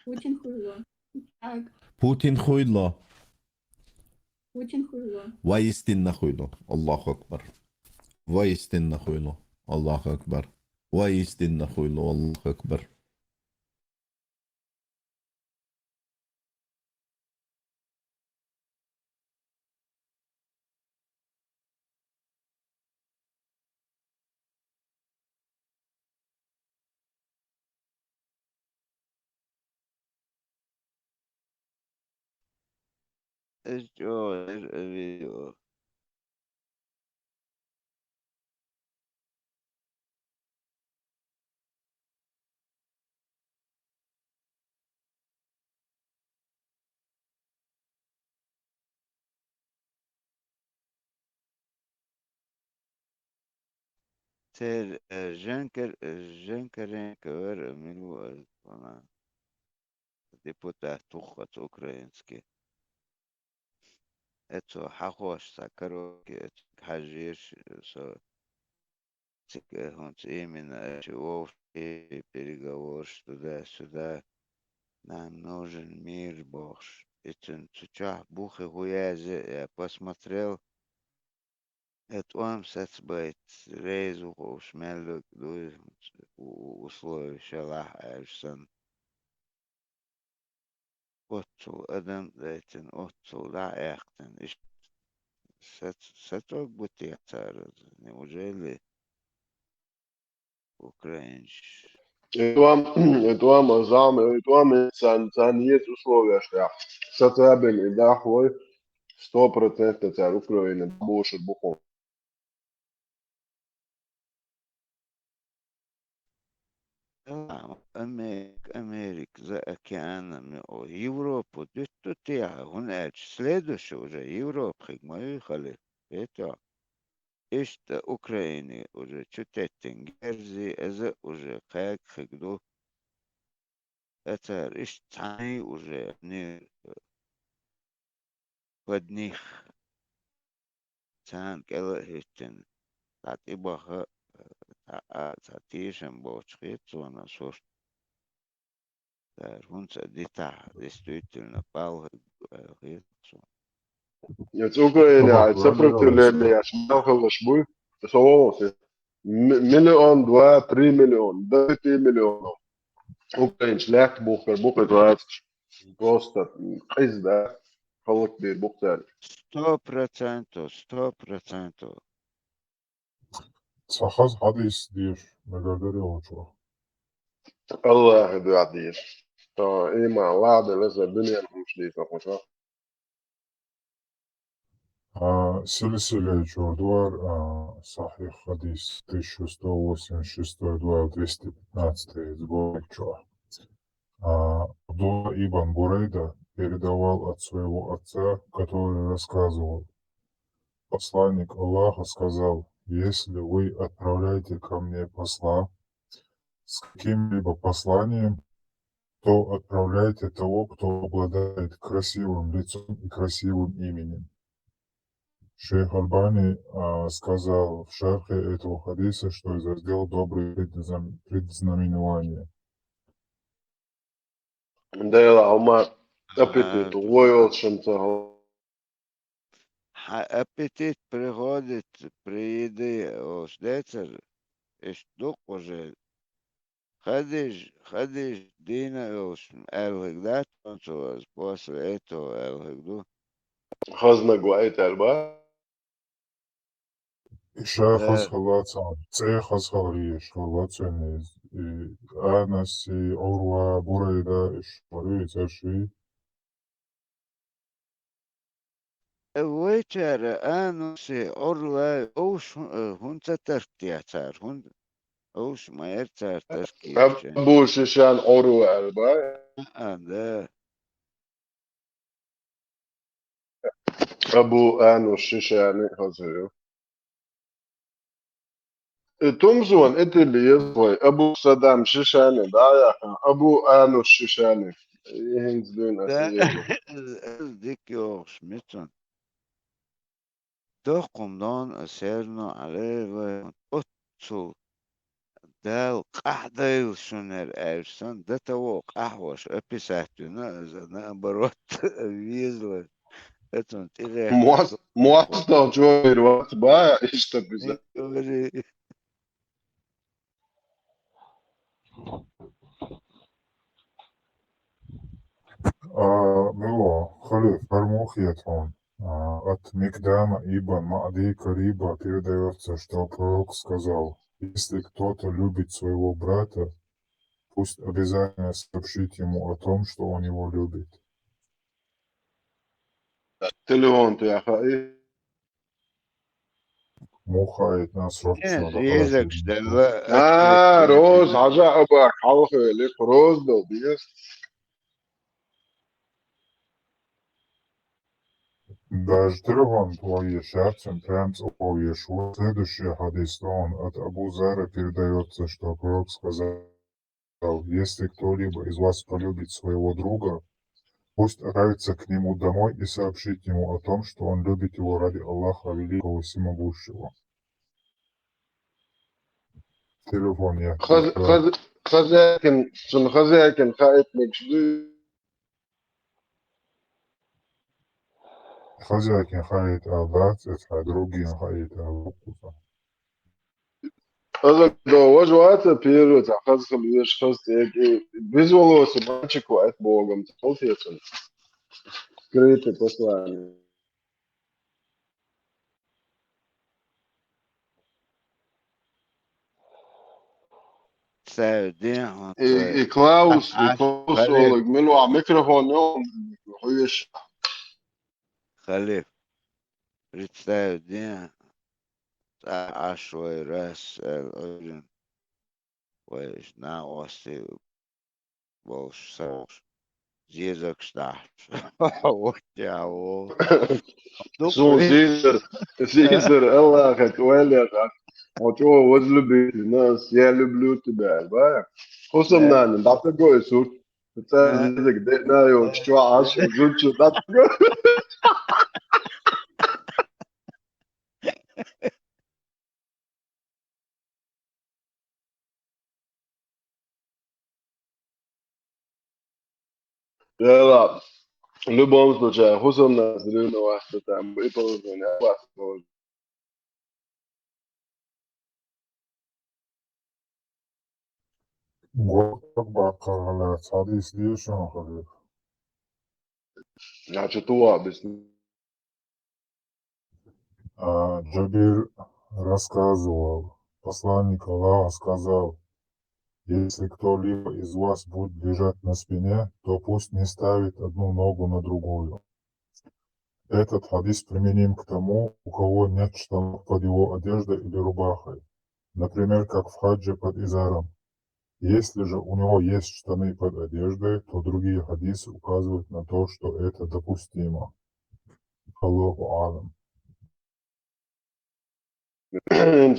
Путин хуйло. Так. Путин хуйло. Путин хуйло. Воистинно хуйло. Аллаху акбар. Воистинно хуйло. Аллаху акбар. Воистинно хуйло. Аллаху акбар. Из чӀоагӀа эр а видео. Цер, э, Женкер-, э, Женкеренко вара, мила ву аз вана. Депутат ву-кх оцу украинский. Эцо хьахош цхьа караоке, эцо хьажийра ш-, со. Цига, э, хӀунца именно аша вовшахкхетий, переговораш туда-сюда. Нам нужен мир, бохуш. И цуьнан цу чохь бухе хӀун язъе а, я посмотрел, э, тӀом сацбайта, реза ву ховш мел верг дуй, у-, у-, условия шалахь аьлча санна. Оццул адам а дайтина, оццул дӀа а аьккхина, иштта сац-, сацорг бу те цара? Неужели украинцаш? И тӀом, и тӀом, а зама, и тӀом, царна, царна еза условияш тӀехь. Сацабелла и дахлой, сто процентов цара Украина бошур бу хьуна. Ам-, Америка, Америка, за океаном йолу Европу дуьтту техьа, хӀунда аьлча следующий уже Европа хиг ма ю хали, вето. Иштта Украине уже чу теттина герзи, иза уже кхаьг хиг ду. Ткъа цара иштта цхьаьний уже ни-, под них. Царна кӀел а хӀиттина, цхьа тӀебаха, цхьа а, цхьа тешам боцуш хета суна, сурт. Цара хӀунца а дитахь, действительно, балха, э, хета суна. Я цу Украине ай сопротивление еш мел хилалаш буй, со вовсе. М-, миллион, два, три миллиона, до пяти миллионов украинцаш лаьтта бухкар бу кхин вацахь. Просто, м, къиза, да, халкъ дийр бу цаьрга. Сто процентов, сто процентов. Ца хаза хьадис дийш, мегар дара йолчо. Аллахьа дуьхьа дийш. Со иман ладелла, аса дуьненан хӀумаш дийца кху со. А, силсила чуьра ду хӀара, а, сахьихь хьадис, тысяча сто восемьдесят шестой ду хӀара, двести пятнадцатый сборник чохь. А, Абдулла ибн Бурайда передавал от своего отца, который рассказывал: Посланник Аллаха сказал: «Если вы отправляете ко мне посла с каким-либо посланием, то отправляйте того, кто обладает красивым лицом и красивым именем». Шейх Албани, а, сказал в шархе этого хадиса, что это сделал доброе предзна-, предзнаменование. Дела хӀума аппетит, а, вой волчунца хьо. Хьан аппетит приходит при еде, ош децар, иштта ду-кх уже. Хадиж, хадиж дийна а йолуш, аьллиг дац, цо аса после этого аьллиг ду. Хазнаг ваийтар бан? И ша, э, хаза хилла цхьа, цӀе хаза хилла еш хилла цуьнан иза. И Анас, и Ӏурва, Бурайда, и шуьга цӀераш вий? Э, вайчара Ануси, Ӏурвай, овш хӀу-, э, хӀунда ца тарккъехь цара? ХӀунда? Овш ма яра цара тарккъехь. Абу Шишан Ӏурва аьлла бан? А, да. Абу Анус Шишани хаза ю. И тумзон, и тилла еза вай, Абу Садам Шишани, да, яхна, Абу Анус Шишани. И хӀинца дуьйна аса еза. Ас, ас дика йохуш, мицун. Доккхум дон ас серно Ӏале вай, оццул Дала къахьдайла шуна аьлла санна, до того къахьош описать вина, иза наоборот, везала. Эцун тӀехь мос-, мостагӀчо вир вац бан, иштта биза. Говори. А, мила, халиф, хӀара муха хета хьуна? А, от Микдама ибн Маъди Кариба передаётся, что пророк сказал: «Если кто-то любит своего брата, пусть обязательно сообщит ему о том, что он его любит». Телефон тоьхна и. Муха айт нас рочно. Э, да, зезагаш хватит. Делла, а, Роз, хьажа а бак, хьалха велик, Роз дал, бес. Даже телефон твой ещё, прям целовал ещё. Следующий хадис, он от Абу Зара передаётся, что пророк сказал: «Если кто-либо из вас полюбит своего друга, пусть отправится к нему домой и сообщит ему о том, что он любит его ради Аллаха Великого Всемогущего». Телефон я. Хаз-, хаз-, хозяйкин, цун хозяйкин хаийтинарг шу дуй? Хозяйкин хаийта аьлла дац, эцхьа другин хаийта аьлла ду-кх. Аса до вож ваца первый, цхьа хаза хила везаш, хаза цӀе, и без волосы мальчик вац богом, цхьа хила тесана. Скрытое послание. Цаьрден хьо И, цаьр- и Клаус, и А, Клаус Халиф. Олег, мила ваха микрофон йо, хьоьш. Халиф. Представь, ден цӀа Ӏаш вай рас аьлла Ӏуьйран. Вай иштта накъостий болуш, совгӀаш, зезагаш дахьаш. Вот я ву. Суна Зизар, Зизар, Аллахьа тӀе ваьлла яхаш, хьо чӀогӀа возлюбить нас, я люблю тебя, ба? Хусам нана, дӀатаго и сурт. ЦӀа зезаг деъна йолчу чохь Ӏаш, жуьгтичу дӀатаго. Дела, в любом случае, хӀусамнас ревновать дан там и положение, а вас положение. Гот баккхара лаьцна хьадис дийшина хилира. Значит, у вас А, Джабир рассказывал, посланник Аллаха сказал: «Если кто-либо из вас будет лежать на спине, то пусть не ставит одну ногу на другую». Этот хадис применим к тому, у кого нет штанов под его одеждой или рубахой, например, как в хадже под изаром. Если же у него есть штаны под одеждой, то другие хадисы указывают на то, что это допустимо. Аллаху а'лам.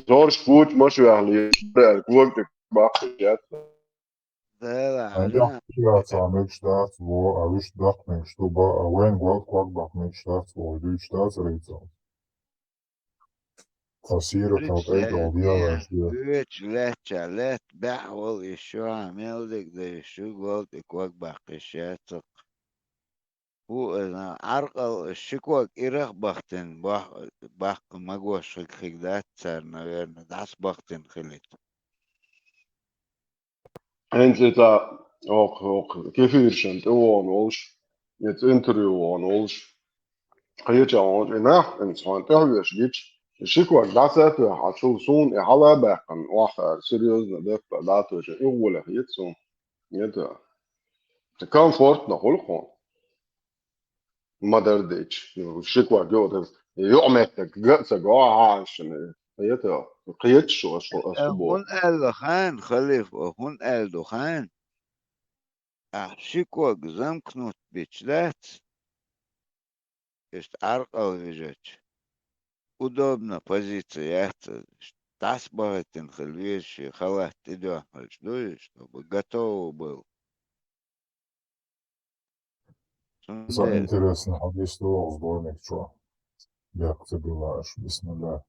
Зорш куча машвехли, ког тӀе баккхаш яц. Дела, Ан хьан дехьа цхьа мегаш дац, во, а вуьш даккха мегаш ду, ба, а вайн гол ког баккха мегаш дац, во, дуьйцуш дац райцал. Тхан сийра, тхан тӀе а долу, дела, Оьцу лаьттача лаьтта баьхьа волу и шу, хьан мел дерг дан и шу, гол тӀе ког баккха йиш яц-кх. ХӀу, иза, Ӏаркъал ши ког ирах а бахтина, бах-, баккха магош хиг-хиг дац царна, наверное, дӀасабахтина хилийта. ХӀинца и цхьа, оха, оха, кефиршан тӀе вогӀун волуш, и цхьа интервью вогӀун волуш, кхеча хьуна и нах, хӀинца хьуна тӀехвеш гича, и ши ког дӀаса а тоьхна, хьан чул суна и хьала а баьккхина, охьа, серьёзно, даккха дӀа а тоьхна, и гӀоле хета суна. Нет, а. Комфортно хуьлу хьуна. Ма-дарра дийцича, ну, ши ког йо, ас, йоӀ меттиг, га а ца го, хьан шина, кхета, кхета шу, ас, ас Э, боху. ХӀун аьлла хьайна, Халиф, хӀун аьлла ду хьайна? Ахь ши ког замкнут бича дац? Иштта Ӏаркъал вижача, удобно позиция яц иза. Иштта дӀасабахийтина хила веза шен халат тӀедоьхналча, ду иза, чтобы готовый был. Самое Цундела интересное хьадис ду оха сборник чохь. Бехк ца билла аша. Бисмилла.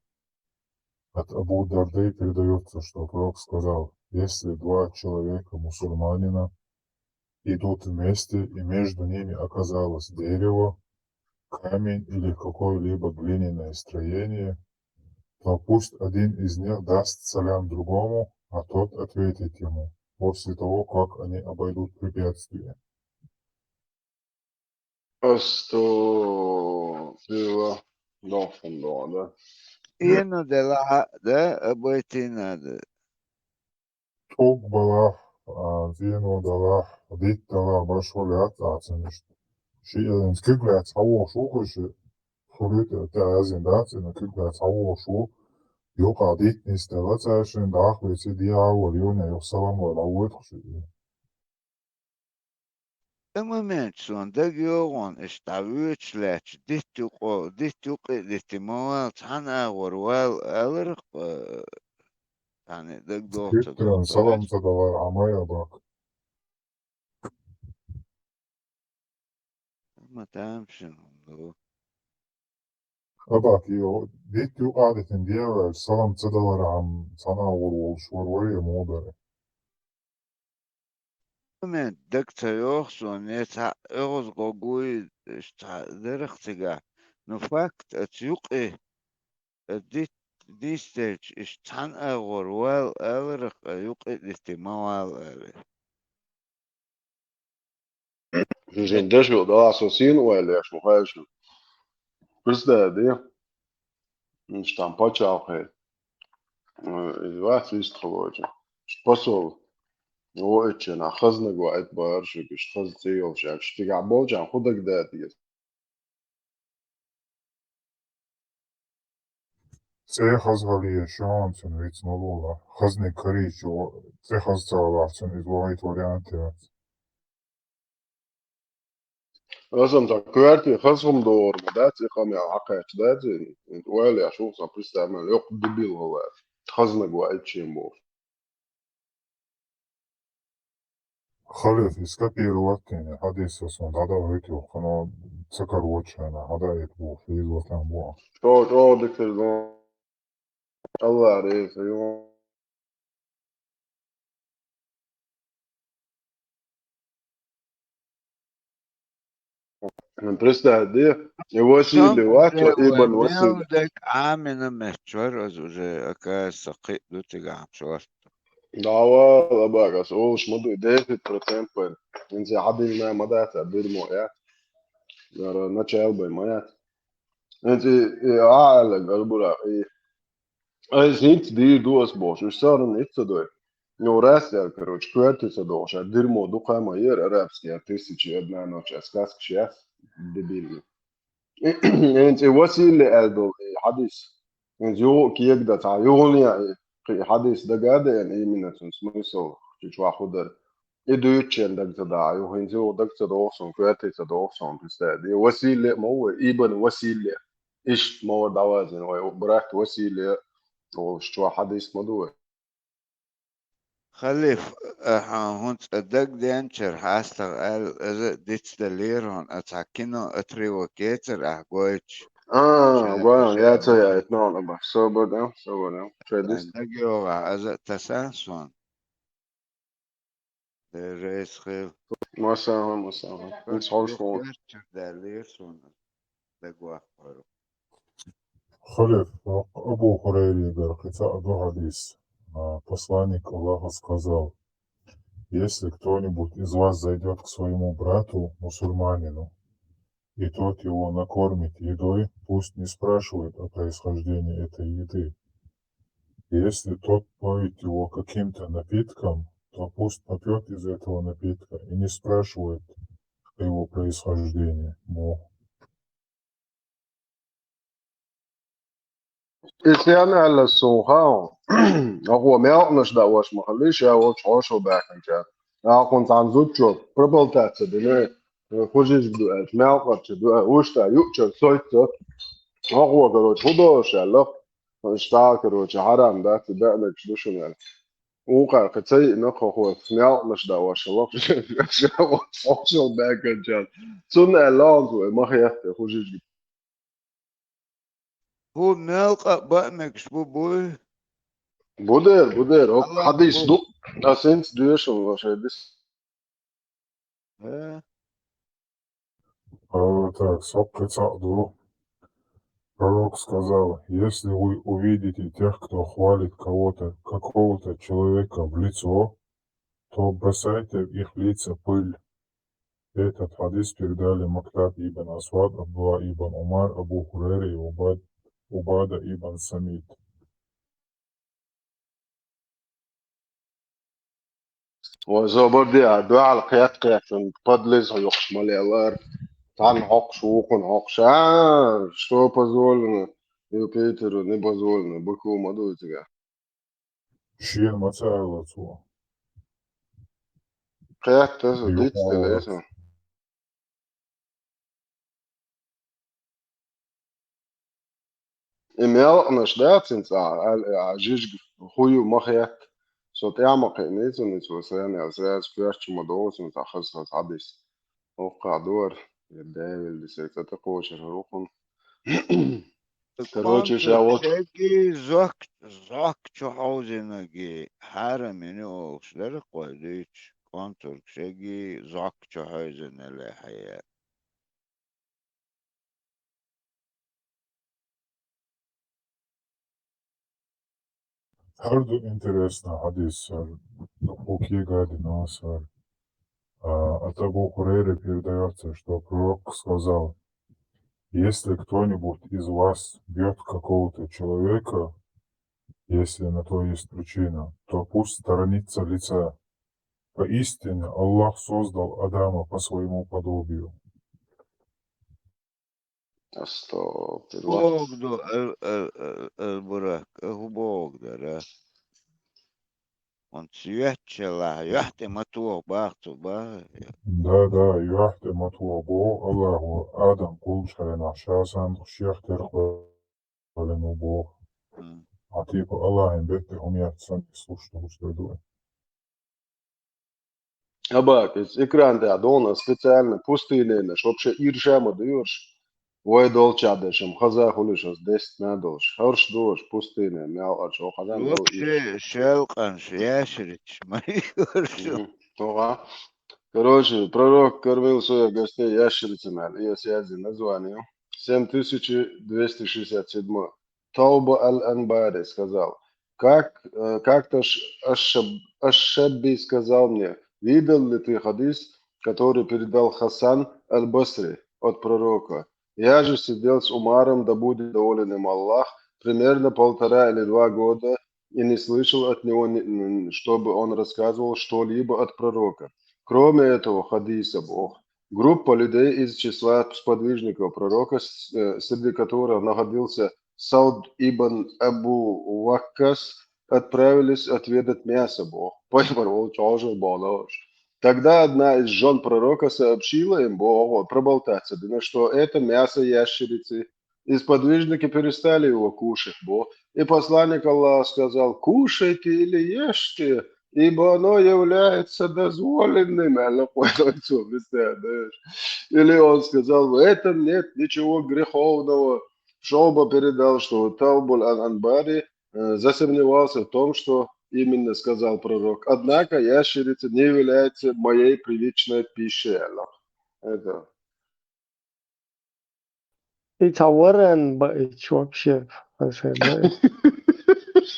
От Абу Дарды передаётся, что пророк сказал: «Если два человека мусульманина идут вместе, и между ними оказалось дерево, камень или какое-либо глиняное строение, то пусть один из них даст салям другому, а тот ответит ему, после того, как они обойдут препятствие». Астагфирулла. Дохун догӀа, да? Эно делахь а, да, обойти надо. ТӀулг балахь, а, зено далахь, дитт далахь, башхо лаьцна а ца мишта. Ши, э, куьг лаьцна хьавогӀуш ву кху шу, хуьлуьйту тӀе азин дац, ина куьг лаьцна хьавогӀуш ву, юкъа диттнис тӀе вацӀаьшин, даха веце дегӀа вара юна, юха салам вара дӀавойту кху шу. Ца момент сон дага йогӀун, иштта дӀавоьдуш лаьтташ, дитт юкъо, дитт юкъе дитти ма вала, цхьана агӀор вала, аларах, э, цхьана дага доху ца Питтран доху салам ца далар Ӏамай а бакъ. Ма тамашийна хӀума ду. Абак, йо, дитт юкъа дитина дегӀ ваьлча, салам ца далархьама, цхьана агӀор волуш вара вай, я муха дара? Момент дага ца йогӀу суна, я цхьа оьгӀаз гӀо гуй, иштта цхьа дарах цигахь. Ну, факт, аца юкъе, а дитт нисделча, иштта цхьана агӀор вала аларах, а юкъе дитти ма вала аьлла. Жен дешвилла дала со сийна ойла еш ма хойшу. Представь, де? Иштта там пачхьалкхе. Э, из вац вистхалоча. Иштта посол. Во эчча нах хазнаг ваийта бара шуьга, иштта хаза цӀе йолуш аьлла. Иштта цигахь болчарна хӀун дагадеа деза? ЦӀе хаза хила еза шуна, цуьнан виц ма лолахь. Хазниг карийча, цӀе хаза ца хилахь, цуьнан иза вахийта вариант яц. Аса-м сан коьрте хаза хӀума догӀур ма дац, и къамел хьакхаьчча дац, ойла еш ву сан, представь, мел йоккха дебил хӀаллац. Хазнаг ваийта шен бохуш. Халиф, и скопировать дина хьадисо суна дӀадахийтина, кхана ца каравочу хенахь хьадаийта бохуш, хьийзо там боху. ЧӀогӀа, чӀогӀа дика хир ду. Аллах реза ю. Представь, де, и Василий вац, и Ибн Василий. Мел дерг Ӏамина меттачу вара, аса уже, оказывается, кхиъ ду цигахь шорта. Давай, лабак, аса олуш ма ду, десять процентов бен. ХӀинца хьадийна ма дац, а дирмо яц. Нара начал бен ма яц. ХӀинца и, и, а, аьлла, гарбура, и. Ай, хӀинца дийр ду ас бохуш, уьш саран итт ца дой. Ну, раз я, короче, коьрте ца дохуш, а дирмо дукха ма ера арабский, а тысячи одна ночь, а сказка сейчас дебильный. ХӀинца и Василий аьлла долу и хьадис. ХӀинца юха а кегадан цхьа юхана яа и, кхин хьадис дага а деана, именно цуьнан смысл чу чохь хӀун дара. И дуьйцучеран дага ца дахьа, юха хӀинца юха дага ца доху суна, коьрте ца доху суна, представь. И Василий а ма ву вай, Ибн Василий. Иштта ма вара дӀавазина вай, брат Василий а волуш чохь хьадис ма ду вай. Халиф, ахьа, хӀунца дагадеанчара хьастагӀа аьлла, аза а дицделлера хьуна, а цхьа кино отрывок ецара ахь гойтуш. А, гой, я ца яйта, нон, аба. Собар дан, собар дан. Шай дис. ДагайогӀахь, аза а тасахьа суна. Деррес хила. Масала, масала. Ин схьовш вон. Чуьрдаьллера суна. Дагваккхара. Халиф, Абу Хурайригара кхин цхьаъ ду хьадис. А, посланник Аллаха сказал: «Если кто-нибудь из вас зайдёт к своему брату, мусульманину, и тот его накормит едой, пусть не спрашивает о происхождении этой еды. И если тот поит его каким-то напитком, то пусть попьёт из этого напитка и не спрашивает о его происхождении». Бу. И стенна аьлла суна хаьа, ахьо мелкъанаш даа ваша ма хилла, ша волчу хьошо баьхкинчара. Акхун цхьана зудчо проболтаться дина, хужижга ду аьлча, мелкъарча ду аьлча, вуьшта юучара сойтта. Ахьо, короче, хӀун долуш аьлла? Иштта, короче, хьарам дац, и беанаргаш ду шуна аьлла. Вукхара кхин ца йиъна, кхо хӀоьца мелкъанаш даа ваша лакхаш, ша волчу хьошо баьхкинчара. Цунна аьлла, вай ма хетта, хужижга. ХӀу мел къа баа мегаш бу, буй? Бу дера, бу дера. ХӀокху хьадис ду. Ас хӀинца доьшуш ву шайн дис. Э? А, так, схьакхин цхьаъ ду. Пророк сказал: «Если вы увидите тех, кто хвалит кого-то, какого-то человека в лицо, то бросайте в их лица пыль». Этот хьадис передали Мактаб ибн Асвад, Абдулла ибн Умар, Абу Хурайра и Убад-, Убада ибн Самит. Вай зобар де, а дуьхьал кхетта-кхетта, подлиза йоккхуш ма лелара. Цхьана хьокхуш, вукхун хьокхуш. А, что позволено Юпитеру, не позволено Быку ма ду цигахь. Шена ма ца аьлла цо. Кхетта, диц делла. И мел къанаш дац цуьнца, а, а, жижиг хӀун ю ма хетта. Со тӀаьхьа ма кхиъний цунна, цо сайна аьлла, сразу коьртачу ма догӀу цунна цхьа хаза-хаза хьадис. Воккхахь дора, я Даьвилла, дисай цӀа тӀекхочур хӀара вукхун. Короче, ша вот шегги зок, зок чу хьовзинаги хьарам йина олуш дара кхой дуьйцуш, кӀонтург шегги зок чу хьовзина ле хьая. ХӀара ду интересно хьадис, хӀара ду кху кегадина сара. А, от Абу Хурейры передаётся, что пророк сказал: «Если кто-нибудь из вас бьёт какого-то человека, если на то есть причина, то пусть сторонится лица. Поистине Аллах создал Адама по своему подобию». Астагфируллах. Бог ду, эр, эр, эр, эр бурак, эр хӀу Бог дара? Он цвет челахь, юьхь тӀе ма тоха бах цо, бах. Да, да, юьхь тӀе ма тоха боху Аллахо, Адам кхуллучу хенахь ша санна шех тера кхоьллина ву боху. М. А типа Аллахьан бетта хӀума яц санна, и слушать долуш дерг ду. Абак, иза экран тӀехь дохна специально пустыненаш, вообще ирша ма дуьйраш. Вай долчахь дешам, хаза хуьлуш аса дестина долуш. ХӀорш дуьйраш пустыне, мел къарчо хаза. Вообще, шелкъанаш, яшриташ ма юьйраш. Мгм. Тоха. Короче, пророк кормил своих гостей ящерицами, и я связи название. Семь тысяч двести шестьдесят седьмой. Тауба аль-Анбари сказал: «Как, э, как-то Ш-, Аш-Шаб-, Аш-Шабби сказал мне: видел ли ты хадис, который передал Хасан аль-Басри от пророка? Я же сидел с Умаром, да будет доволен им Аллах, примерно полтора или два года и не слышал от него, ни-, н-, чтобы он рассказывал что-либо от пророка, кроме этого хадиса, бох». Группа людей из числа сподвижников пророка, с-, э, среди которых находился Сауд ибн Абу Ваккас, отправились отведать мясо, бох. Пайхамар волчу хьожал бохуш. Тогда одна из жён пророка сообщила им, бох, проболтаться, да, что это мясо ящерицы. И сподвижники перестали его кушать, бо. И посланник Аллаха сказал: «Кушайте или ешьте, ибо оно является дозволенным». Аьлла, кхойдойцо, представляешь? Или он сказал: «В этом нет ничего греховного». Шоба передал, что Таубуль Ан-, Анбари, э, засомневался в том, что именно сказал пророк. Однако ящерица не является моей привычной пищей, Аллах. Это И цхьа варан баийташ вообще, хаза баийташ.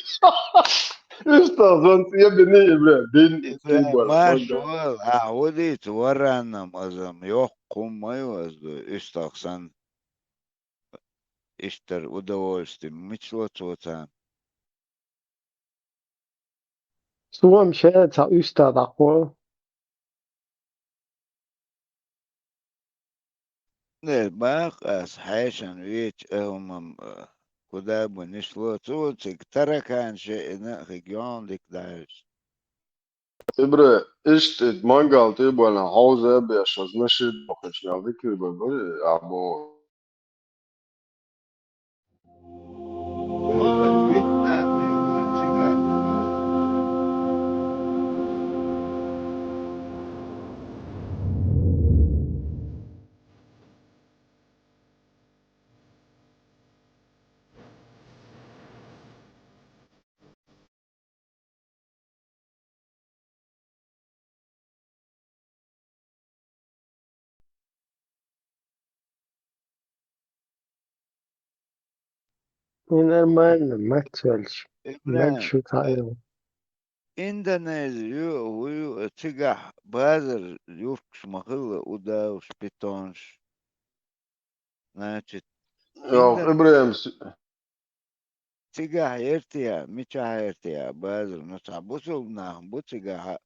Иштта зонца я бини, бля, дин. Иза тубар, маша вал, а, хӀу дийца вараннам азам, йоккха хӀума ма ю ас ду, уьстагӀ санна. Иштта удовольствие мича ло цо царна? Суна ша цхьа уьстагӀ дӀакхо. Не, бакъ ас хьешан веча а хӀумам, а, куда бы ни шло, цо цига таракан шеъна а хиг йоьллиг даьлча. Ибра, иштта мангал тӀе а баьлла, хьовза а беш, ас нашид бохуш, ял дикир бан бара, а бо. И нормально, мацвелча. Ибрахим, мел шу таӀийла. Индонези ю, хӀу ю, цигахь базар юркаш ма хилла, удаваш, питонаш. Значит, йо, Инда-, Ибрахим, с-, цигахь яртия, мичахь яртия базар, ну, цхьа бусулба нах бу цигахь.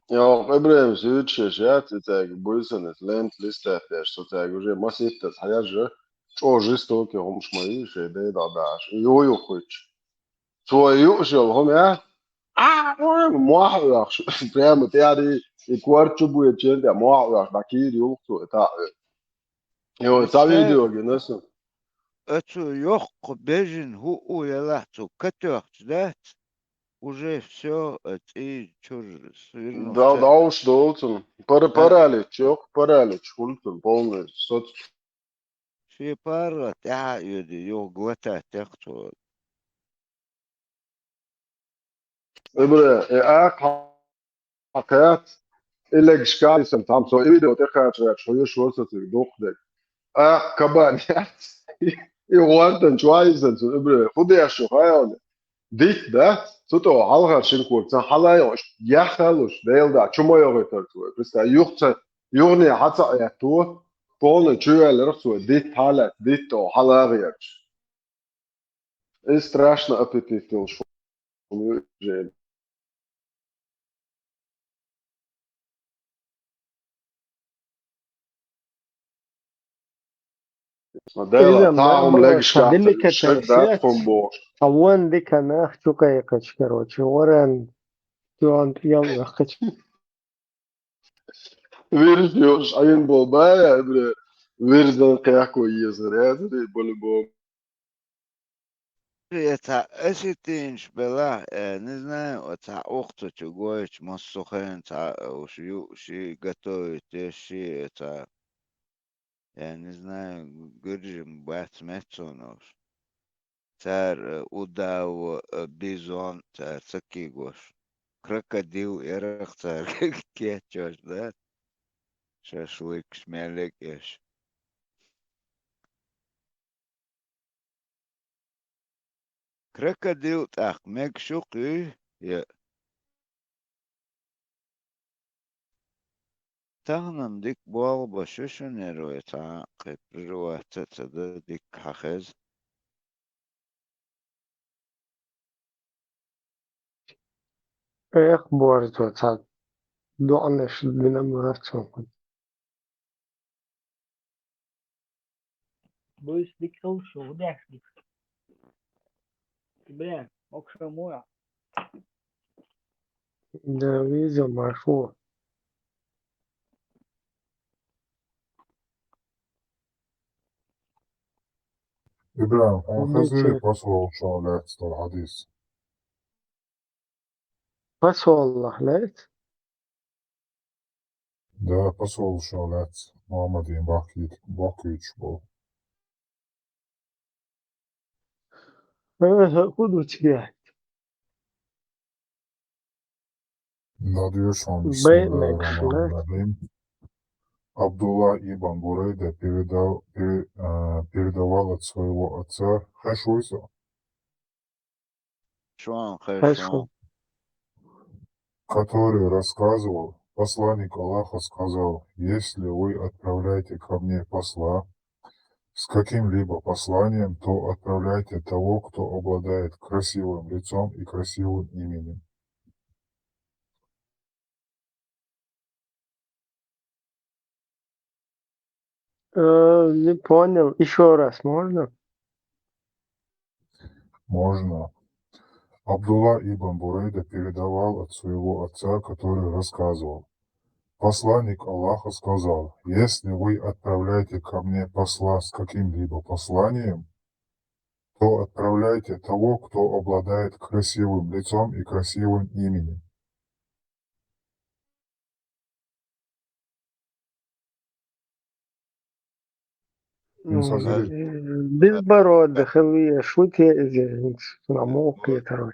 Йо, Ибрагим, сюрчеш яц, и цаьга буьйсанас лента листать деш, со цаьга уже маситтаза хьаьжжа, чӀожа жестокий хӀумаш ма йий, шайн дайдах дахьаш. Ю, ю, хуьйч. Цо юуш йолу хӀума яц? А, ой, мохь оьхуш. Прямо тӀаьхьа и корта чу боьдучу тӀе мохь оьхуш, дӀа кийра юлху цо, и таӀ оьху. Йо, цхьа видео гина аса. Оцу йоккха бежина хӀуъу елахь цу катоьхча дац, уже всё, э, цӀий чуьра свернуш. Да, дӀовш долу цунна. Пара-, паралич, йоккха паралич хуьлу цунна, полный соц. Шен паргӀат тӀаьхьа а оьдий, юха глотать дехьа цо. Ибра, и акха хьакхаьчча, и легаш кхайсан, цхьамма со и видео тӀекхачарехь, хьоьжуш вара со цига дукха дерг. Акха кабан яц. И гӀортан чу вайзан цу, Ибра, хӀун деш ю, хьайна? Дитт дац? Цу тӀе хьалхара шина кора цхьа хьала йо, иштта яххалуш, Дела да, чу ма йогӀуьйтура цо. Представь, юха ца, юхане хьа ца Ӏетто, полный чу йоьлларх цо, дитт хьалаьцна, дитт тӀе хьала гӀерташ. И страшно аппетит йолуш хӀума ю жен. Дела, иза цхьа хӀума легаш кхаччалц, деликатес шаг дац яц, хӀума бохуш. Цхьа вон дика нах чу кхайкхича, короче, варан, чуьнан пӀелг ваьккхича. Вирус йолуш Ӏийна болу бая, бре, вирус дан кхехко езар яцара, по-любому. Я цхьа осетинаш белахь, э, не знаю, оцхьа ухта чу гойтуш, массо хенахь цхьа уьш юуш, готовить деш, я цхьа, я не знаю, гуьржи бац меттиг цунах. Цара, э, удав, э, бизон, цара ца кегош. Крокодил ярах цара кечош, да? Шашлыкаш мел лекеш. Крокодил тӀаккха мегаш ю-кх, юй? Я. Тахана-м дика болх беш ю шуна, яра вай цхьа а кхин прерваться а ца дан, дика хьан хеза. Эх, борзо, цхьа доӀанаш дина ма дац цунна. Буьйса дика хилла шу, хӀун деш ду? Бля, окша муя. Да, видел, Марфу. Ибрахим, хьуна хезий посол шо лаьцна долу хьадис? Посол лаьцна? Да, посол шо лаьцна, Мухаммадин бахкийт-, бахкуьйтуш болу. Э, хӀун ду цигахь? Надеюсь, он Бен бисмиллахир-рахманир-рахим. Абдулла ибн Бурайда передал, пере-, э, передавал от своего отца. Хеш вуй со? Шуна хеш ву. Который рассказывал, посланник Аллаха сказал: «Если вы отправляете ко мне посла с каким-либо посланием, то отправляйте того, кто обладает красивым лицом и красивым именем». Э, не понял. Ещё раз можно? Можно. Абдулла ибн Бурайда передавал от своего отца, который рассказывал: «Посланник Аллаха сказал: если вы отправляете ко мне посла с каким-либо посланием, то отправляйте того, кто обладает красивым лицом и красивым именем». Ну, э, безбородый хила везаш ву те иза, хӀинца муха кхетар вай.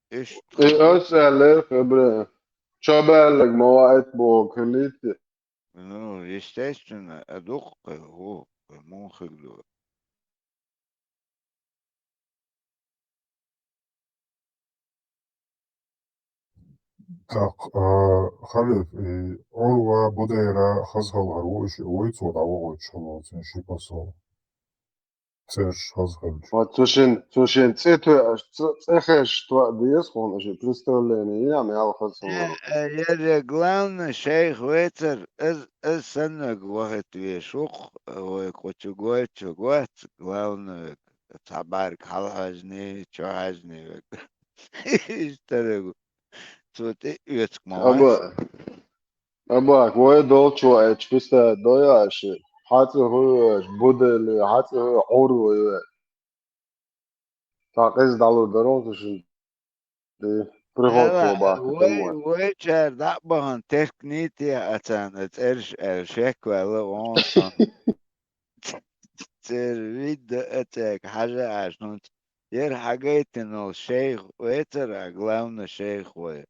Иштта. И ас аьлла, Ибрахим, чобаьлларг ма ваийта бохург хилийта. Ну, естественно, а дукха кхин хӀу, кхин муха хила ду. Так, а, Халид, и Урва, Будайра хаза хала хир ву, уьш вуй цо дӀавахийтуш хилла цуьнан ши посол? церш хаза хилча. Вот цу шин, цу шин цӀе тоьаш, цӀе, цӀе хезаш тоъа деза хьуна, аша представление ян мел хаза хилар. Э, э, ерре главный шайх вецар, аз, аз саннаг вахат веш вух, вай кху чу гой чу гоц, главный век. Цхьа бӀарг хьалхьажний, чухьажний век. Иштта век. Цо тӀе оьцук ма вац. Аба, Абак, вай долчо эча писта дояши, хьацӀи хӀуй эш, будели, хьацӀи хӀуй Ӏур вай вай. Цхьа къиза дӀалур даро цу шин ди, приход Ала, цо баккха вай, тема. Вай чар дӀа а бахана, теркнийте а царна цӀерш аьлла, шек ваьлла вон сан. Цер видда а цаьга хьажа аьш хӀунца. Яр хьагайтина шайх вецар а, главный шайх вай.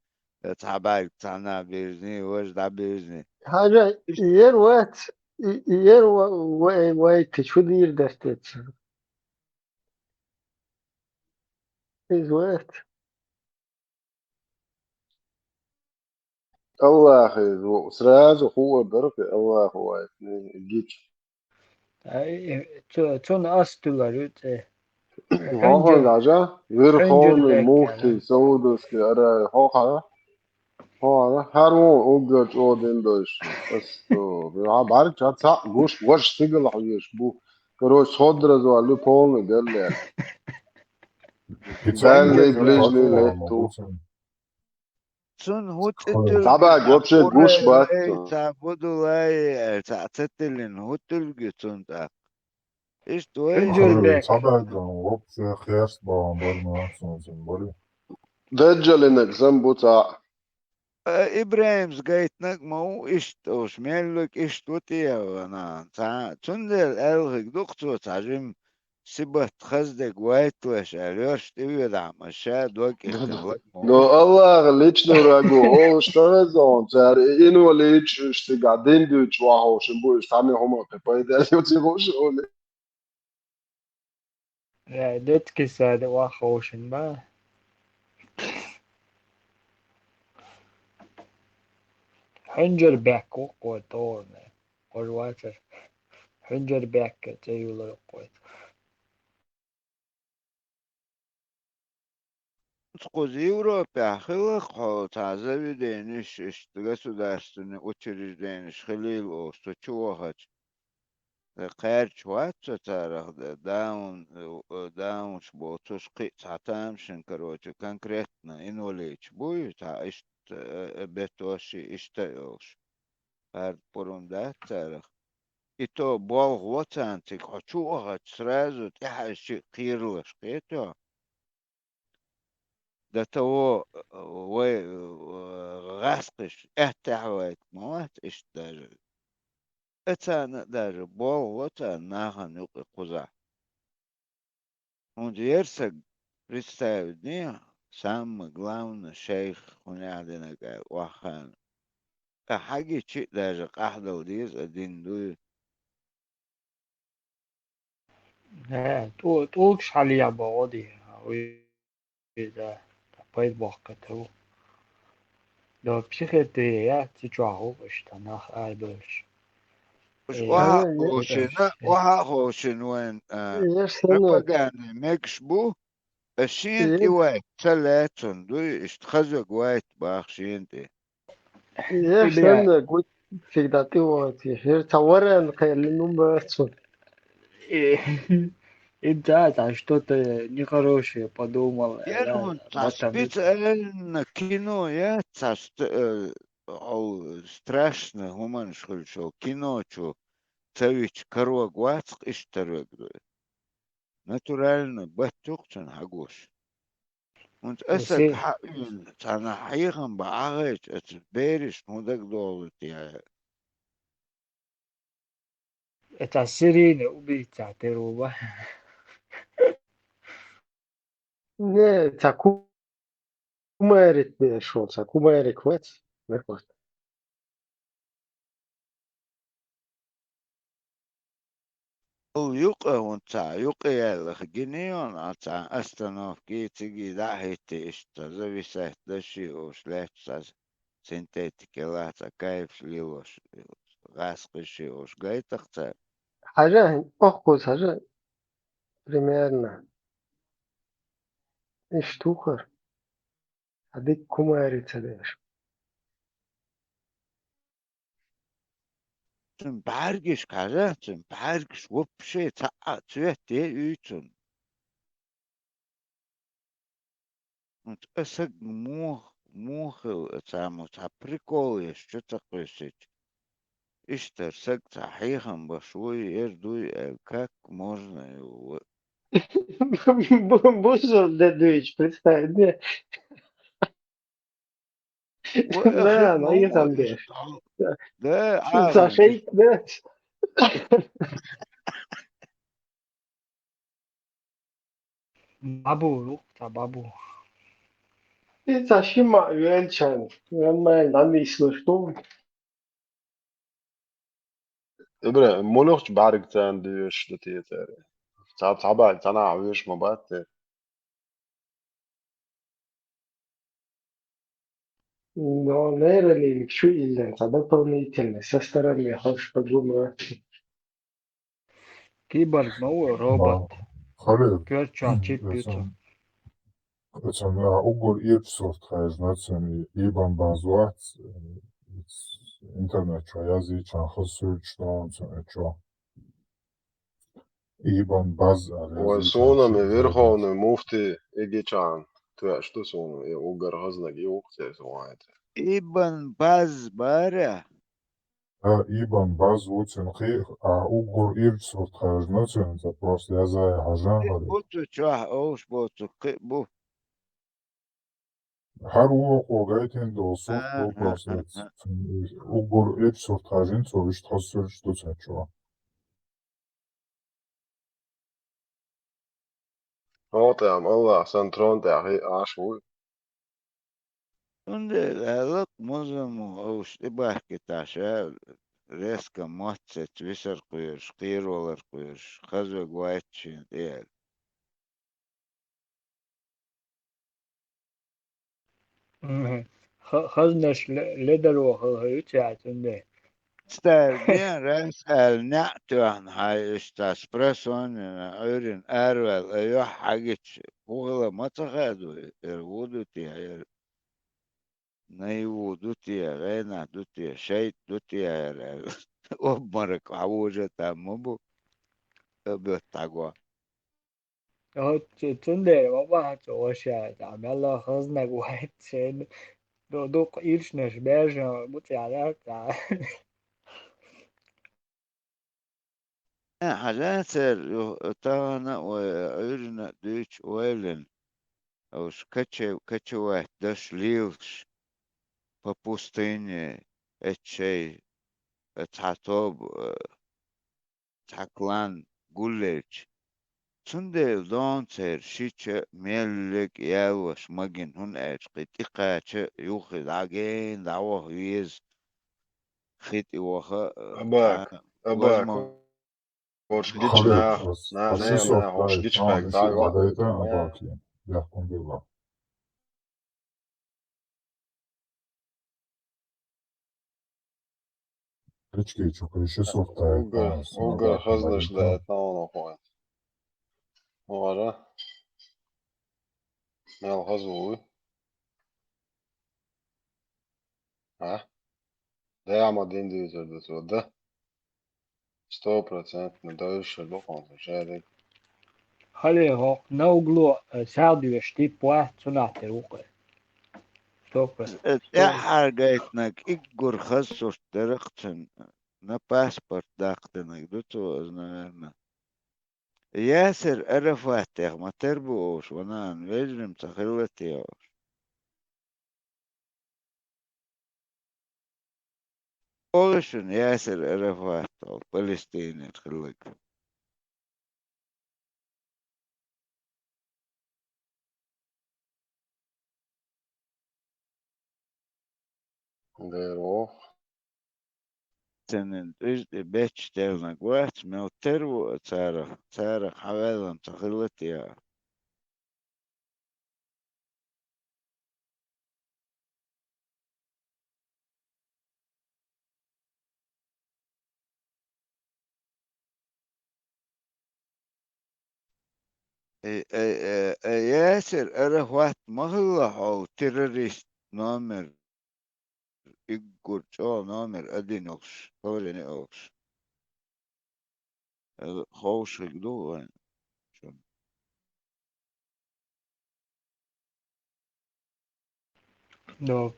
Цхьа бӀарг цхьанна бирзни, важа дӀабирзни. Хьажа, яр вац, и-, яр ва-, вай, вай, ты чу дийр дастеца? Из вац. Аллахьа, сразу хӀуъа бархӀи Аллахьа вай, гич. Ай, цу-, цунна ас тулар ю цӀе. Хьунжар-, Хьажа, Верховный хьунжар муфтий беккана. Саудовский Аравии, хьо хьа? Хьо хьа? ХӀара вон уггар чӀогӀа дин дойш. Ас, о, хьа бӀарг ча цхьаъ гуш, ваш стигала хьоьжуш бу. Короче, сходразо лу полный галле. Дальний, ближний летту. Цун хӀу тӀе тилг Цхьабаг вообще гуш бац. Ца будулай, ца ца тилин хӀу тилг цун тӀаккха. Иштта вай Инжир бек. Цхьабаг вообще херст баан бар ма цун цун бори. Даджалинаг зам бу цхьа. Э, ИбрахӀимс гайтинаг ма ву иштта, уж меллиг иштта ву тӀе вана. Ца, цундела аьлхиг дукха цо цхьа жим Сибат хаздег вайталаш аьлла, йорш тӀе ведахь ма ша дог кӀиттина лаг ма Но ву. Аллахь личный врагу, олуш тахаза он цара, и инвалидаш уьш цигахь дин дуьйцуш ваховшин бу, уьш цхьанна хӀума кхин пайда ю цига уьш оле. Э, детский сад ваховшин ба. Хьунжар бек ву кхо тӀорна. Кхо вацар. Хьунжар бек цӀе юлар кхо. Кхуза Европехь хилла хьо цхьа заведенеш, иштта государственный учрежденеш хилийла олуш, цу чу вахача. Кхаьрча вац со царах, даун, даунаш боцуш кхин а цхьа тамашийна, короче, конкретно инвалидаш буй, цхьа иштта, э, бетоши иштта а йолуш. Хард пурум дац царах. И то болх ло царна цига, хьо чу вахача, сразу тӀехьаьжчи кхералаш кхетахь. До того, э, вай, э, гӀаскхиш аьттехьа вайта ма вац иштта даже. Э, царна а даже болх ло царна нахана юкъе кхузахь. ХӀунда ерсаг представить дехьа, самый главный шайх хӀун аьлла динарг аьлла, ваххана. Ткъа хьагичи а даже къаьхьдала деза а дин дуй. Э, тӀу-, тӀулгаш хьалъяхьа боху ди, уй, да, пайда бохкуьйту. До психиатрия яц, цу чохь ву иштта нах арабевллаш. Уж Э, охьа а ховшина, охьа а ховшина вайн, а, пропаганда мегаш бу, а шена тӀе вай ца лаьцун дуй, иштта хазаг вайта баха шена тӀе. Еш санна гуч цига дӀатӀевахийтина, хӀара цхьа варан кхаьллина хӀума бацу. Э, и да, да, что-то нехорошее подумал, Ер да, хӀун цхьа ботам. Специально кино яц, цхьа ст-, э, хьо страшно хӀуманаш хуьлуш йолу кино чу ца вича карог вац-кх, иштта тарвиг ду. Натурально баттух цунна хьагуш. ХӀунца асаг хьаъуьйла, царна хьехам бан Ӏахайча, оцу бераш хӀун дагадогӀлу те? Это серийный убийца тера ву бан. Не, ца ку-, кумарик беш ву, ца кумарик вац, векват. Ол юкъа хӀунца, юкъа яьллах гинийон, а цхьа остановки, циги дӀа а хӀитти, иштта зависать даши уш лаьтташ цхьа синтетика лаца кайфаш лелош, гӀаскхиши уш гайтах цара. Хьажа, охкхуз хьажа. Примерно. Иштта ву хӀара. Хьан дика хӀумари ца деш. Цуьнан бӀаьргаш хьажа, цуьнан бӀаьргаш вообще цхьаъ а цвет е уьйцун. Ткъа саг мух-, муха хила цхьа мо цхьа прикол еш чу ца кхуьссича. Иштта саг цхьа хьехам баш вуй, ер дуй аьлла, как можно его? Бу-, бу-, бусург де дуьйцу, представь, де. Да, ну, и там де. Да, а, Саша, да. Бабу, ну, та бабу. И Саша ма, венчан, вен ма, дан и слышно. Ибра, молохч барг цан дуьш да те царе. Ца, ца ба, ца на веш ма бат те. Но нейролинк шу илден, ца дополнительно, со стороны хош подумать. Киборг ма ву, робот. Ма, хабар. Коьртачохь чип ю цуьнан. Оцунна уггар ирча сурт хьаьжна, цуьнан ибан база вац, интернет чу язйича хаза суьрташ ду цуьнан чу. Ибан база аьлла. Вай язйича суна ме хаза верховный муфти эгичан. Тоьаш ду суна, и уггар хазаниг и ухтес вайта. Ибан база бара? А, ибан база ву цуьнан кхин а, уггар ирча сурт хьаьжна цуьнан, ца просто язай хьажан хьали. Бу цу чохь, олуш боцу кхин а бу. ХӀара ву хьо гайтина долу сурт бу просто. Уггар ирча сурт хьаьжна цо, вуьшта хаза суьрташ ду цуьнан чохь. Хьо тӀехь Аллах сан трон тӀехь и Ӏаш вуй. Цундела аьлла-кх Музаму, овш тӀебахкийташ, резко мотт сецна висар кхоьруш, кхеравалар кхоьруш, хаза вега вайта шена тӀе аьлла. Мгм. Ха-, хазнаш ле-, ледаро хала хӀуьтту яц цундела. Стар бен рас аьлла неӀ тоьхна хьай, иштта спросонья Ӏуьйрина араваьлла, ай, юьхь хьагича, хӀун хила ма ца хаьа дуй, эр ву ду те, эр наиву ду те, гӀенах ду те, шайтӀа ду те, эр аьлла. Обморок хьан вожа там ма бу, обет дӀагӀо. ХӀоццу цундела ма баха цо ваша, цхьа мелла хазнаг вайта шена. Ду-, дукха ирчанаш бежан бу цӀена цхьа. Э, хьажа церан ю-, тахана а вай Ӏуьйрина а дуьйцу ойлина. Уьш каче-, качевать даш лелаш по пустыне, эццу шайн, э, цхьа тоба, э, цхьа клан гуллелча, цундела дона церан шича меллиг ялош магина, хӀунда аьлча кхин тӀекхача юххе дӀагена дӀаваха веза, хи тӀе ваха, а, Абак, цхьа абак, возможно. ХӀорш гича нах, нах, нах, нах, хӀорш гича хьайга дӀагӀо. Абак, яхкун дела. Пичкий чу кхуьйши сурт даьлла, уггар, уггар хазнаш даьлла, тхьана хӀун. ХӀора. Мел хаза вуй? А? Да, ма дин дийцар ду цо, да? Сто процентов, ма дойшар ду хьуна, шадерг. Хьале хӀокху на угло, э, сагӀа доьшуш типа вац, цунах тера ву-кх. Сто процентов. Э, тӀаьхьара гайтинарг уггар хаза сурт дара-кх цуьнан, на паспорт даккха динарг ду цо иза, наверное. Ясир Арафатех ма тера бу уьш, ванан, вежарий-м ца хилла те уьш. Олу шуна Ясир Арафат олу Палестинера хилларг. Дера воху. Цуьнан тӀуьжа тӀе бетташ делларг вац, мел тера ву царах, царах хьан ваьлла-м ца хилла те. Э, э, э, э, Ясир, Арахват ма хилла хьо террорист номер, иггур чӀо номер один йолуш, хӀоранна йолуш. Э, ховшалла ду вайн. Но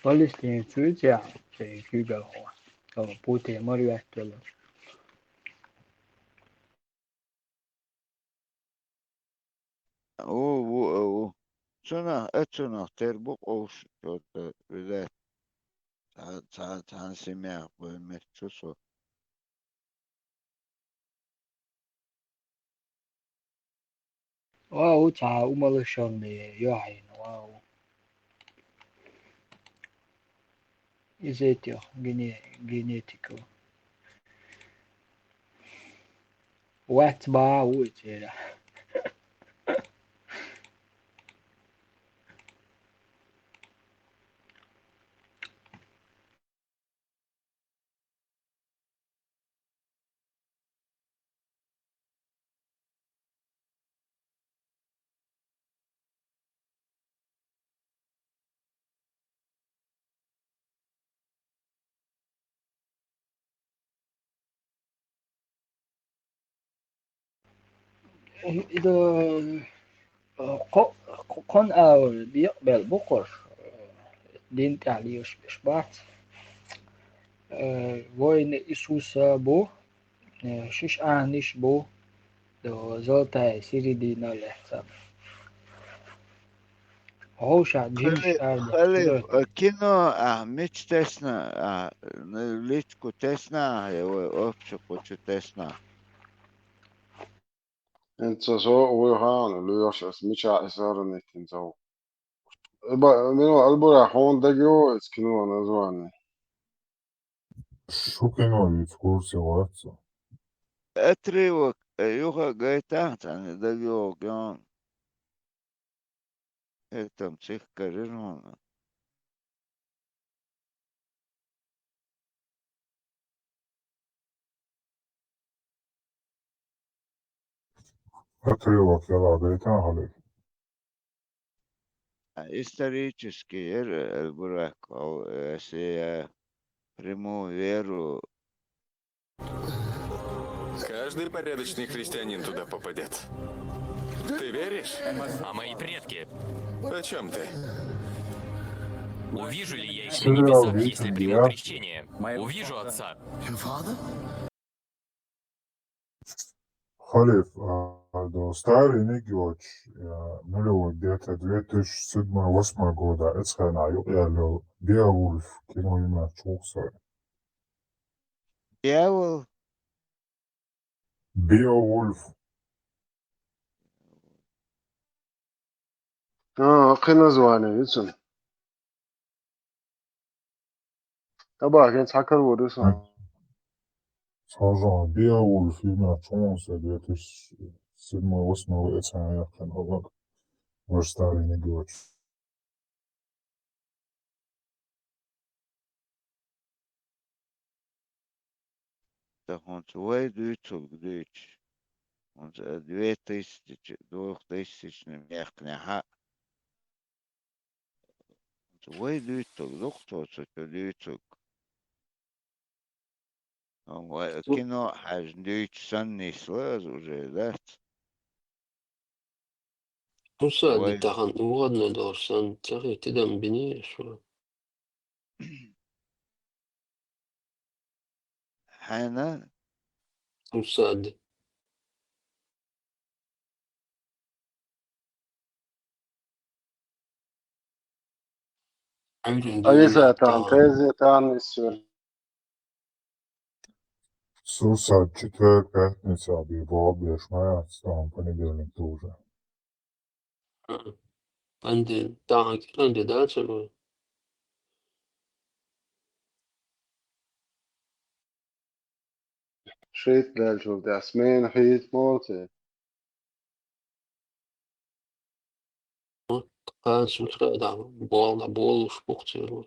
палестинец вуьйцу яхьа, церан куьйгалхо. О, Путин мара ваьттала. Ву, ву, ву. Цунах, а цунах тера бу къовш, чо-, везет. Цхьа, цхьа, цхьана семьях бен меттачу со. Вау, цхьа умалашални йохьийна, вау. Из этих гене-, генетика. Вац ба ву цера. Ида, э, кхо-, кхо-, кхо агӀор декъабелла бу кхуш, э, дин тӀехь лелаш берш бац. Э, воины Иисуса бу, э, шиш Ӏаниш бу, до золотая середина лаьцна. Хьовша, джинаш Хали-, ара Халиф, деш. Э, кино, а, мича тесна, а, личку тесна, а, я вай общий кучу тесна. ХӀинца со а вуй хаана, лоьхуш ас мичахь и сарнитина ца ву. Э, ба-, мила албура хьуна дагайо иза кино название? Шу кино виц курсе вац со. Отрывок, э, юха гайтахьа цхьаьна дагайогӀу. Э, там цих карира хьуна. Отрывок яла гайтахьа хьале. А исторический яра, э, бурак, хьо, э, се, э, прямую веру. Каждый порядочный христианин туда попадет. Ты веришь? А мои предки? О чем ты? Увижу ли я их на Сериал небесах, если приму Викинги, а? Крещение? Увижу отца. Халиф, а, до Сталин йоцуш, а, нулевой где-то две тысячи седьмой восьмой года, эцхьана юкъаяллал Беовульф кино йина чухсой. Беовул? Беовульф. А, кхин название ю цуьнан. Абахьа цхьа карор ду сан. Схьажа Беовульф йина чухсой две тысячи седьмой восьмой эцхьана яьккхина хӀокху ваш Сталин йоцуш. Ткъа хӀинца вай дуьйцург дуьйцуш, хӀинца две тысячи, двухтысячный мехкнехьа, хӀинца вай дуьйцург ду-кх цо, цо чу дуьйцург. Вай кино хьаьжна дуьйцуш санна нисло аса уже, дац? Хьуса Вай. Ди тахана угӀадна долуш санна, ца хи тидам биний шу? Хьайна? Хьуса ди. Алиса, там, теза, там, и всё. Сурсат четверг, пятница, объебал, бешмая, там, понедельник тоже. Понедельник, там, кандидат, что ли? Шийтта даьллачул тӀаьхьа смена хьийта моций? Кхана сутара а дӀа болла, болуш бу-кх церан.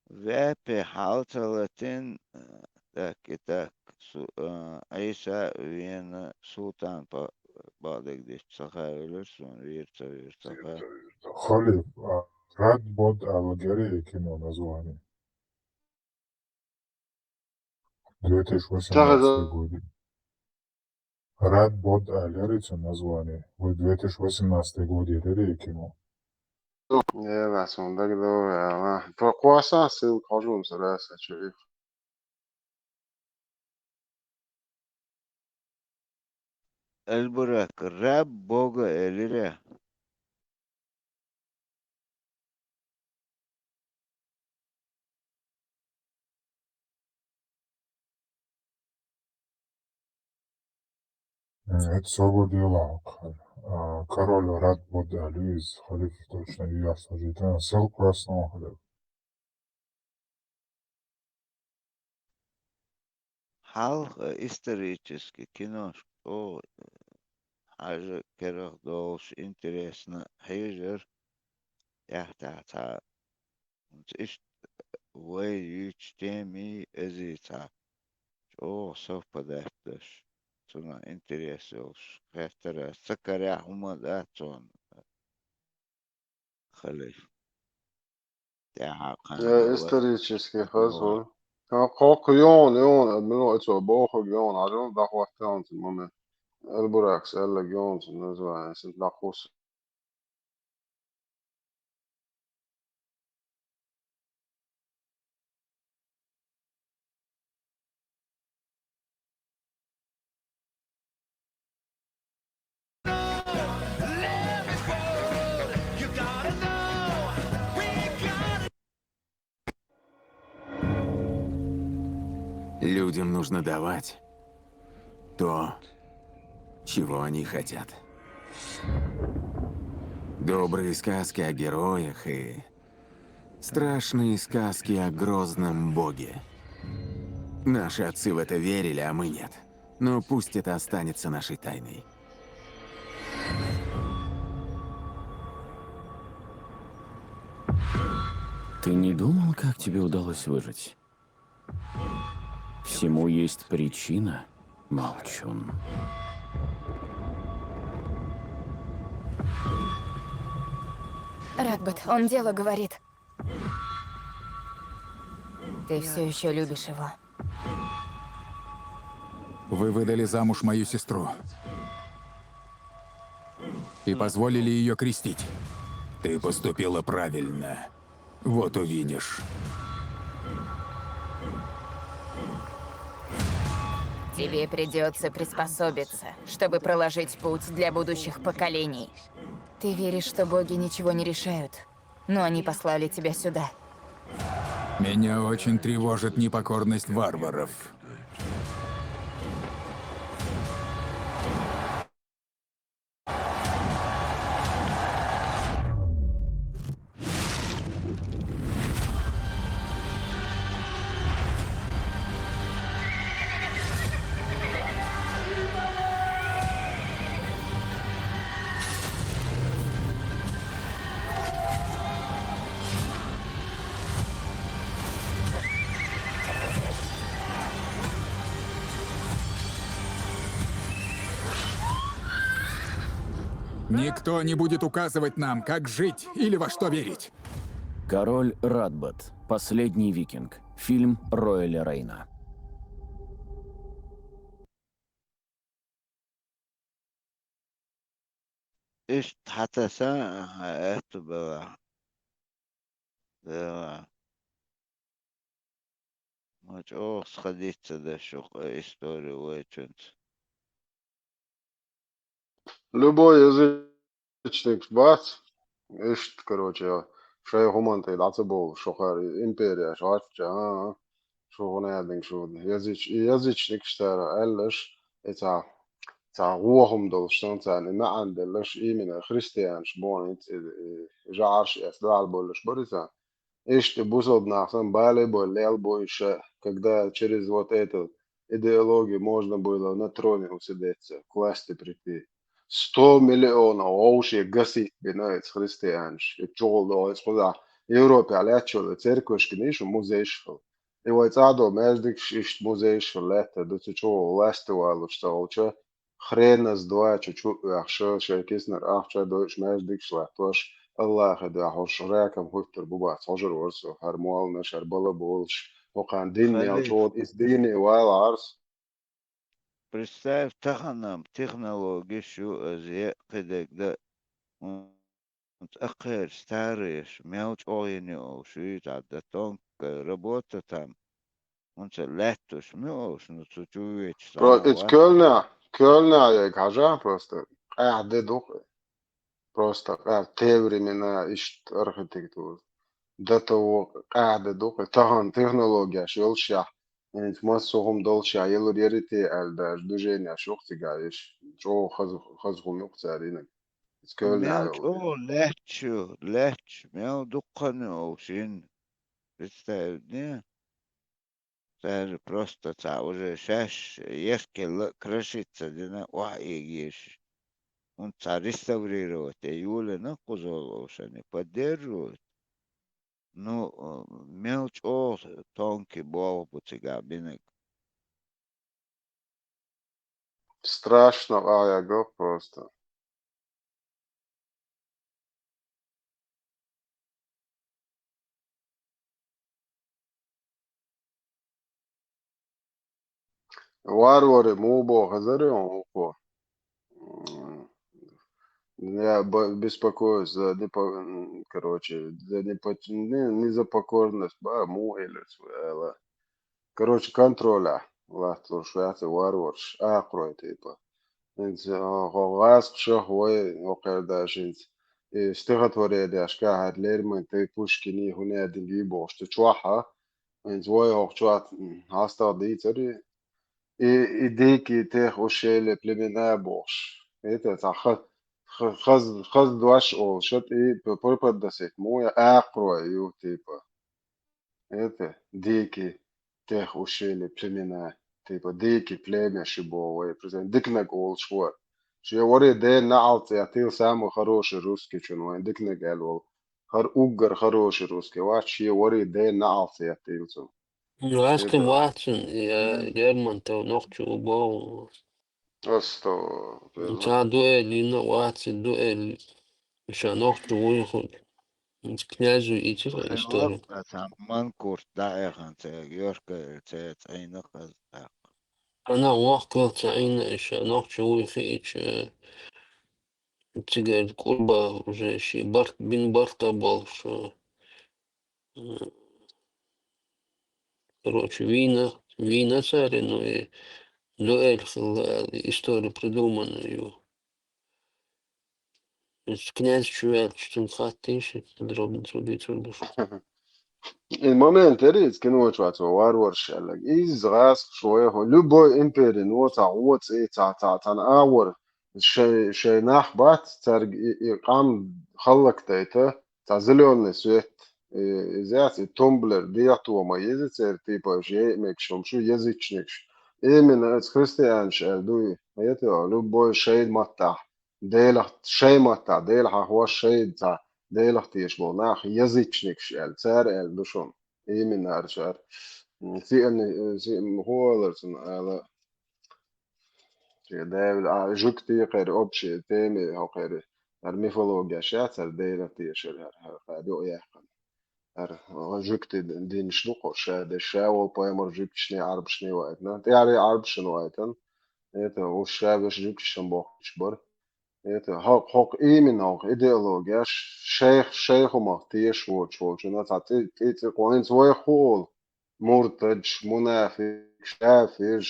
Вепе хьал ца латийна, Так и так. Су-, а, Ӏийса а вена, Султан па-, бакъдерг дича ца хаа велира суна, вийра ца вийра ца хаа. Халиф, а, Рад Бод аьлла герий кино название. Две тысячи восемнадцатый год. Рад Бод аьлла цу название. Вай две тысячи восемнадцатый год елира и кино. Э, вас он дагадовра, а. Про кваса ссылка хожу, сразу, а чё их. Эльбурак, раб Бога элира. М, это свобода дела. А, король Рад Бод аьлла из, халиф точно и я сажитан, ссылка в основном халиф. Хьалха исторически киношка чӀогӀа хьажа керах долуш, интересно хьежар, тӀаьхьа-тӀаьхьа цхьа. ХӀинца иштта вай юьйцу темий, эзий цхьа чӀогӀа совпадать деш, цунах интерес йолуш хеттара, аса ца карехь хӀума дац цунна. Халиф. ТӀаьхьа кхана Э, вай исторически хаза вон. Ха, кхоккха йона, йона, мила оцо бохург йона, хьажал, дӀахӀоттаьлла цу момент. Эльбуракс аьлларг йона цу название, синт дӀакхуссу. Людям нужно давать то, чего они хотят. Добрые сказки о героях и страшные сказки о грозном боге. Наши отцы в это верили, а мы нет. Но пусть это останется нашей тайной. Ты не думал, как тебе удалось выжить? Всему есть причина, молчун. Радбат, он дело говорит. Ты все еще любишь его. Вы выдали замуж мою сестру и позволили ее крестить. Ты поступила правильно. Вот увидишь. Тебе придется приспособиться, чтобы проложить путь для будущих поколений. Ты веришь, что боги ничего не решают, но они послали тебя сюда. Меня очень тревожит непокорность варваров. Никто не будет указывать нам, как жить или во что верить. Король Радбат. Последний викинг. Фильм Роэля Рейна. Иштта хьатаса, аьтто бала. Да. Ма чӀогӀа схьадицца даш ю-кх истори вайчунца. Любой язычникаш бац, иштта, короче, шайн хӀуманна тӀе дӀа ца бовлу, шуха империяш гӀаттача, а, а, шу хӀун аьлла шу, языч-, и язычникаш цара аьллаш, и цхьа, цхьа гӀо хӀума долуш санна царна и маьӀна деллаш, именно христианаш боху, и, и, и жӀараш эцна дуьхьал боллуш бара и царна. Иштта бусалба нах санна, бале а бой, лел а бой ша, когда через вот эту идеологию можно было на троне усидеться, к власти прийти. Сто миллионов вовше гасить бина эца христианаш, и чугӀул до эца кхузахь Европехь лаьтташ йолу церквашкина шу музейш хила. И вай цӀа а долу маьждигаш, иштта музейш лаьттар ду, цу чу власть валуш ца волча, хреназа доацачу чу а оьхуш, шайн киснара ахча а дойуш, маьждигаш латтош, Аллахе дуьхьал, хӀорш ракам хӀуьттур бу бац, хьожур вара со, хӀара молланаш, хӀара балаболаш, хӀокхарна динна ял чӀогӀа, иза дийне вала Ӏарс. Представь, тахана-м технологиш ю, аза е кхидерг дан. ХӀунца акхерча старыеш мел чӀогӀа йина ю олуш, ю иза, да тонкая работа там. ХӀунца лаьтташ ма ю олуш, ну, цу чу веча Про-, цхьа а иза вац. Кёльнахь, Кёльнахь ерг хьажахь просто, къаьхьа де ду-кх. Просто къаьхьа, те времена, иштта архитектура. До того къаьхьа де ду-кх, тахана технологияш йолушехь, хӀинца массо а хӀума долушехь, ялур ярите аьлла даже движенияш ю-кх цигахь, иштта чӀогӀа хаза, хаза хӀума ю-кх цара йинарг. Иза Кёльнахь Мел йолу. ЧӀогӀа лаьтташ ю, лаьтташ, мел дуккха а ю олуш йина. Представь, не? Цара просто цхьа уже шаьш ехкелла а, крошиться дина, охьаэгийша. ХӀунда цхьа реставрировать е йолийна кхузол олушан, поддерживать. Ну, э, мел чӀогӀа тонкий болх бу цигахь бинарг. Страшно къахьегна просто. Варваре муха боху хезарий хьуна хӀокхо? М, я б-, беспокоюсь за непо-, м, короче, за непо-, не, не за покорность, ба, муха элира цо ала. Короче, контролехь латталуш вац и варварш, акхарой типа. ХӀинца, а, хӀо гӀазкхаша вай, хӀокхара даже хӀинца, и стихотворенешкахь хӀара Лермонтовый, Пушкиний, хӀун а дина бохуш ду чохь а, хӀинца вай хӀокху чохь, м, хьастагӀа дийцари, и, и дикие тех ущелья племена бохуш. Это цхьа ха-, ха-, хаз-, хаза дош олуш, и п-, преподносить, муха акхарой ю, типа. Это дикие тех ущелья племена, типа, дикие племя ши боху вай, представь, диканиг олуш вара. Шен варе ден наӀалт цӀе яттийла самый хороший русский чун вайн диканиг аьлла волу. ХӀара уггар хороший русский вац, шен варе ден наӀалт цӀе яттийла цунна. Вац кхин ваццун, я Лермонтов нохчо ву боху. Астагфирулла. Ца дуэли йина вац, дуэли ша нохчо вуй хуьлу. Князю ицира историк. Цхьа манкурт дӀаэхна цаьрга, Йошка цаьрца Ӏийна хаза тӀаккха. Ана воккхал ца Ӏийна, ша нохчо вуй хиъча, цигара курба уже ши барт, бин барта болуш, э, короче, вийна, вийна цара, ну и дуэль хилла аьлла, история придуманная ю. Иза князь чу ваьлча, цуьнга хаттийша, подробно цо дуьйцур бу шуна. И момент яра иза кино чохь цо варварш аьлларг. Иза гӀазкхаша вай хӀо, любой империн вон цхьа гӀо цӀе, цхьа, цхьа, цхьана агӀор, шай, шай нах бац, цаьрга и, и къам халлакдайта, цхьа зелёный свет, и, иза яц, и тумблер, дехьа тома еза церан, типа, уьш яйа мегаш хӀума шу, язычникаш. Именно оцу христианаш аьлла дуй, это, любой шайн маттахь, Делах, шайн маттахь, Дела хьахош шайн цхьа, Делах тешаш болу нах, язычникаш аьлла, цара аьлла ду шуна. Именно хӀара цара. М, сиъни-, э, си-, м, хӀун олура цунна ала? Шен Девлан, а, жуьгтий кхеран общий теми хӀокхеран, хӀара мифологеш яц, хӀара Делах тешар, хӀара, хӀара, хӀара юкъаяьккхина. ХӀара жуьгтий динаш ду кхо, ша деш, ша волу пайхамар жуьгташний, Ӏарбашний ваийтина. ТӀаьхьара Ӏарбашна ваийтина. Это, уж ша веш жуьгташна бохкуш бара. Это, хӀокху, хӀокху именно хӀокху идеологеш, шайх-, шайх хӀумах тешаш воцуш волчунна цхьа цӀи-, цӀи-, цӀи-, кхо хӀинца вайх хӀу олу? Муртадаш, мунафикъаш, кафираш,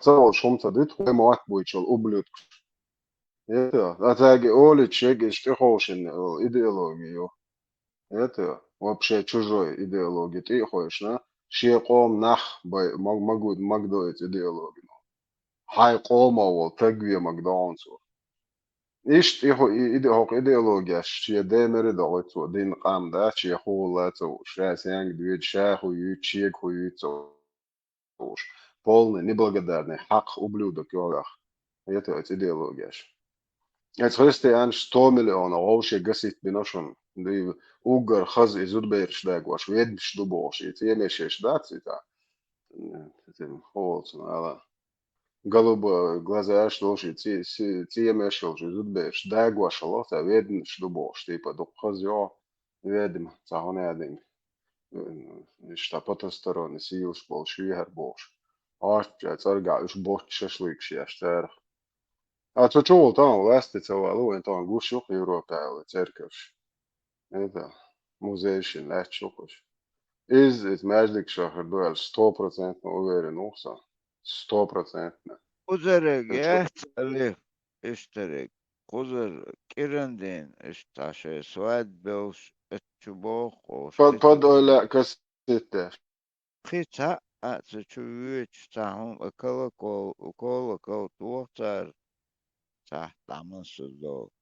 ца волуш хӀума ца дуьту, вай мотт буьйцуш волу ублюдкаш. Это, а цаьрга олуьйтуш ерг иштта тӀеховшина идеология ю. Это, вообще чужой идеология тӀехойшна, шен къоман нах бай-, маг-, магу-, магадо иза идеология. Хьайн къомо волу таг вен магадо хьуна цо. Иштта и хӀу-, и, иде-, хӀокху идеологеш шен ден мери дохуьйту цо, дин къам дац, шен хӀула ца вуш, ша сенга доьду, ша хӀу юьйцу, шега хӀу юьйцу ца вуш. Полный неблагодарный, хьакха ублюдок йогӀу. Это оцу идеологеш. Эцу христианаш сто миллионов вовше гасит бина шуна. Ди-, уггар хаза и зудабераш дагош, веднаш ду бохуш, и цӀемеш еш дац, и цӀа. М, цӀем ховалцун ала. Голубой глазаш долуш, и ци-, си-, цӀемеш йолуш, и зудабераш дагош хьала, цӀа веднаш ду бохуш, типа, дукха хаза йо, ведма, цхьа хӀуна яа динга. М, иштта потусторонний сийлаш болуш вехар бохуш. Ачча цӀаргахь уьш боцчу шашлыкаш еш царах. А цу чу волу тахана лаьцна ца вала, вайн тахана гуш ю-кх Европа аьлла церковш. Это, музей шин лаьтташ ю-кх уьш. Иза, иза маьждиг шахар ду аьлла, сто процентов уверен ву-кх со. Сто процентов. Кхузараг Шу- яц, Олег, иштараг. Кхузара кӀиран дийна, иштта шайн свадьба белш, эцчу боху, Под, под ойла кассетте. Кхин цхьаъ а ца чу воьдуш, цхьа хӀума а кала кол-, кола калт воху цара, цхьаъ дӀа массо а долу.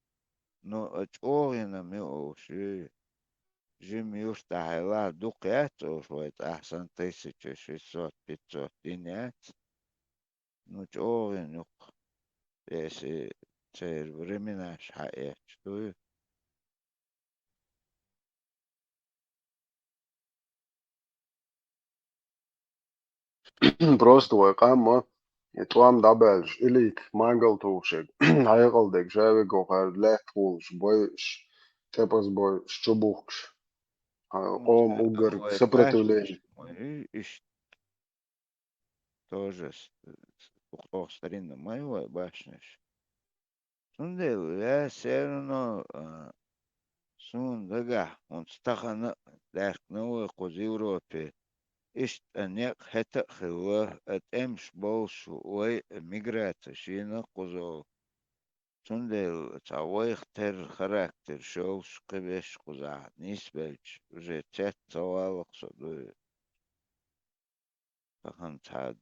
Ну, а чӀогӀа йина ма ю уьш, жима юьртахь хьайла дукха яц уьш вай цӀахь санна тысяча шестьсот-пятьсот дина яц. Ну, чӀогӀа йина ю-кх, если церан временаш хьаэцча дуй. Просто вай къам а, и тӀом дӀабаьлча, илийта мангал тухуш ерг, хьекъал дерг, ша веггохара лаьтта гӀулаш бойуш, тӀепаза бойуш, чубухкуш, а, Ну, къоман уггар вай сопротивление. Башнаш, ой, иштта тоже с-, с-, оха старинна ма ю вай башнаш. Цундела ваьсса равно, а, суна дагахь, хӀунца тахана а даьхкина вай кхуза Европе, иштта некъ хӀета а хилла, а, тӀемаш болуш вай а миграцеш йина кхуза. Цундела цхьа вайх терра характер шолуш кхин вешан кхузахь нисбелча, уже цец ца валлакх со дуй. Тахана цхьа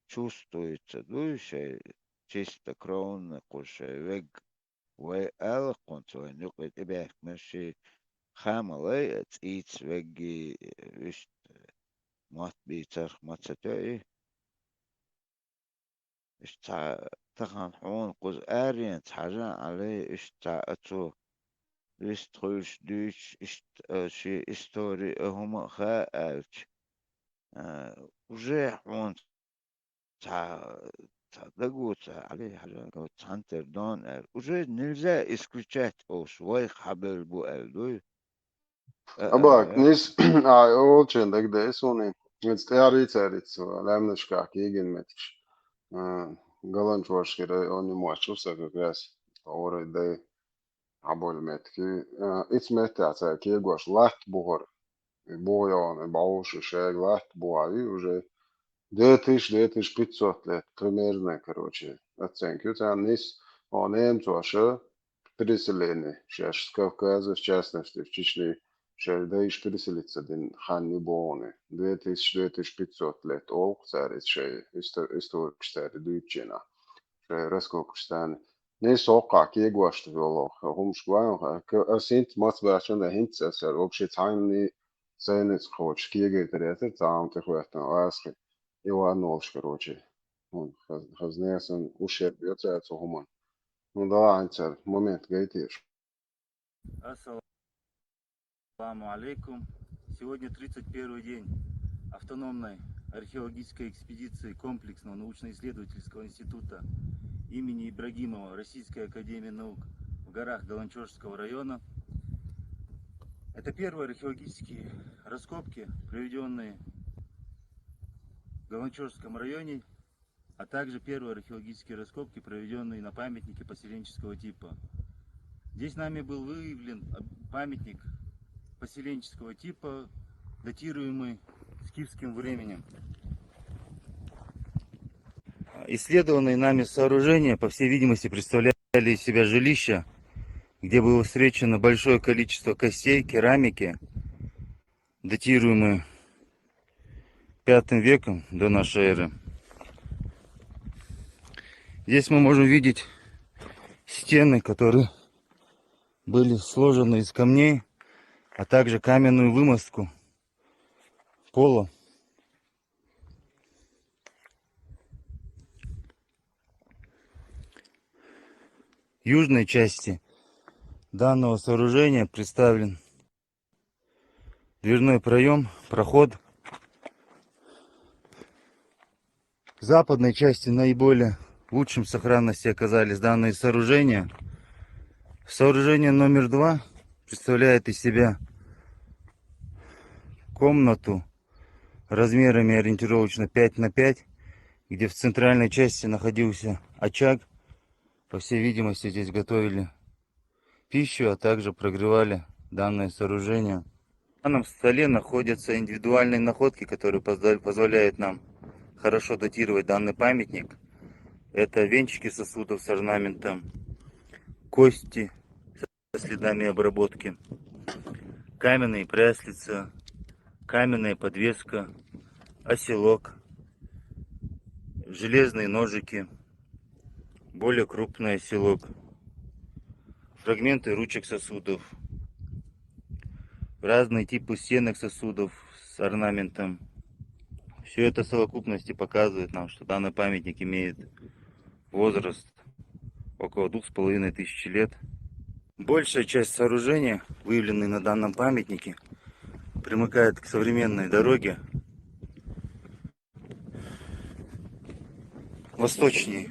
чувствуется дуй шайн чистокровный кху шайн вег. Вай алакхунца вайн юкъе тӀебаьхкинарш ши хамалай а цӀийца вегги, вуьшта мотт бийцарх ма ца тоьий. Иштта цхьа тахана хьуна кхуза аренца хьажа а Ӏалай, иштта цхьа а цо вист хуьлуш дуьйцуш, иштта, а, шен истори а хӀума а хаа аьлча, а, уже хьуна цхьа, цхьа дагоца, Ӏалай хьажа, цхьана тера дон аьлла. Уже нельзя исключать олуш, вайх хьабевлла бу аьлла дуй. А, Абак, а, нис, а, олчен дагадеа суна, иза тӀаьхьарий цаьрца лаьмнашкахь кегийна меттигаш. А, Галанчожский район ю моьтту сан как раз, Орай дай, Ӏаболу меттиг. А, ицу меттехь цара кегош латта бухара. И бухайовна, и бӀовша, и шайга латта бухахь ю уже две тысячи, две тысячи пятьсот лет, примерно, короче, оценка ю царна. Нис, о, немцоша, переселение, шаьш с Кавказа, в частности, в Чечне, шайн дайша переселиться дина хан ю бохуни, две тысячи, две тысячи пятьсот лет олу цара иза шайн исто-, историкаш цара дуьйцучу хенахь, шайн раскопкаш царна. Нис хӀокхахь кегош йолу хӀумаш вайн, ас хӀинца маца баьхча, хӀинца аса вообще цхьаьнний сайнца кхочуш кегайтар яцара, цхьа хӀума тӀехӀоьттина лаьцна, и ван волуш, короче. ХӀун, хаз-, хазне сан ушерб йо цара цу хӀуманна. Ну, давай, хӀинца момент гайтеша. Ассаламу алейкум. Сегодня тридцать первый день автономной археологической экспедиции комплексного научно-исследовательского института имени Ибрагимова Российской академии наук в горах Галанчожского района. Это первые археологические раскопки, проведенные в Галанчожском районе, а также первые археологические раскопки, проведенные на памятнике поселенческого типа. Здесь нами был выявлен, а, памятник поселенческого типа, датируемый скифским временем. Исследованные нами сооружения, по всей видимости, представляли из себя жилища, где было встречено большое количество костей, керамики, датируемые пятым веком до нашей эры. Здесь мы можем видеть стены, которые были сложены из камней, а также каменную вымостку пола. Южной части данного сооружения представлен дверной проем, проход. В западной части наиболее лучшим сохранности оказались данные сооружения. Сооружение номер два представляет из себя комнату размерами ориентировочно пять на пять, где в центральной части находился очаг. По всей видимости, здесь готовили пищу, а также прогревали данное сооружение. На данном столе находятся индивидуальные находки, которые поза- позволяют нам хорошо датировать данный памятник. Это венчики сосудов с орнаментом, кости со следами обработки, каменные пряслица, каменная подвеска, оселок, железные ножики, более крупный оселок, фрагменты ручек сосудов, разные типы стенок сосудов с орнаментом. Все это в совокупности показывает нам, что данный памятник имеет возраст около двух с половиной тысяч лет. Большая часть сооружения, выявленной на данном памятнике, примыкает к современной дороге. Восточнее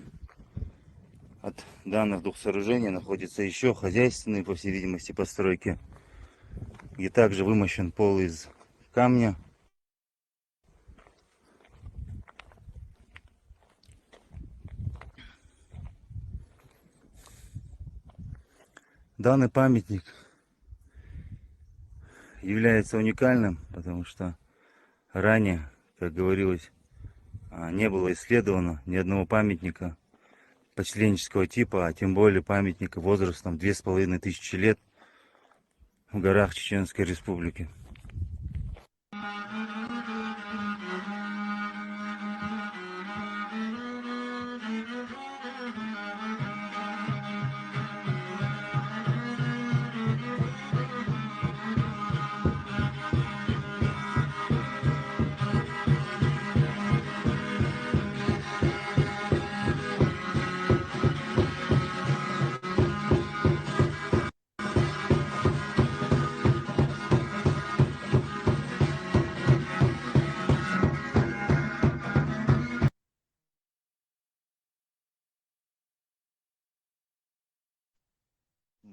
от данных двух сооружений находятся еще хозяйственные, по всей видимости, постройки, где также вымощен пол из камня. Данный памятник является уникальным, потому что ранее, как говорилось, а, не было исследовано ни одного памятника поселенческого типа, а тем более памятника возрастом две с половиной тысячи лет в горах Чеченской Республики.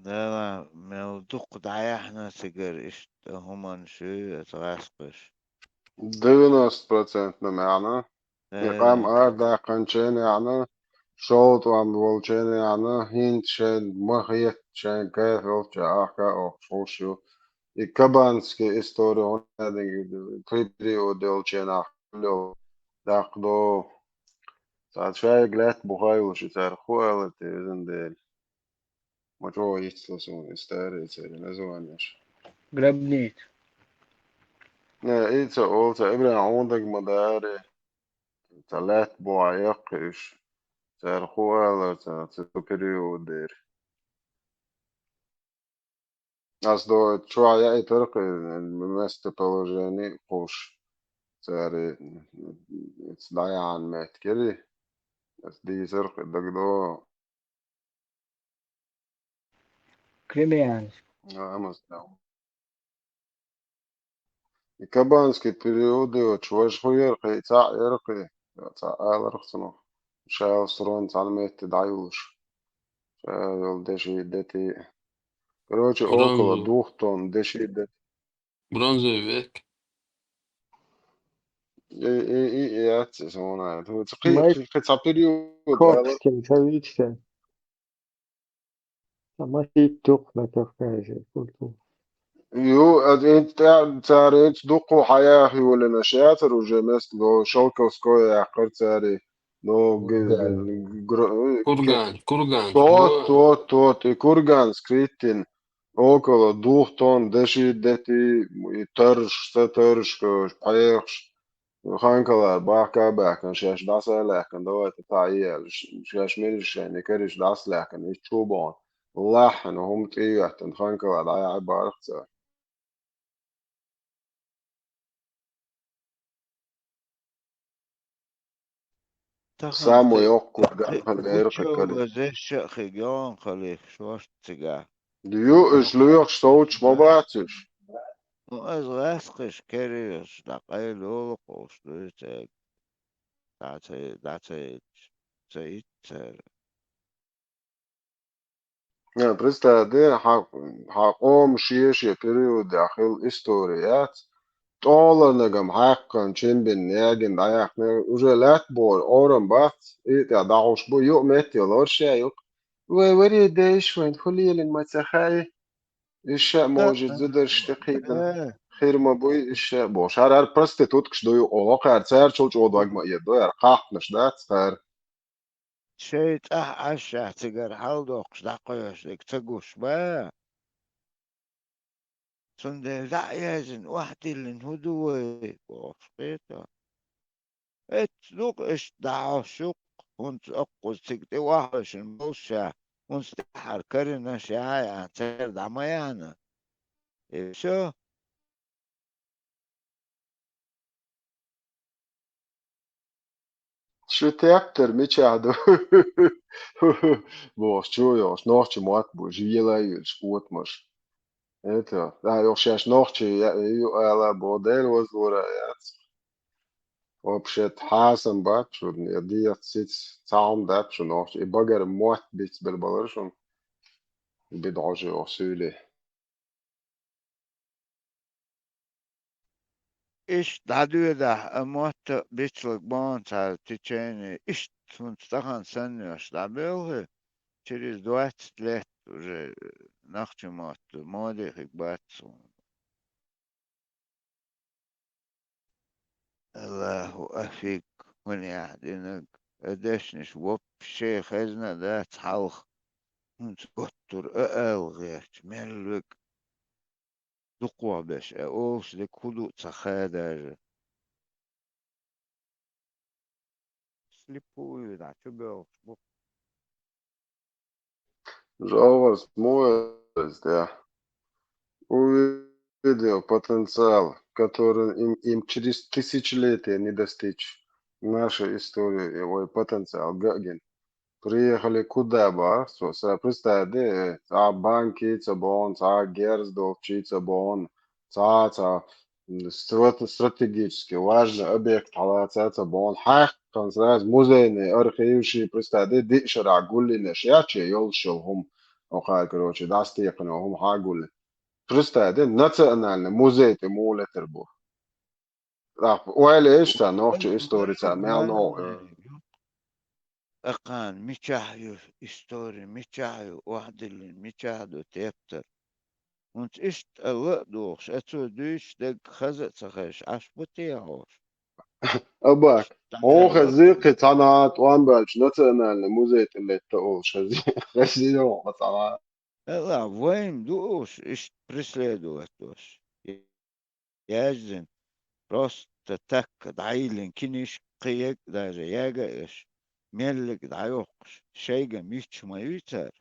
Дала, мел дукха дӀаяхьна цигара иштта хӀуманаш, аса гӀаскхаш. Девяносто процентов маьӀна. И къам арадаьккханча яьхьна, шолла тӀом волча яьхьна, хӀинца шайна ма хета, шайна кайф йолча ахка а охкуш хулаш ю. И кабанский истори хӀунда аьлча, три периода йолча нах йолу даккха до. Цхьа шайга лаьтта буха йолуш и цара хӀун ала те, везан Дела? Ма чӀогӀа йицло суна и старый церан названиеш. Гробница. Не, и ца олу, ца Ибрахьим хьуна дага ма дарий. Ца лаьтта бохьа яккхий уьш. Цара хӀун алара ца, ца цу период дера. Ас до чохь яийтаркх местоположение кхуш. Цара ца дӀаяхьана меттигерий. Ас дийцаркх дагадо. Кремль. А, амма стаг. И кабанский период йоцуш, важа хӀун яра кхин, цхьаъ яра кхин, цхьаъ аларх цунах. Шала срон цхьана метте дӀайолуш. Ша йолу деши дети. Короче, около двух тонн деши дети. Бронзовый век. И, и, и, и яц иза хӀунда аьлла. Кхин, кхин, кхин цхьа период. Копскин, ца вичча. Ма хӀиттух на Кавказе культура. Ю, аса хӀинца тӀе-, цара хӀинца дуккха хьаяха йолина шаьцара уже место, но Шелковское яьккхира цара. Но г-, гр-, Курган, Курган. Тот, тот, тот, и Курган скриттин около двух тонн деши дети, и тарш, са тарш, короче, пхьегӀаш. Ханкалара бахка а баьхкина, шаьш дӀасалаьхкина, давай-ка цхьаъ е аьлла, шаьш мириш шайна кариш дӀасалаьхкина, и чу а бахана, лахьана, хӀума тӀе а йоьттина, ханкалара дӀаяхьа барах цара. Самый йоккхур ган хан дера кхин карий. Зешча а хиг йогӀун халих шош цигахь. Ю, уьш лоьхуш совцуш ма бац уьш. Ну, ас гӀаскхиш кераеш, дӀакъайлолу кхуш дуьйцург. ДӀа ца, дӀа ца йитча, ца йитчара. Э, представь де, хьан, хьан къоман шен-шен периодехь хилла истори яц. ТӀоланагам хьаькхна, чембин ягина дӀаяьккхина, уже лаьтта боху, орам бац, и тӀехь дӀахьуш бу, юкъа метте лору ша юкъа. Вай варе дайша вайн хӀун лелина ма ца хаьа. Иша а можа зударшна тӀекхийтина. Хир ма буй, иша а бохуш. ХӀара, хӀара проституткаш ду юкъа, хӀара цара чул чӀогӀа дог ма эцадо, хӀара кхахьнаш дац, хӀара. Шайн цӀахь Ӏаш, ша цигара хьаладоккхуш дӀакхоьхьуш дерг ца гуш ба? Цундела дӀа а яздина, охьадиллина хӀун ду вай бохуш кхета. Эццу дукха иштта дӀахьош ю-кх, хӀунца оккхуза цига тӀе охьахевшина болуш ша, хӀунца тӀаьххьара карийнаш яхьа а яхьна, церан дӀа ма яхьна. И всё. Ши тептар мичахь ду? Бохуш, чу йолуш, нохчийн мотт бу, жиела а йоьдуш, котамаш. Это, да, йоху шаьш нохчий я, ю ала бо, Дела вазлора яц. Вообще-то хьасам бац шуна, я дехьа сица цхьа хӀума дац шу нохчий. И багара мотт бицбелла балара шуна. Би дӀожа йоху суьйлий. Иштта дӀадоьдахь, а мотт а бицлаг боху цара течение, иштта хӀунца тахана санна йош дӀабоьлху, через двадцать лет уже нохчийн мотт моде хиг бац суна. Аллаху афиг, хӀунех динарг, а дешнаш вообще хезна а дац хьалха, хӀунца готтур а ала гӀерташ, мел вег дукхох беш, а олуш дерг хӀун ду а ца хаьа даже. Слепую, да, чу боьлхуш бу. Жалварс муэс, да. Увидел потенциал, который им, им через тысячелетия не достичь. Наша история, его потенциал, Гагин. Приехали куда ба? Со, са, представь, де, цхьа банки ца боху, цхьа герз долчий ца боху, цхьа, цхьа, м, стра-, стратегически важный объект хьалаца ца боху. Хьаькхна сразу музейный архив ши, представь, де, диъ шарахь гуллинарш яц шен йолуш йолу хӀума. Окхара, короче, дӀасатекхина йолу хӀума хьагулли. Представь, де, национальный музей тӀе муха летар бу. ТӀаккха ойла еш цхьа нохчийн истори цхьа мел новкъа. Акхана мичахь ю истори, мичахь ю охьадиллина, мичахь ду тептар? ХӀунца иштта ала а духуш, а цо дуьйцуш дерг хаза а ца хезаш, Ӏаш бу те хьош? Абак, хьо хезий кхин цхьана тӀом баьлча национальный музей тӀе летта олуш хезий, хезий хьо цхьана? Ала, вайна ду уьш иштта преследовать долуш. Яздина, просто так дӀайиллина кинишка кхин ерг а даже яга а еш, меллиг дӀайоккхуш, шайга мичча ма юй цара.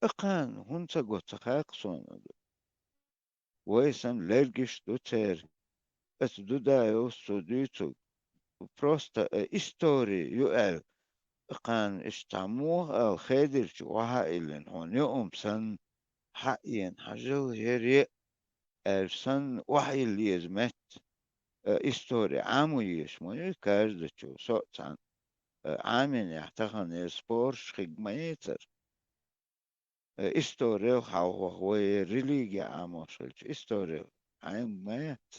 Акхана хӀунда ца го ца хаьа-кх суна ду. Вай санна лергаш а ду церан. Аса ду да йолуш цо дуьйцург. Просто, э, истори ю аьлла. Кхана иштта цхьа муха аьлла хедирчу охьа а иллина хьуна юкъам санна, хьаъена хьажал хӀеръе а аьлла санна, охьайилла еза метта, э, истори Ӏамо езаш ма ю каждачо, со а цхьаьна, э, Ӏамийнехь тахана еза спорш хиг ма яцара. Э, исторел хьалхох вай религия Ӏамош хилча, исторел Ӏема ма яц.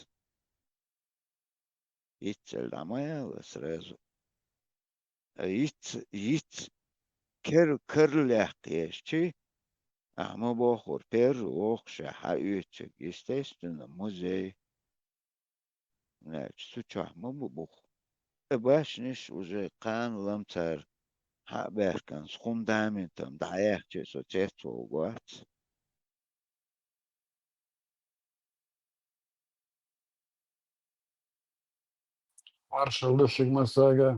Иццел дӀа ма яла сразу. Э, йиц, йиц кер-, карлаяккха езчий, ахьа ма бохура, пер вохуша хьаоьцург, естественно, музей. Аьлча, цу чохь ма бу бух. И башниш уже кхана лам цара хьа а баьхкинчу фундаментам дӀаяьхча, со цецволу вац. Маршалла ду шуьга массаьрга.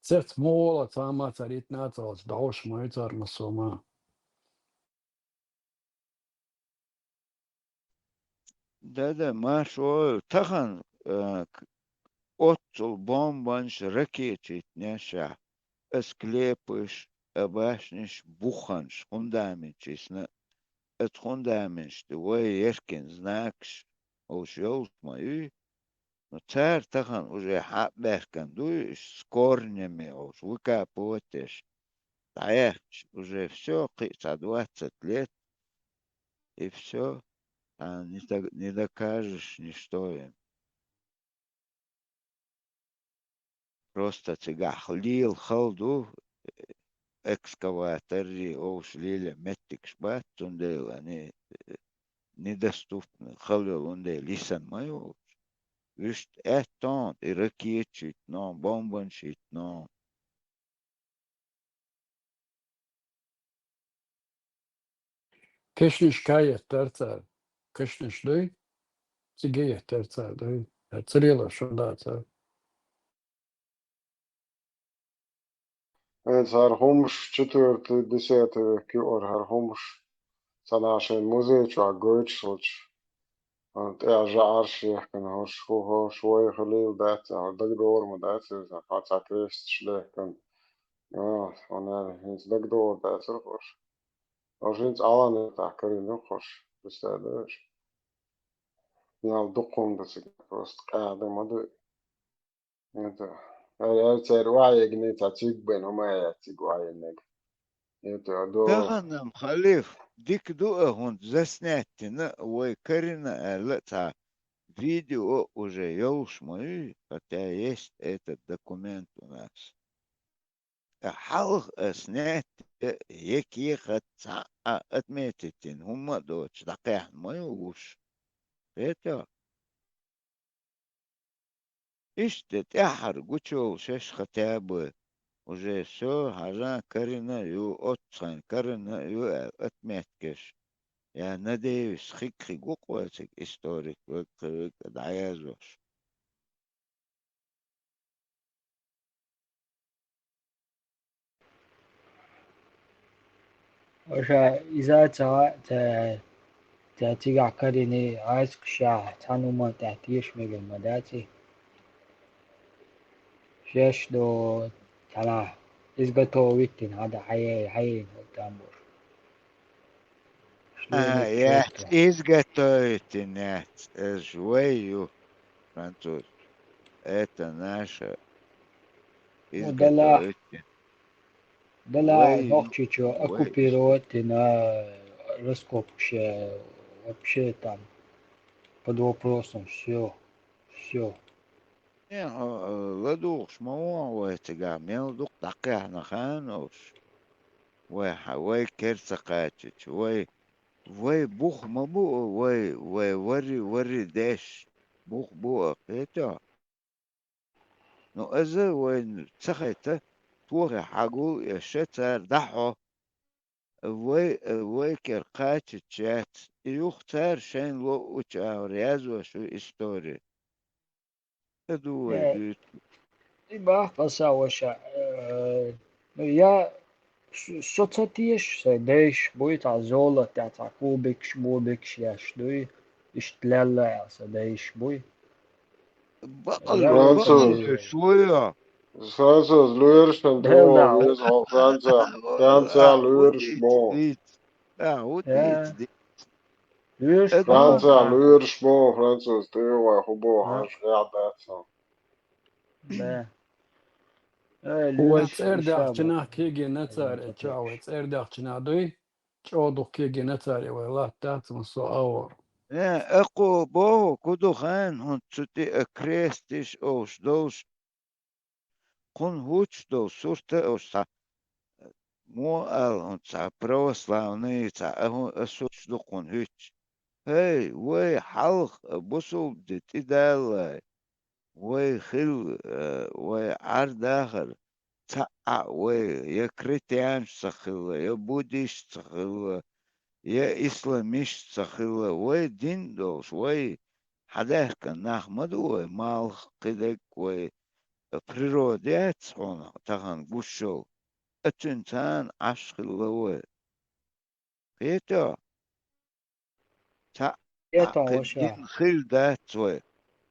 Цец мугӀала цхьа а ма цара йитина а ца хилча, дӀовш ма ю цара массо а ма. Да-да, марша вогӀийла. Тахана, э, к-, оццул бомбанаш, ракеташ йитинехь, а склепаш, а башниш, буханаш, фундаменташ йисна, оцу фундаменташ тӀе вай ерригна знакаш олуш йолуш ма ю. Ну, цара тахана уже хьа а баьхкина ду, уьш с корнями олуш, выкапывать деш, дӀаяьхча, уже всё, кхин а цхьа двадцать лет, и всё, а, не дог-, не докажешь ничто им. Просто цигахь лела хала ду, экскаваторий олуш лело меттигаш бац, цундела они, э, недоступны, хала йолу, цундела йисина ма ю олуш. Вуьшта аьтту хьуна, и ракеташ йитина, бомбанаш йитина. Кешнашка еттара цара. Кешнаш дуй? Цига еттара цара дуй? Царела шун дац цара. Э, цара хӀумаш четвёртый, десятый век юара хӀара хӀумаш. Цхьана шайн музей чохь гойтуш волчу. А, тӀехь жаӀарш ехкина, хӀорш хӀу, хӀорш вай хилийла дац, а, дагадогӀур ма дац иза, хьо цхьа кресташ лехкина. А, хьуна аьлла, хӀинца дагадогӀур дацара хӀорш. ХӀорш хӀинца Ӏалан тӀехь карийна ду хӀорш, представляешь? Нал дукха хӀума ду цига, просто къаьхьа ма ду. Это, ай, ай, церан ваьгний цхьа циг бен, хӀума яц цига ваьгниг. Это, до Тахана-м, халиф, дика ду а хӀунда заснять дина, вай карина аьлла цхьа видео уже йолуш ма ю, хотя есть этот документ у нас. Ткъа хьалха а снять а, е кехат цхьа а отметить дина, хӀумма а доцуш, дӀакхехна ма ю уьш. Хетта? Иштта тӀаьххьара гучуйолу шаьш хотя бы, уже всё, хьажа карина а ю, оццу хенахь карина а ю аьлла, отметкаш. Я, надеюсь, хиг-хиг ву-кх вай цига историк, вега-кхин вега дӀаяздеш. Аша иза ца, ца, ца цигахь карийна, айскашехь цхьана хӀуманна тӀехь теша мегар ма дац и. Шаьш ду цхьана изготовить дина, хьада хьае-, хьаена там бу. А, яц, изготовить дина яц, аш вай ю, француз. Это наша Ну, далахь, изготовить дина. далахь Вай ю, Нохчийчоь вай. оккупировать дина, раскопкаш, э, вообще там под вопросом, всё, всё. Э, хьо, э, ладугӀуш ма ву хьо вай цигахь, мел дукха дӀакхехна хан уьш. Вай хьа-, вай кер ца кхаччалц, вай, вай бух ма бу, вай, вай вари, вари деш бух бу, кхетта? Ну, иза вайна ца хайта, тохе хьагул я ша цара дӀахьо. Вай, вай кер кхаччалц яц, и юха цара шайна лоучу агӀор яздеш ю истори. Ца ду вай Э, дуьйцу. И бах къаса ваша, э, ну, я с-, со ца теша, сайн дайша буй, цхьа золата тӀехь цхьа кубикаш, мубикаш еш дуй, иштта лелла аьлла, сайн дайша буй. Бакъал, Я бакъал Француз. Шуьйра. Француз, лоьраш хан Дела дуьйцу веза хьо Франца. Франца А, лоьраш вот бо. Диц. А, вот Э. диц, диц. Лоьраш Э, бо. Франца лоьраш бо, француз, тӀе вай хӀу бо, А. хьажа гӀехь дац хьо. Да. Э, Вай лоьраш цӀердахчанах иша бо. Кегий Нацар, э, ча вай цӀердахчанах дуй, чӀогӀа дукха Кегий Нацаре вай латтац, ма со агӀор. Э, акхо боху, ку ду хайн, хӀунда цу тӀе а крестиш олуш долуш, кхунна хӀуттуш долу сурта а уьш цхьа, мо аьлла, хӀунда цхьа православный, цхьа а хӀун, а сурташ ду кхунна хӀуьттуш. ХӀей, вай хьалха бусулба ди тӀедаллай, вай хилла, э, вай Ӏар-дахар, цхьа а вай я кретянаш ца хилла, я буддисташ ца хилла, я исламисташ ца хилла, вай дин долуш, вай хьадаьхкина нах ма ду вай, малх, кхидерг вай, природа яц хьуна тахана гуш йолу, а цуьнан царна Ӏаш хилла вай. Кхетий? Цхьа а кхин дин хилла дац вай.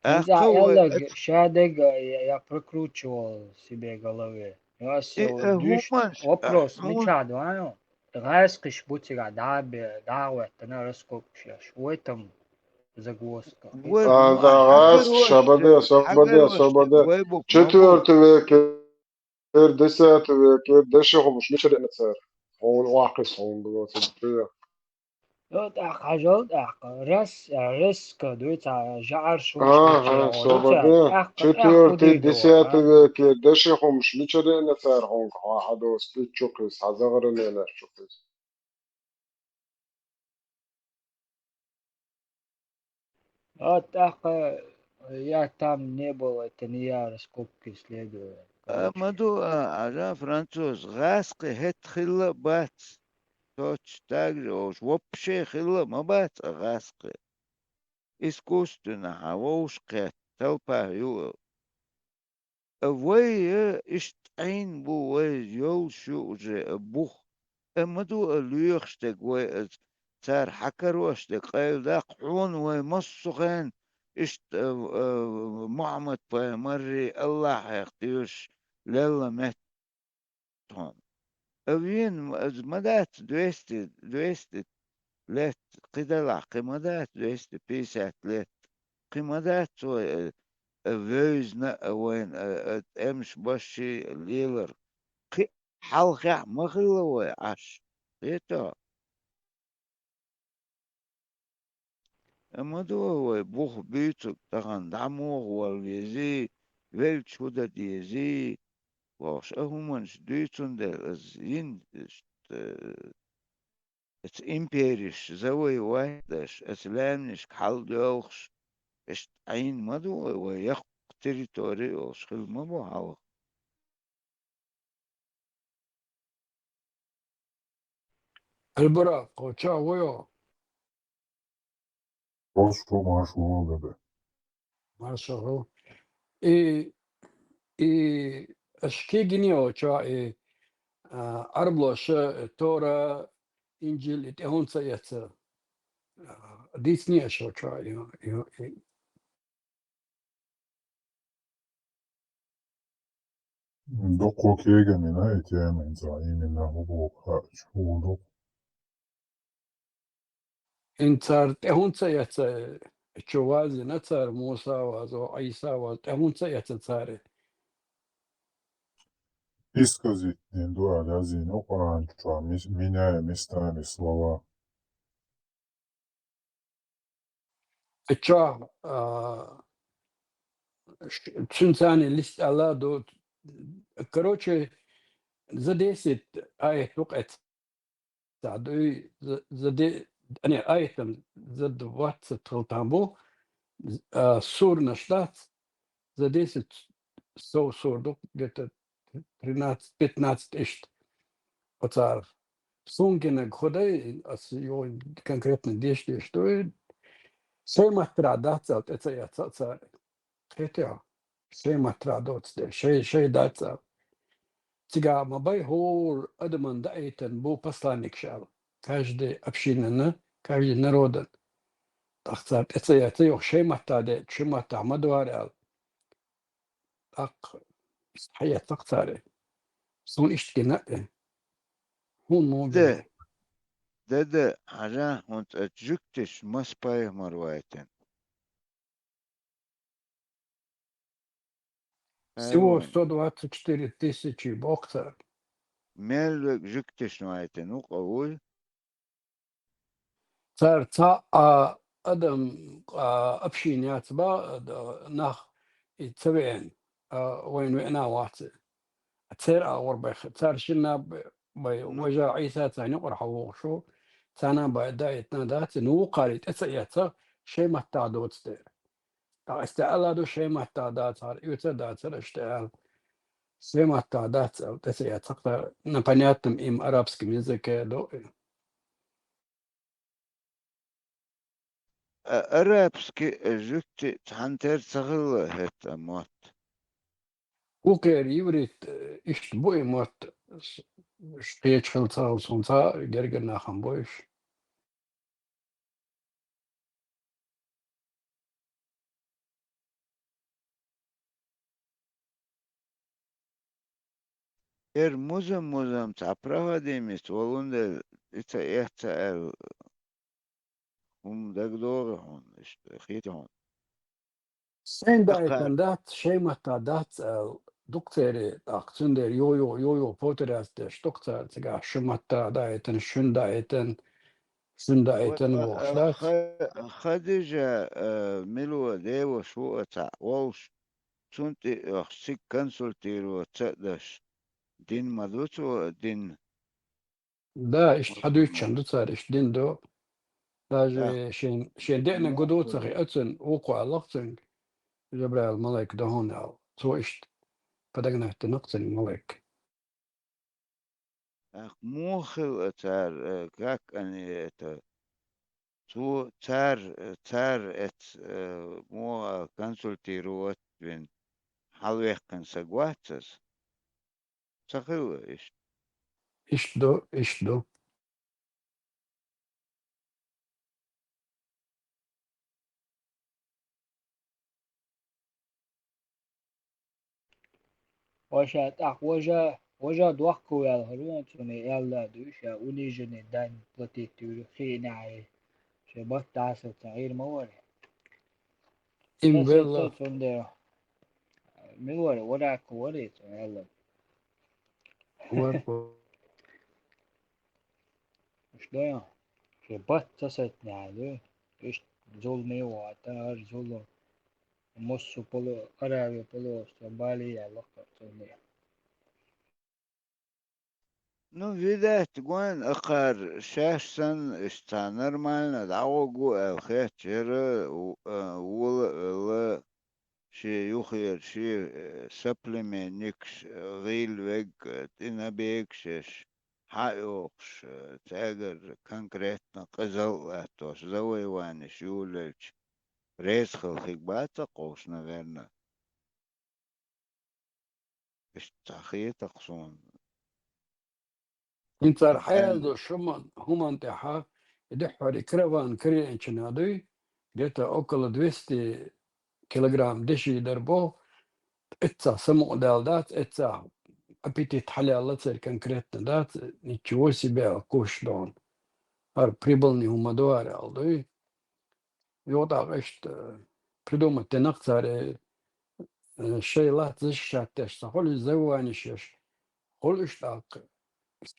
Иза тӀаккха вай аьлларг ац- ша дерг я, я прокручивал себе голове. Я И, со э, дуьйш хӀуманаш, э, вопрос хӀун- мичахь ду, а? гӀаскхиш бу цигахь дӀа а бе-, дӀа а гӀоьттина раскопкаш еш. Вай там загвоздка. Вай А, бу да, гӀаскхиш, хьагарвош, собаде, собаде, хьагарвош собаде. Вай бу ма бу. Четвёртый векера, десятый векера, деши хӀумаш мичара деана цара? Хьуна охьакхуьссу, хьуна бу ца дия. Йо, тӀаккха хьажал, тӀаккха. Рас, раска дуй, цхьа жаӀар шуш Ага, мичара гӀо ду, собаде. ТӀаккха, тӀаккха Четвёртый, десятый векера деши хӀумаш мичара деана цара хьуна, хьо хьадоцу куьг чу кхуьссу, хьан загӀаран ненаш чу кхуьссу? А тӀаккха я там не было, это не я, раскопки исследования. А, короче. Ма ду, а, Ӏажа француз, гӀаскхи хӀетта хилла а бац. Точно так же, ош вообще хилла а ма бац, а гӀаскхи. Искусственно хьан вовшах кхетта, талпа ю. Вай, э, иштта Ӏийна бу вай, йолуш ю уже, э, бух. Э, ма ду, э, лоьхуш дерг вай, э, цара хьакарош дерг къайладаккха хьуна вай массо а хенахь, иштта, э, э, Мухьаммад-пайхамаррий, Аллахьех доьшуш лелла меттиг хьуна. А вен, м-, ма дац двести, двести лет, кхин делахь, кхин ма дац двести пятьдесят лет, кхин ма дац вай, э, э, вевзина а вайна, э, э, тӀемаш башший лелар. Кхин хьалхехь ма хилла вай Ӏаш. Кхетий хьо? Амма ду вай бух буьйцург тахана дӀа муха вала везий, велча хӀун дан дезий, бохуш а хӀуманаш дуьйцун дела, аса йина, иштта, э, оцу империш завоевать деш, оцу лаьмнашка хьалдоьлхуш, иштта Ӏийна ма ду вай, вай яккха территори а йолуш хилла ма бу хьалха. Аль-Буракъ, кхо ча вуй хьо? Хьо шу, марша вогӀийла. Марша хила. И, и, аша кегийний хьо чохь, и, а, Ӏараблоша Тора, Инжил, и тӀе хӀунда ца эцна? А, дийцинний аша хьо чохь, и, и, и. Дуккха кегийна и тема, хӀинца именно хӀун боху хаьа, хӀун ду. ХӀинца цара тӀе хӀунда ца эцна, чу вазйина цара, Муса вазо, Ӏийса вазо, тӀе хӀунда ца эцна цара? Исказить дина ду аьлла, язйина ю Къуръан чохь, мис-, меняя местами слова. Чохь, а, ш-, цуьнан царна лист аьлла ду. Короче, за десять аят ду кхетта. Ца дуй, за, за де-, а, не, аятам за двадцать хила там бу, а, сурнаш дац, за десять сов сур ду, где-то тринадцать, пятнадцать иштта. Оцара. Суна гинарг хӀун дай, ас юха конкретно деш-деш ду, шайн маттара дац аьлла, тӀе ца эцна цара. Кхетий хьо? Шайн маттара доцу де, шай, шай дац аьлла. Цигахь ма бай, хӀора адамна даийтина бу посланникаш аьлла. Каждый общинана, каждый народана. ТӀаккха цара тӀе ца эцна, юха шайн матта де, шайн маттахь ма дора аьлла. ТӀаккха схьаэцна-кх цара. Суна иштта гина а. ХӀунда муха гина? Де, де, де, хьажахь, хӀунда цӀа жуьгтиш маса пайхамар вайтина? Всего сто двадцать четыре тысячи боху цара. Мел верг жуьгтишна вайтина ву-кх вуй? Цара цхьа а адам, а, община яц боху, а, нах и ца веана, а, вайна веана а вац. Церан агӀор бай, цара шинна бай, бай, важа Ӏийса царна юкъара хьан вогӀуш ву, царна бай даийтина дац, ну вукхаре тӀе ца эцна, шайн маттахь доцу дера. ТӀаккха аса аьлла ду, шайн маттахь дацахьара, оьцар а дацара аша тӀе аьлла. Шайн маттахь дац аьлла, тӀе ца эцна, на понятном им арабском языке ду. А, арабски, а, жуьгти цхьаьна тера ца хилла хӀетта мотт? Вукхеран иврит, а, иштта бу и мотт, с-, кхечу хилла ца хилла, суна цхьа а гергара нах ма бу уьш. Эр музам-музам цхьа проходимец волун дел, и ца эц ца аьлла, хӀума дагадогӀий хьуна, иштта хетий хьуна? Сайн даийтан дац, шайн матта дац аьлла, дукха церан, тӀаккха цундела юха-юха, юха-юха повторяться деш, дукха цара цигахь шун матта даийтан, шун даийтан, шун даийтан бохуш дац. Ха-, Хадижа, а, мила ву деваш ву а цхьаъ волуш, цунна тӀе а оьхуш, цига консультироваться а деш, дин ма ду цо, дин. Да, иштта хьадуьйцучун ду цара, иштта дин ду. Даже шен, шен деана гу ду ца хиъна цунна, вукхо аьлла-кх цуьнга, Жабраил малайк ду хьуна аьлла. Цо иштта подогнать дина-кх цунна малайк. Ах, муха хилла цара, э, как они это, цо, цара, э, цара эц, э, муха консультировать вина хьалаваьккхина саг вац иза? Ца хилла иштта? Иштта ду, иштта ду. Ваша, тӀаккха важа, важа дохко ваьлла хӀара вон цунна аьлла ду, ша унижение дань платить юьру хиъна, ша батта дӀасаца гӀийр ма вара. Им велла. Цундела. Мила вара, варако вара иза аьлла. Варако. Уж дойн, ше бат ца сатнехь ду, иштта зуламе а вата, хӀара зулам. Массо полу-, Аравия полуостров бале яьлла-кх цунна. Ну, видать, гойн акхар шаьш санна, иштта цхьа нормально дӀагӀо гу аьлла хетча, хӀара, у-, а, вола а велла, шен юхера шен, э, соплеменникаш, э, гӀийла вег, э, тӀе набегаш еш, хьа а йохуш, э, цаьргара конкретно къизалла а латтош, завоеванеш юллелча, реза хила хиг бац-кх уьш, наверно. Иштта ца хета-кх суна. ХӀинца цара хьаьлла долу шуман, хӀуманна тӀехьа и дуьххьара и караван карийначунна дуй, где-то около двести килограмм деши дар боху, эццахь самукъадаьлла дац, эццахь аппетит хьалаьлла церан конкретно дац, ничего себе аьлла куш дохуна. ХӀара прибыльный хӀума ду хӀара аьлла дуй. Юха тӀаккха иштта, э, придумать дина-кх цара, э, шайн лац защищать деш ца хуьлу, иза завоеванеш еш хуьлу уьш тӀаккха.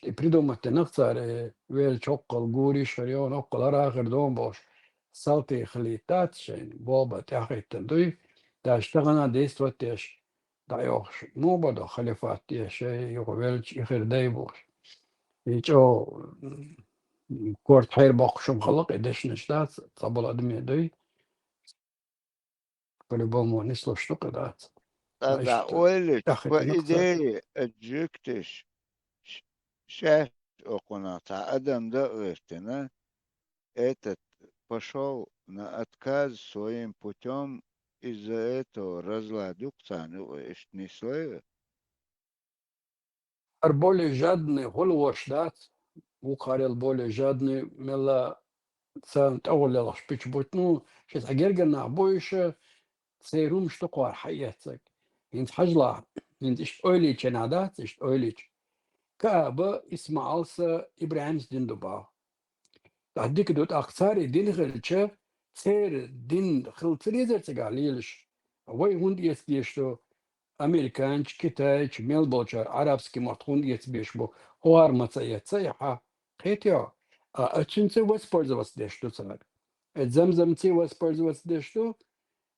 И придумать дина-кх цара, э, веллачу хӀоккхул гур йиш хир ю, хӀоккхул хӀара а хир ду бохуш, салтий хилийта дац шайна, болх бан тӀаьхьахӀиттина дуй, даже тахана действовать деш, дӀайохуш, муха бан до халифат, я шай юха велча и хир дай бохуш. И чӀогӀа, м, корта хьерабоккхуш хӀума хилла-кх и дешнаш дац, цхьаболу адамийн дуй. По-любому нислуш ду-кх и дац. Ткъа дӀа ойла йича, по идее, жуьгташа ш-, шаьш окхунах цхьа адам дан а гӀиртина, этот пошёл на отказ своим путём, из-за этого разлад ю-кх царна юкъа, иштта нислой? ХӀара более жадный хуьлуш дац, вукхарел более жадный мелла царна тӀехула лелхаш пича бутт. Ну, ши цхьа гергара нах бу уьш, церан хӀумаш ду кхара хьаэцнарг. ХӀинца хьажалахь, хӀинца иштта ойла йича нах дац, иштта ойла йича. Кааба Исмаилс, ИбрахӀимс дин ду боху. ТӀаккха дика ду, тӀаккха цара и дин хилча, церан дин хила ца дезара цигахь лелаш? Вай хӀунда эца дезаш ду, американча, китайча, мел болчара арабский мотт хӀунда эца безаш бу, хӀара ма ца эца и хьа? Кхетий хьо? А, а цуьнца воспользоваться деш ду цара. Э, замзамций воспользоваться деш ду,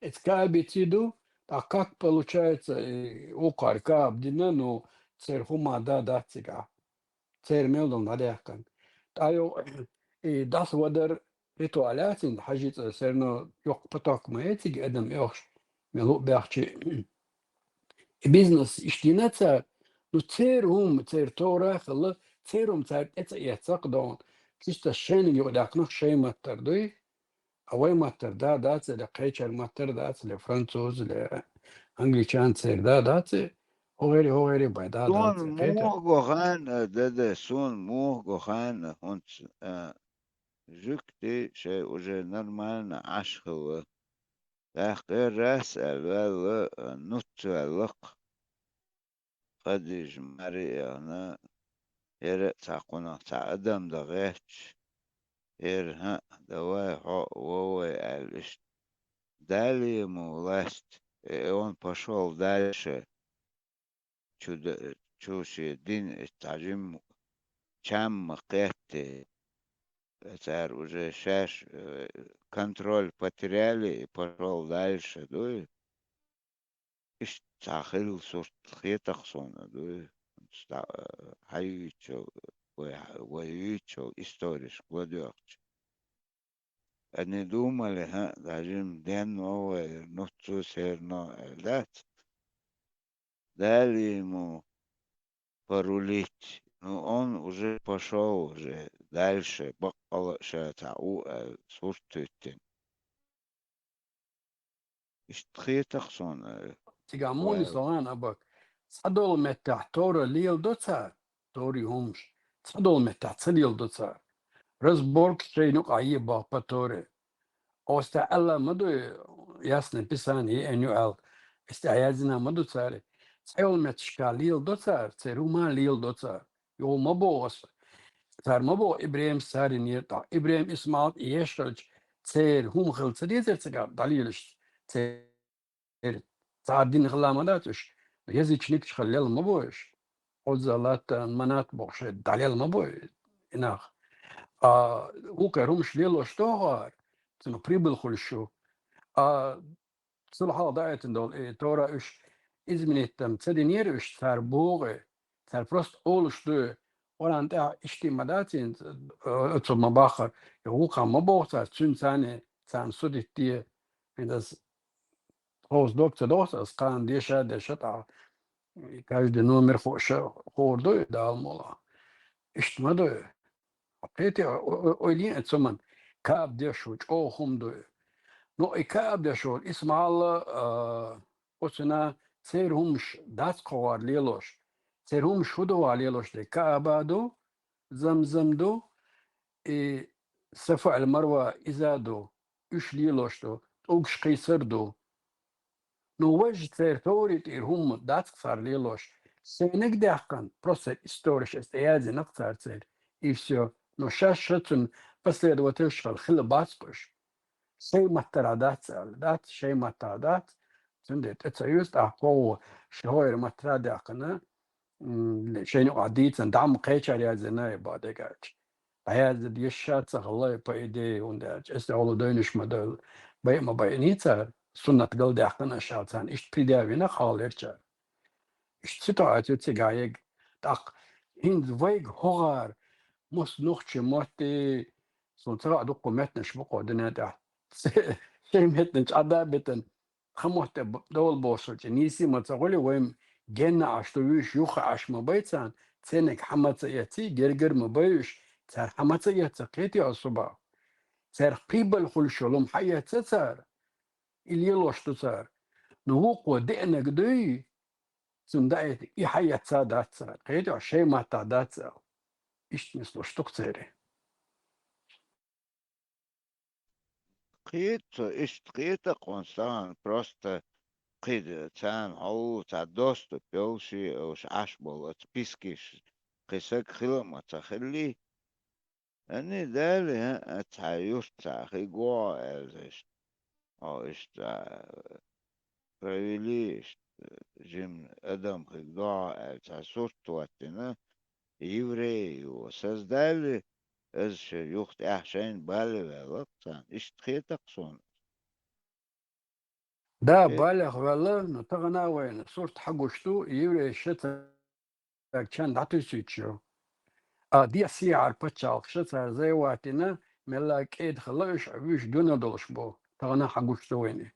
эца каабиций ду, тӀаккха как получается, и вукхара кааба дина, ну, церан хӀума да дац цигахь. Церан мел долу дӀадаьккхина. ТӀаккха и дӀасавадар ритуал яц хӀинца хьажа цӀа, всё равно йоккха поток ма яц цига адам оьхуш, мел хӀуъа баьхча. И бизнес иштта йина цара, ну, церан хӀума, церан товра а хилла, церан хӀума цара тӀе ца эцна-кх дона. Чисто шайниг юкъадаьккхина-кх шайн маттара дуй. А вай маттара да дац, или кхечара маттара дац, или француз, или англичан церан да дац, хӀогӀери, хӀогӀери бай да дац. Суна муха го хан, а, да, да, суна муха го хан, а, хӀунца, а, жуьгти шай уже нормально Ӏаш хилла. ТӀаккха гӀеррас аьлла ваьлла, а, нуц ваьлла-кх. Хадижа маьре а яхана, яра а цхьа кхунах цхьа адам дан гӀерташ, яра, хӀаъ, давай хьо а, вовай аьлла иштта. Дали ему власть, и он пошёл дальше. Чу д-, чу шен дин, и цхьа жимма чам ма кхетте. Цара уже шаьш, э, контроль потеряли и пошёл дальше, дуй. Иштта цхьа хилла сурт хетар-кх суна, дуй. Ста-, э, хьаюьйцу, вай, вай юьйцу истореш гладоьгӀча. Они думали, хӀаъ, даже ден новое, ну, цу серно, э, дац. Дали ему порулить. Ну, он уже пошёл уже дальше, баккъала а ша цхьа у, э, сурт туьттина. Иштта хетар-кх суна, э, Цига муни вай. Соган абак. Цхьадолу меттехь Тора леладо цара, Тори хӀумаш. Цхьадолу меттехь ца леладо цара. Разборка шайна юкъахь е боху по Торе. Оста аьлла ма ду, Ясный Писание еана ю аьлла. Эс тӀехь яздина ма ду цара. Цхьайолу метташка леладо цара, церан хӀума леладо цара. Йо, ма боху аса. Цара ма боху, Ибрахим царинера тӀаккха. Ибрахим Исмаил тӀе еш хилча, церан хӀума хила ца дезара цигахь дӀалелаш? Церан цара дина хилла ма дац уьш. Язычникаш хилла лела ма бой уьш. Озза, Латта, Манат бохуш дӀалела ма бой и нах. А, вукхара хӀумаш лелош дохуара, цунах прибыль хуьлуш ю. А, Цул хьалха даийтина долу и Тора уьш изменить ца динера уьш, цара боху и, цара просто олуш ду и. Къуръан тӀехь иштта ма дац и, оцу ма баххара, и вукхам ма боху цара, цуьнан царна, царна судить де. ХӀинца аса хӀокхуза дог ца доху аса, кхана деша а деша тӀаккха, каждый номер хууш хуур ду и, Дала мукъ лахь. Иштта ма ду и. Кхетий, о-, о-, ойла йина цу хӀуманна, Кааб деш ву, чӀогӀа хӀума ду и. Ну, и Кааб деш волу Исмаил, а, оцунна церан хӀумаш дац кховар лелош. Церан хӀумаш хӀун ду ван лелош дерг? Кааба ду, Замзам ду, и Сафа аль-Марва иза ду, уьш лелош ду, тӀулгаш кхийсар ду. Ну, важа церан товри тӀера хӀума дац цара лелош. Шайниг даьккхина, просто историш эс тӀеяздинарг цара церан. И всё. Ну, шаьш шацун последовательш хила, хила бац кхуьш. Шайн маттара дац аьлла, дац, шайн маттара дац. Цундела тӀе ца юьзу, тӀаккха кхо ши хӀора маттара даьккхина, м, шайна юкъахь дийцина, дӀа ма кхечара яздина и бадегач. Дӏаязда дезаш ша ца хилла, по идее, хӀунда аьлча, эс тӀехула дойнаш ма дойла, байа ма байиний цара, суннат галдаьккхина аша царна, иштта предъявина хьалхалерчара. Иштта ситуаци ю цигахь ерг. ТӀаккха хӀинца вайга хӀокхара, массо нохчийн мотт, суна ца хаьа, дуккха меттанаш бу кху дуьнен тӀехь. Шайн меттан чӀагӀда а битина, тхан мотт тӀе б-, довла бохуш хилча, нийса ма ца хуьлий, вайн генна Ӏаш ду вуьйш, юха Ӏаш ма бай царна, церниг хьан ма ца эцций, гергара ма бай уьш, цара хьан ма ца эцций, кхетий хьо, Субах? Царах прибыль хуьлуш йолу хӀума хьан эцна цара? И лелош ду цара. Ну, вукхо деанарг дуй, цунна даийта, и хьан эцна дац цара. Кхетий хьо, шайн маттахь дац аьлла. Иштта нислуш ду-кх церан. Кхета со, иштта кхета-кх хьуна стагана, просто кхин царна хьовла цхьа доступ йолуш, уьш Ӏаш болу оцу спискаш, кхин саг хила а ма ца хиллий. Ани, Дали, хӀаъ, цхьа юрт цхьа хиг вогӀу аьлла иштта. Хьо иштта провели, иштта жима адам хиг догӀу аьлла, цхьа сурт хӀоттийна, еврей ю, создали, иза шен юха тӀехь шайна бале ваьлла-кх царна. Иштта хета-кх суна. Да, балех ваьлла, но тахана а вайна сурт хьан гуш ду, еврей ша ца- Цаьрга чан дӀатуьйсуьйтуш ю. А дехьа-сехьара пачхьалкхаша цара зай ваттина, мелла кӀеда хилла уьш, вуьш дуьйна долуш бу, тахана хьан гуш ду вайна.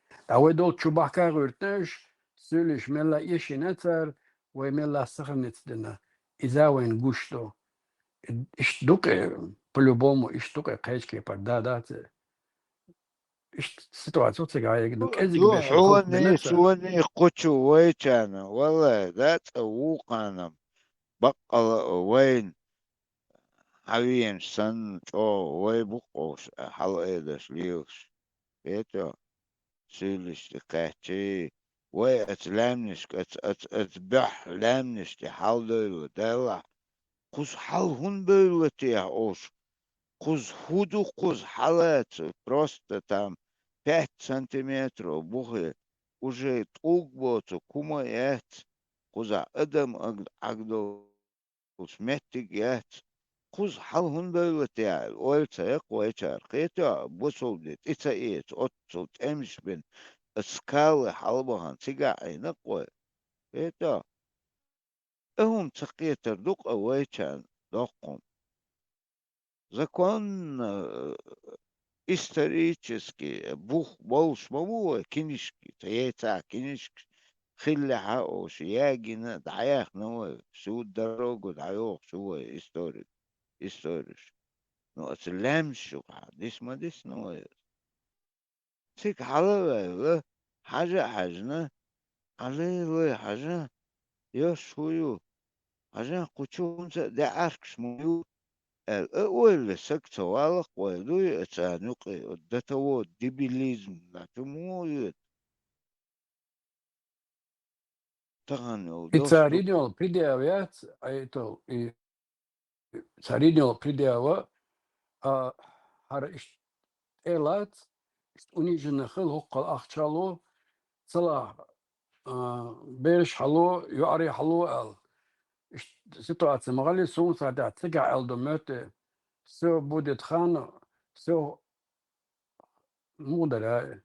Ткъа вай долчу бахка а гӀуьртина уьш, суьйлиш мелла эшийна цара, вай мелла сахарница дина. Иза вайна гуш ду. Иштта ду-кх, по-любому, иштта ду-кх кхечу кепара, да, дац. Иштта ситуаци ю цигахь ерг, ну, кӀезиг бешара халкъ хьоний, бина цара. Соний кхучу вайчарна, валлай, да, цӀа вукханам, баккъала а вайна, хьавеанаш санна, чӀогӀа вай бу-кх уьш, хьалаайдеш лелаш. Кхетий хьо, суьйлиш тӀе кхаьччий, Вай, аца лаьмнашка, аца, аца, аца баьхьа лаьмнаш тӀа хьалдевлла, Даллахь, кхуза хьал хӀунда бевлла техьа оаш? Кхуза хӀун ду, кхуза хьалаца, просто там пять сантиметров бухе, уже тӀулг боцу кума яц, кхузахь адам аг-, Ӏагдолуш меттиг яц. Кхуза хьал хӀунда бевлла техьа аьлла, ойла ца яккха вайчара, кхетий хьо, бусалба ди тӀе ца эца, оццул тӀемаш бина, аса скалы хьалбахана, цигахь Ӏийна-кх вай. Кхетий хьо? ТӀаккха хӀума ца кхетар ду-кх вайчарна доккха хӀума. Законно, э, исторически бух болуш ма бу вай кинишки, ца яйцахь кинишкаш хиллехьа оаш, ягийна, дӀаяьхна вай, всю дорогу дӀайохуш ву вай историк, историш. Ну, аца лаьмнаш юкъахь дис ма дисна вай. Цига хьала а ваьлла, хьажа а хьаьжна, Ӏалелай, хьажа, йош хӀун ю? Хьажа, кху чу хӀунца а даьӀаркаш ма ю, аьлла, а ойла саг ца валакх вай дуй, а царна юкъе, до того дебилизм, да, чу ма ву йоьду. Тахана йолу И дос ду. Царина йолу предъява яц, а это, и царина йолу предъява, а, хӀара иштта тӀе лац, иштта униженно хила, хӀокхул ахча ло, ца лахь, а, бераш хьало, йоӀарий хьало аьлла. Иштта ситуация ма гӀалли, суна схьа тӀехь цигахь аьлла ду моьтту: «Всё будет хана, всё муха дара,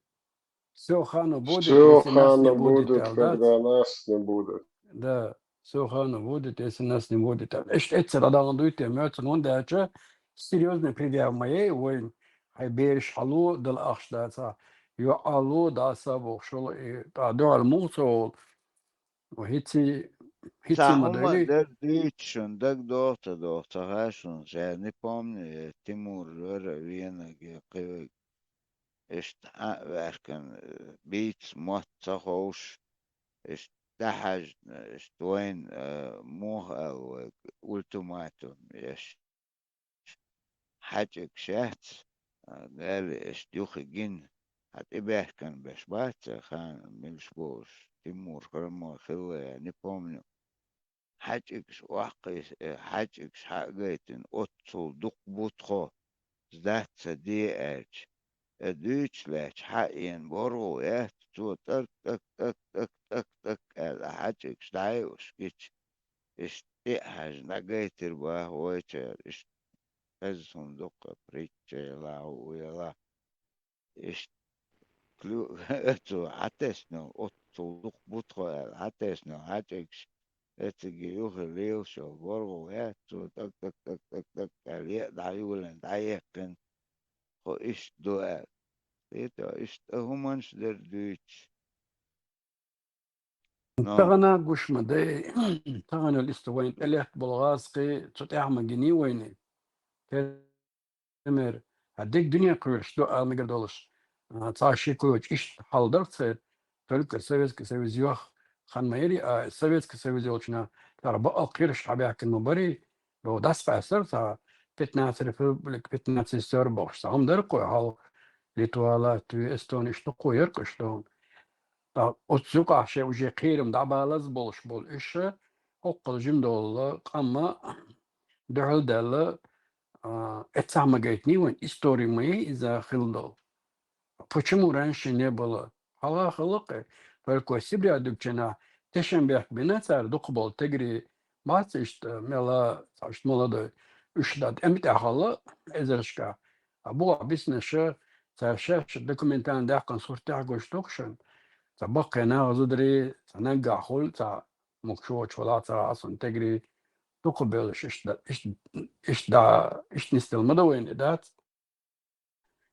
всё хана будет, Всё если нас не хана будет», будет, аьлла, да? Когда нас не будет. Да, всё хана будет, если нас не будет, аьлла. Иштта эццара дӀадахана дуй те моьтту, хӀунда аьлча серьёзный предъява ма яй вайн, хьайн бераш хьало, дала ахча дацахь, йоӀ хьало, дӀаса бохуш волу, и тӀаккха дуьхьал муха ца волу? ХӀинций, хӀинций Цхьа ма хӀума дели. Дара дуьйцу шуна, дагадогӀу ца догӀу, ца хаьа шуна, я не помню, я Тимур вара венага, я кхин верг. Иштта хьан а ваьхкина, э, бийца мотт ца ховш, иштта дӀахьаьжна, иштта вайна, э, муха аьлла вайга, ультиматум еш. ХьаьжкӀигаш яц, а, Дала иштта юххе гина, хьан тӀебаьхкина беш бац цара хана, милаш бохуш, Тимур хӀара ма хилла, я не помню. ХьаьжкӀигаш охьакхийса, э, хьаьжкӀигаш хьа а гайтина, оццул дукха бу тхо, сдаться де аьлча, э, дуьйцуш лаьтташ хьаэна боргӀу яц, цо тӀаккха, тӀаккха, тӀаккха, тӀаккха, тӀаккха, тӀаккха аьлла, хьаьжкӀигаш дӀайуьш гича, иштта тӀе а хьаьжна, дӀагайтира боху вайчара, иштта хезна хӀума ду-кх, притча ялахь, хӀуъу ялахь. Иштта клю-, цо хьатеснехь, оццул дукха бу тхо аьлла, хьатеснехь хьаьжкӀигаш, эцига юххе лелаш йолу боргӀу яц, цо тӀаккха, тӀаккха, тӀаккха, тӀаккха аьлла, е а дӀайолийна, дӀаяьккхина, тхо иштта ду аьлла. Кхетий хьо, иштта хӀуманаш дара дуьйцуш. Но. Тахана гуш ма дай, тахана йолу иштта вайна тӀелетта болу гӀазкхий, цу тӀехь ма гиний вайна. Пример, хьан дерг дуьне кхоьруш ду ала мегар долуш, а, цхьа ши кхочу иштта хьал дара церан, только Советский Союз йох хан ма яри, а Советский Союз йолчунах цара бакъал кхераш хьабаьхкина ма барий, бо дӀасакъаьстара цхьа пятнадцать республик, пятнадцать сестёр бохуш, цхьа хӀума дара кхо хьал, Литва, Латви, Эстони, иштта кхо яра кхо иштта. Ткъа оцу юкъахь шайн уже кхерам дӀабалаза болуш болу уьш, хӀокхул жима долу къамма дуьхьал даьлла, а, эццахь ма гайтиний вайн, истори ма яй иза хилла долу. Почему раньше не было? Хьалха хилла-кх, только Сибре дуьгучу хенахь тешнабехк бина цара дукхахболу тегри, бац иштта мела, цхьа иштта молодой, уьш дан тӀеман тӀехь хилла эзаршкахь. А бухахь бисинарш, цара шаьш документально даьккхина суртехь гуш ду-кх шуна. Цхьа баккхий нах зударий, цхьа наггахь хуьлу, цхьа мукшочу вала цхьа а цунна тегри дукха белаш, иштта, иштта, иштта, иштта нисделла ма дан вайна и дац.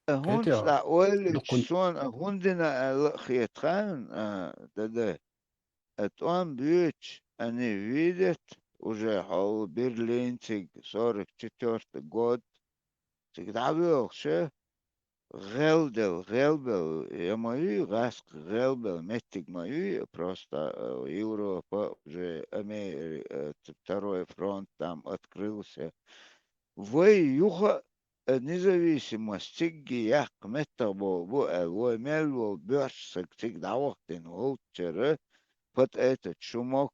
Э, хӀунда Кхетий хьо? Дукха. Суна, э, хӀунда дина аьлла а хета хьайна, а, дадай. Э, тӀом боьдуш, они видят, уже хьол Берлин цига сорок четвёртый год, цига дӀавоьлхуш, гӀелделла, гӀелбелла, я ма юй, гӀаскхи гӀелбелла меттиг ма юй, просто, э, Европа, уже Амери-, э, ц-, второй фронт там открылся. Вай юха э, независимость цига яккха меттах болу бу аьлла, вай мел волу боьрша саг цига дӀавахийтина волчара, патӀайтачу шумок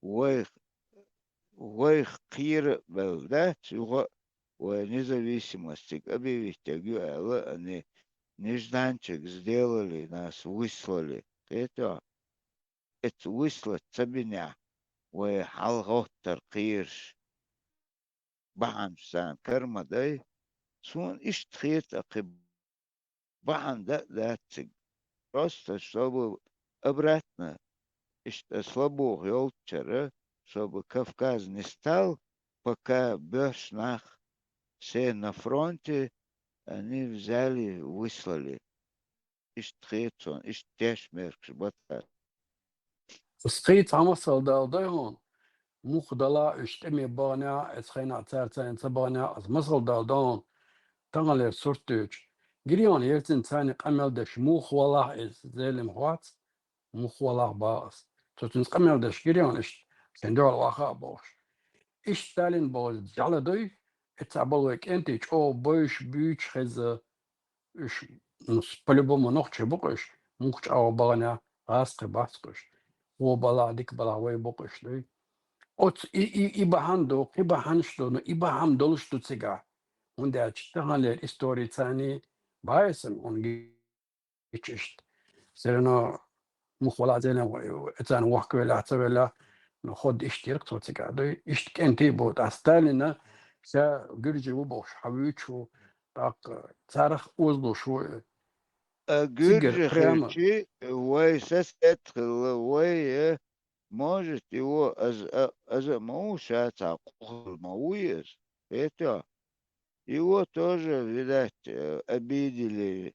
вайх, вайх кхера а белла дац, юха а вай независимость цига объявить ю аьлла, они нежданчик сделали, нас выслали. Кхетий? Эца выслать ца бинехь, вай хьалагӀоттар кхераш бахьанаш царна кара ма дай. Суна иштта хета, кхин бахьана дан а дац цига. Просто чтобы обратно, иштта слабух йолчара, чтобы Кавказ не стал пока боьрша нах, все на фронте, они взяли, выслали. Иштта хета суна, иштта тешнаберкаш бац. Ас кхин цхьа масал дала дай хьуна, муха далахь уьш тӀаме баханехь, эцу хенахь цара царна ца баханехь, ас масал дала дай хьуна, таханлера сурт дуьйцу. Гирий хьуна, Ельцин царна къамел деш муха валахь иза, Зелимха вац, муха валахь бах ас. Цо цуьнца къамел деш гирий хьуна, иштта шайн дуьхьал ваха а бохуш. Иштта Сталин боху жӀаьла дуй, эццахь болу вай кӀентий чӀогӀа бовзуш, буьйцуш хеза, уьш, ну, с-, по-любому нохчий бу-кх уьш, муха чӀогӀа баханехь, гӀазкхий бац-кх уьш. Вон балахь, дика балахь вай бу-кх уьш дуй. Оцу и, и, и бахьана ду, кхин бахьанаш ду, ну, и бахьана долуш ду цигахь. ХӀунда аьлча таханлера истори царний баьсса, хьуна гича иштта. Все равно муха валахь Зелимха, царна вохка велахь, ца велахь, ну, хӀотта иштта яра-кх цо цигахь дуй. Иштта кӀентий бу, ткъа Сталина ша гуьржи ву бохуш хьан вуьйцуш ву, тӀаккха царах озалуш ву. А цигара гуьржи прямо хилчи, вай сосед хилла, вай, э, может, его, аз а, аз а ма ву ша цхьа къу хилла ма вуй иза. Кхетий? Его тоже, видать, э, обидели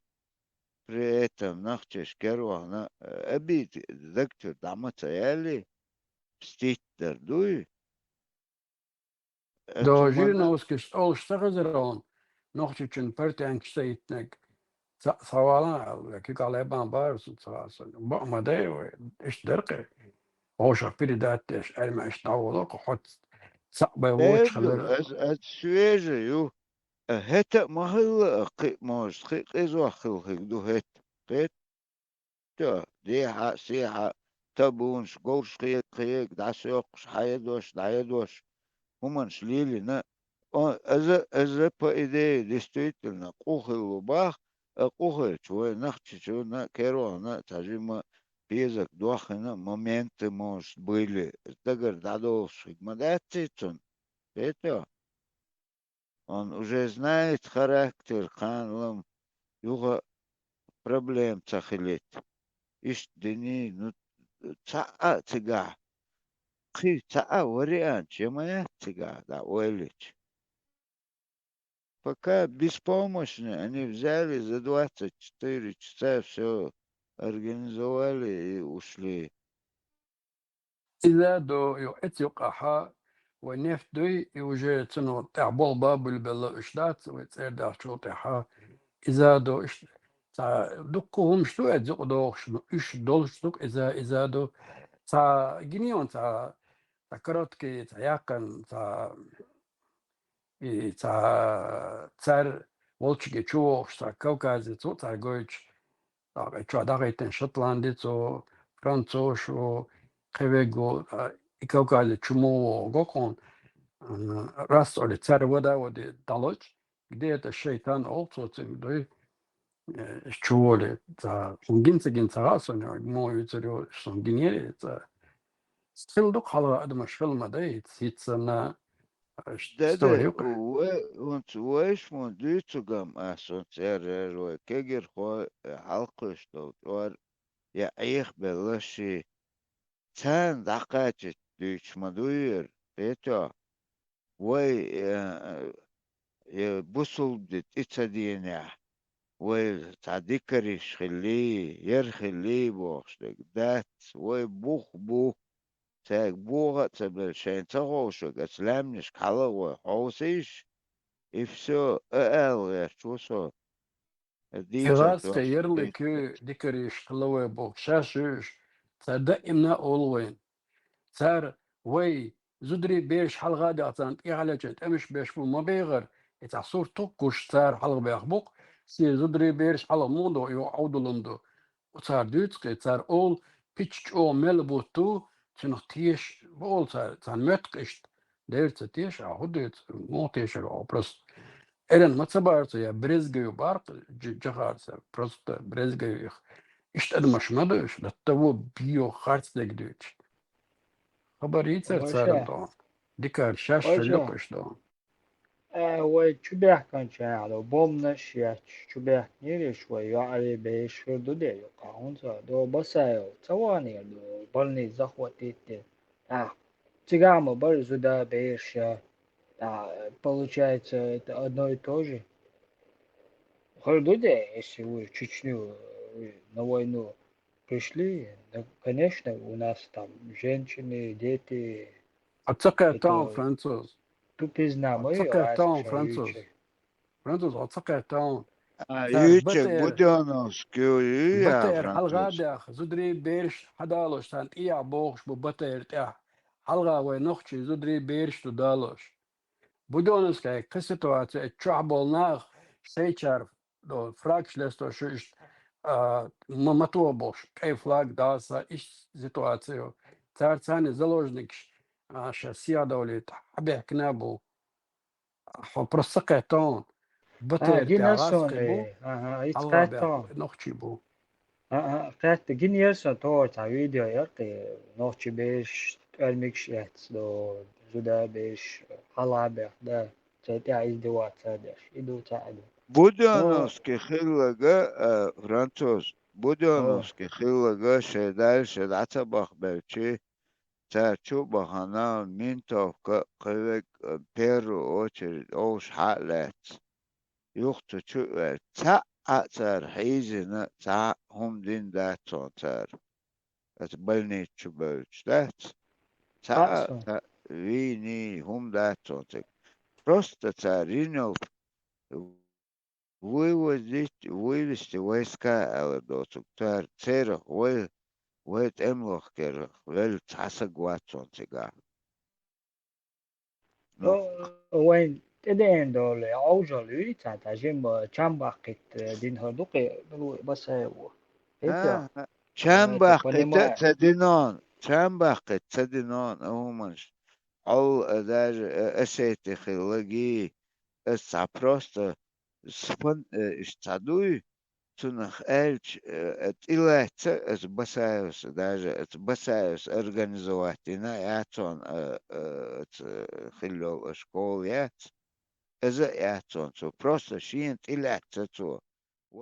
при этом нохчаш кара вахана, э, обид даг чуьра дӀа ма ца яьлли, мстить дар дуй. Э, До цу ма дан Жириновскийс олуш ца хезара хьуна, Нохчийчоьнан партенкаш ца йитинарг, ца, схьавалахь аьлла, вай куьйгалла бан бара цунна ца хаьа суна. Бакъ ма дай вай, иштта дара-кх. Вовшах передать деш, армеш дӀаволу-кх, хьо цхьаъ бен воцуш хилар. Эза, эза свежа ю. Э, хӀета а ма хилла, э, кхин а, может, кхин а къизох хилла хир ду хӀета. Кхетий? Дехьа а, сехьа а, табунаш, говраш кхега, кхега, дӀасаёккхуш, хьаядош, дӀаядош, хӀуманаш лелийна. О, иза, иза, по идее, действительно, къу хилла бах, а къу хилча, вай Нохчийчоьнна а, кара вахана а цхьа жимма пезаг доххийна моменты, может, были, дагара дӀадолуш хир ма дац цунна. Кхетий? Он уже знает характер, кхана-м юха проблема ца хилийта. Иштта дина, ну, цхьаъ а цигахь, кхин цхьа а вариант я ма яц цигахь, дӀа ойла йича. Пока беспомощные, они взяли за двадцать четыре часа всё организовали и ушли. Иза до, ю-, эцу юккъехь вай нефть дуй, и уже цунах тӀехь болх бан буьллу белла уьш дац, вай цӀера даьллачул тӀаьхьа. Иза до, уьш цхьа дуккха хӀумаш ду, эцу юкъа догӀуш, ну, уьш долуш ду-кх иза, иза до. Цхьа гинийон, цхьа, цхьа короткий, цхьа яккхий, цхьа и цхьа цара волчуьнга чувогӀуш, цхьа кавказец ву цхьа гойтуш, тӀаккха и чохь дӀахӀиттина шотландец ву, француз ву, кхин верг ву, а, и кавказец чу муха вогӀу го хьуна, м, рас олий цара вада а вади дӀалоцуш, где-то шайтан олу цо цуьнга дуй. Э, чуволе, цхьа, хӀун гина ца гина ца хаьа суна, муха вуьйцур ю, суна гинера, цхьа. Хила ду-кх хьалха адамаш, хила ма дай, хӀинца санна, э, ш-, Да, да, истори ю-кх. Вай, хӀинца вайша ма дуьйцу гам ас, хӀинца эр, эр вай кегирхой, э, хьалакхуьйсуш долу чкъор, я Ӏехабелла ши, царна дӀакхачийта дуьйцуш ма дуй хӀара, кхетий? Вай, э, э, бусулба дин тӀе ца дийнехь, вай цхьа дикариш хиллий, яра хиллий бохуш дерг дац, вай бух бу, цаьрга богӀа а ца белла, шайна ца ховшург, аса лаьмнашка хьала а гӀой хьовсийша, и всё, а ала гӀерташ ву со. И гӀазкхи ярлыки дикариш хилла вай боху, шаьш ю уьш, цара даимна а олу вайна. Цара вай зударий бераш хьалха а даьлла, царна тӀехьа лечун тӀемаш беш бу ма бегӀара, И цхьа сурт гуш цара хьалха бех букъ, се зударий бераш хьалха муха до, йо, Ӏовдалун ду. Цара дуьйцу кхе, цара олу пича чӀогӀа мел бутт ду, цунах теша бу олу цара, царна моьтту иштта. Дера ца теша, а хӀун дуьйцу, муха тешар ву просто. Эрна ма ца бара цо, я брезгаю бара, жахарца, просто брезгаю их. Иштта адамаш ма ду уьш, да того био харц дег дуьйцуш. Хабар йийцара царна тӀо. Дикара шаьш шо локхуш ду. А, вай чу баьхканчу хьалха бомбанаш етташ чу баьхкинера уьш, вай йоӀарий бераш хир ду де юкъа, хӀунца до Басаев ца ванера до, больница захватить де. А, цигахь ма бара зуда бераш, а, получается, это одно и то же. Хир ду де, если вы в Чечню, э, на войну пришли, да, конечно, у нас там женщины, дети, Хьо ца кхетта хьуна, француз. Тупизна ма ю, ца кхетта хьуна, француз. Француз, хьо ца кхетта хьуна. А, Цара ю чек БТР, Будённовский, ю я БТР хьалха француз. Дехьа, зударий бераш хьадалош, царна тӀехьа бохуш бу БТР тӀехь. Хьалха вай нохчий зударий бераш ду далош. Будённовский, кхин ситуация, чохь болу нах, шайчара, до, фракаш лесто шу иштта, а, ма-, мато бохуш, кӀай флаг, даса, иштта ситуация. Цара царна заложникаш, а, ша сиха довлийта, хьабехкина бу. Хьо просто ца кхетта хьуна. А, БТР гина тӀехь сон, гӀаскхи бу, э, ага, и ца хьалха кхетта бехк хьуна. Нохчий бу. А, а, кхетта, гина яра сан тохар цхьа видео яра кхе, нохчий бераш тӀоьрмигаш эцна до, зуда бераш хьалха бехк, да, цай тӀехь издеваться деш. И ду цхьа а ду. Будённовский хилларг, а, француз, Будённовский хилларг шайн Дала шайн дӀа ца бахбелчи, цара чу а бахана, ментовка а, кхин верг, а, первую очередь, олуш хьа а лаьцна. Юха цу чу а ваьлла, цхьа а цара хьийзина, цхьа а хӀума дина дац цунна цара. Аса больница чу бевлча дац. Цхьа а, цхьа а вийний хӀума дац цунна цига. Просто цара йина йолу вывозить, вывести войска аьлла доцург. Цара церах вай, вай тӀемалойн кӀирах велла цхьа саг вац цунна цигахь. Ну. О, вайн тӀедеана долу Ӏовжал юй цхьа, цхьа жимма чам баккхитта дина хӀара ду кхе, Басаево. А, чам баккхитта а ца динон, чам баккхитта ца динон, а хӀуманаш. Хьол, а, даже, а, Осети хиллаги, аса цхьа просто сфан-, э, иштта цхьа дуй, цунах аьлча, э, э, тӀелаьцна аса Басаевс, даже аса Басаевс организовать дина яц цунна, э, э, ца хилла йолу школа яц. Иза а яц цунна цо. Просто шена тӀелаьцна цо.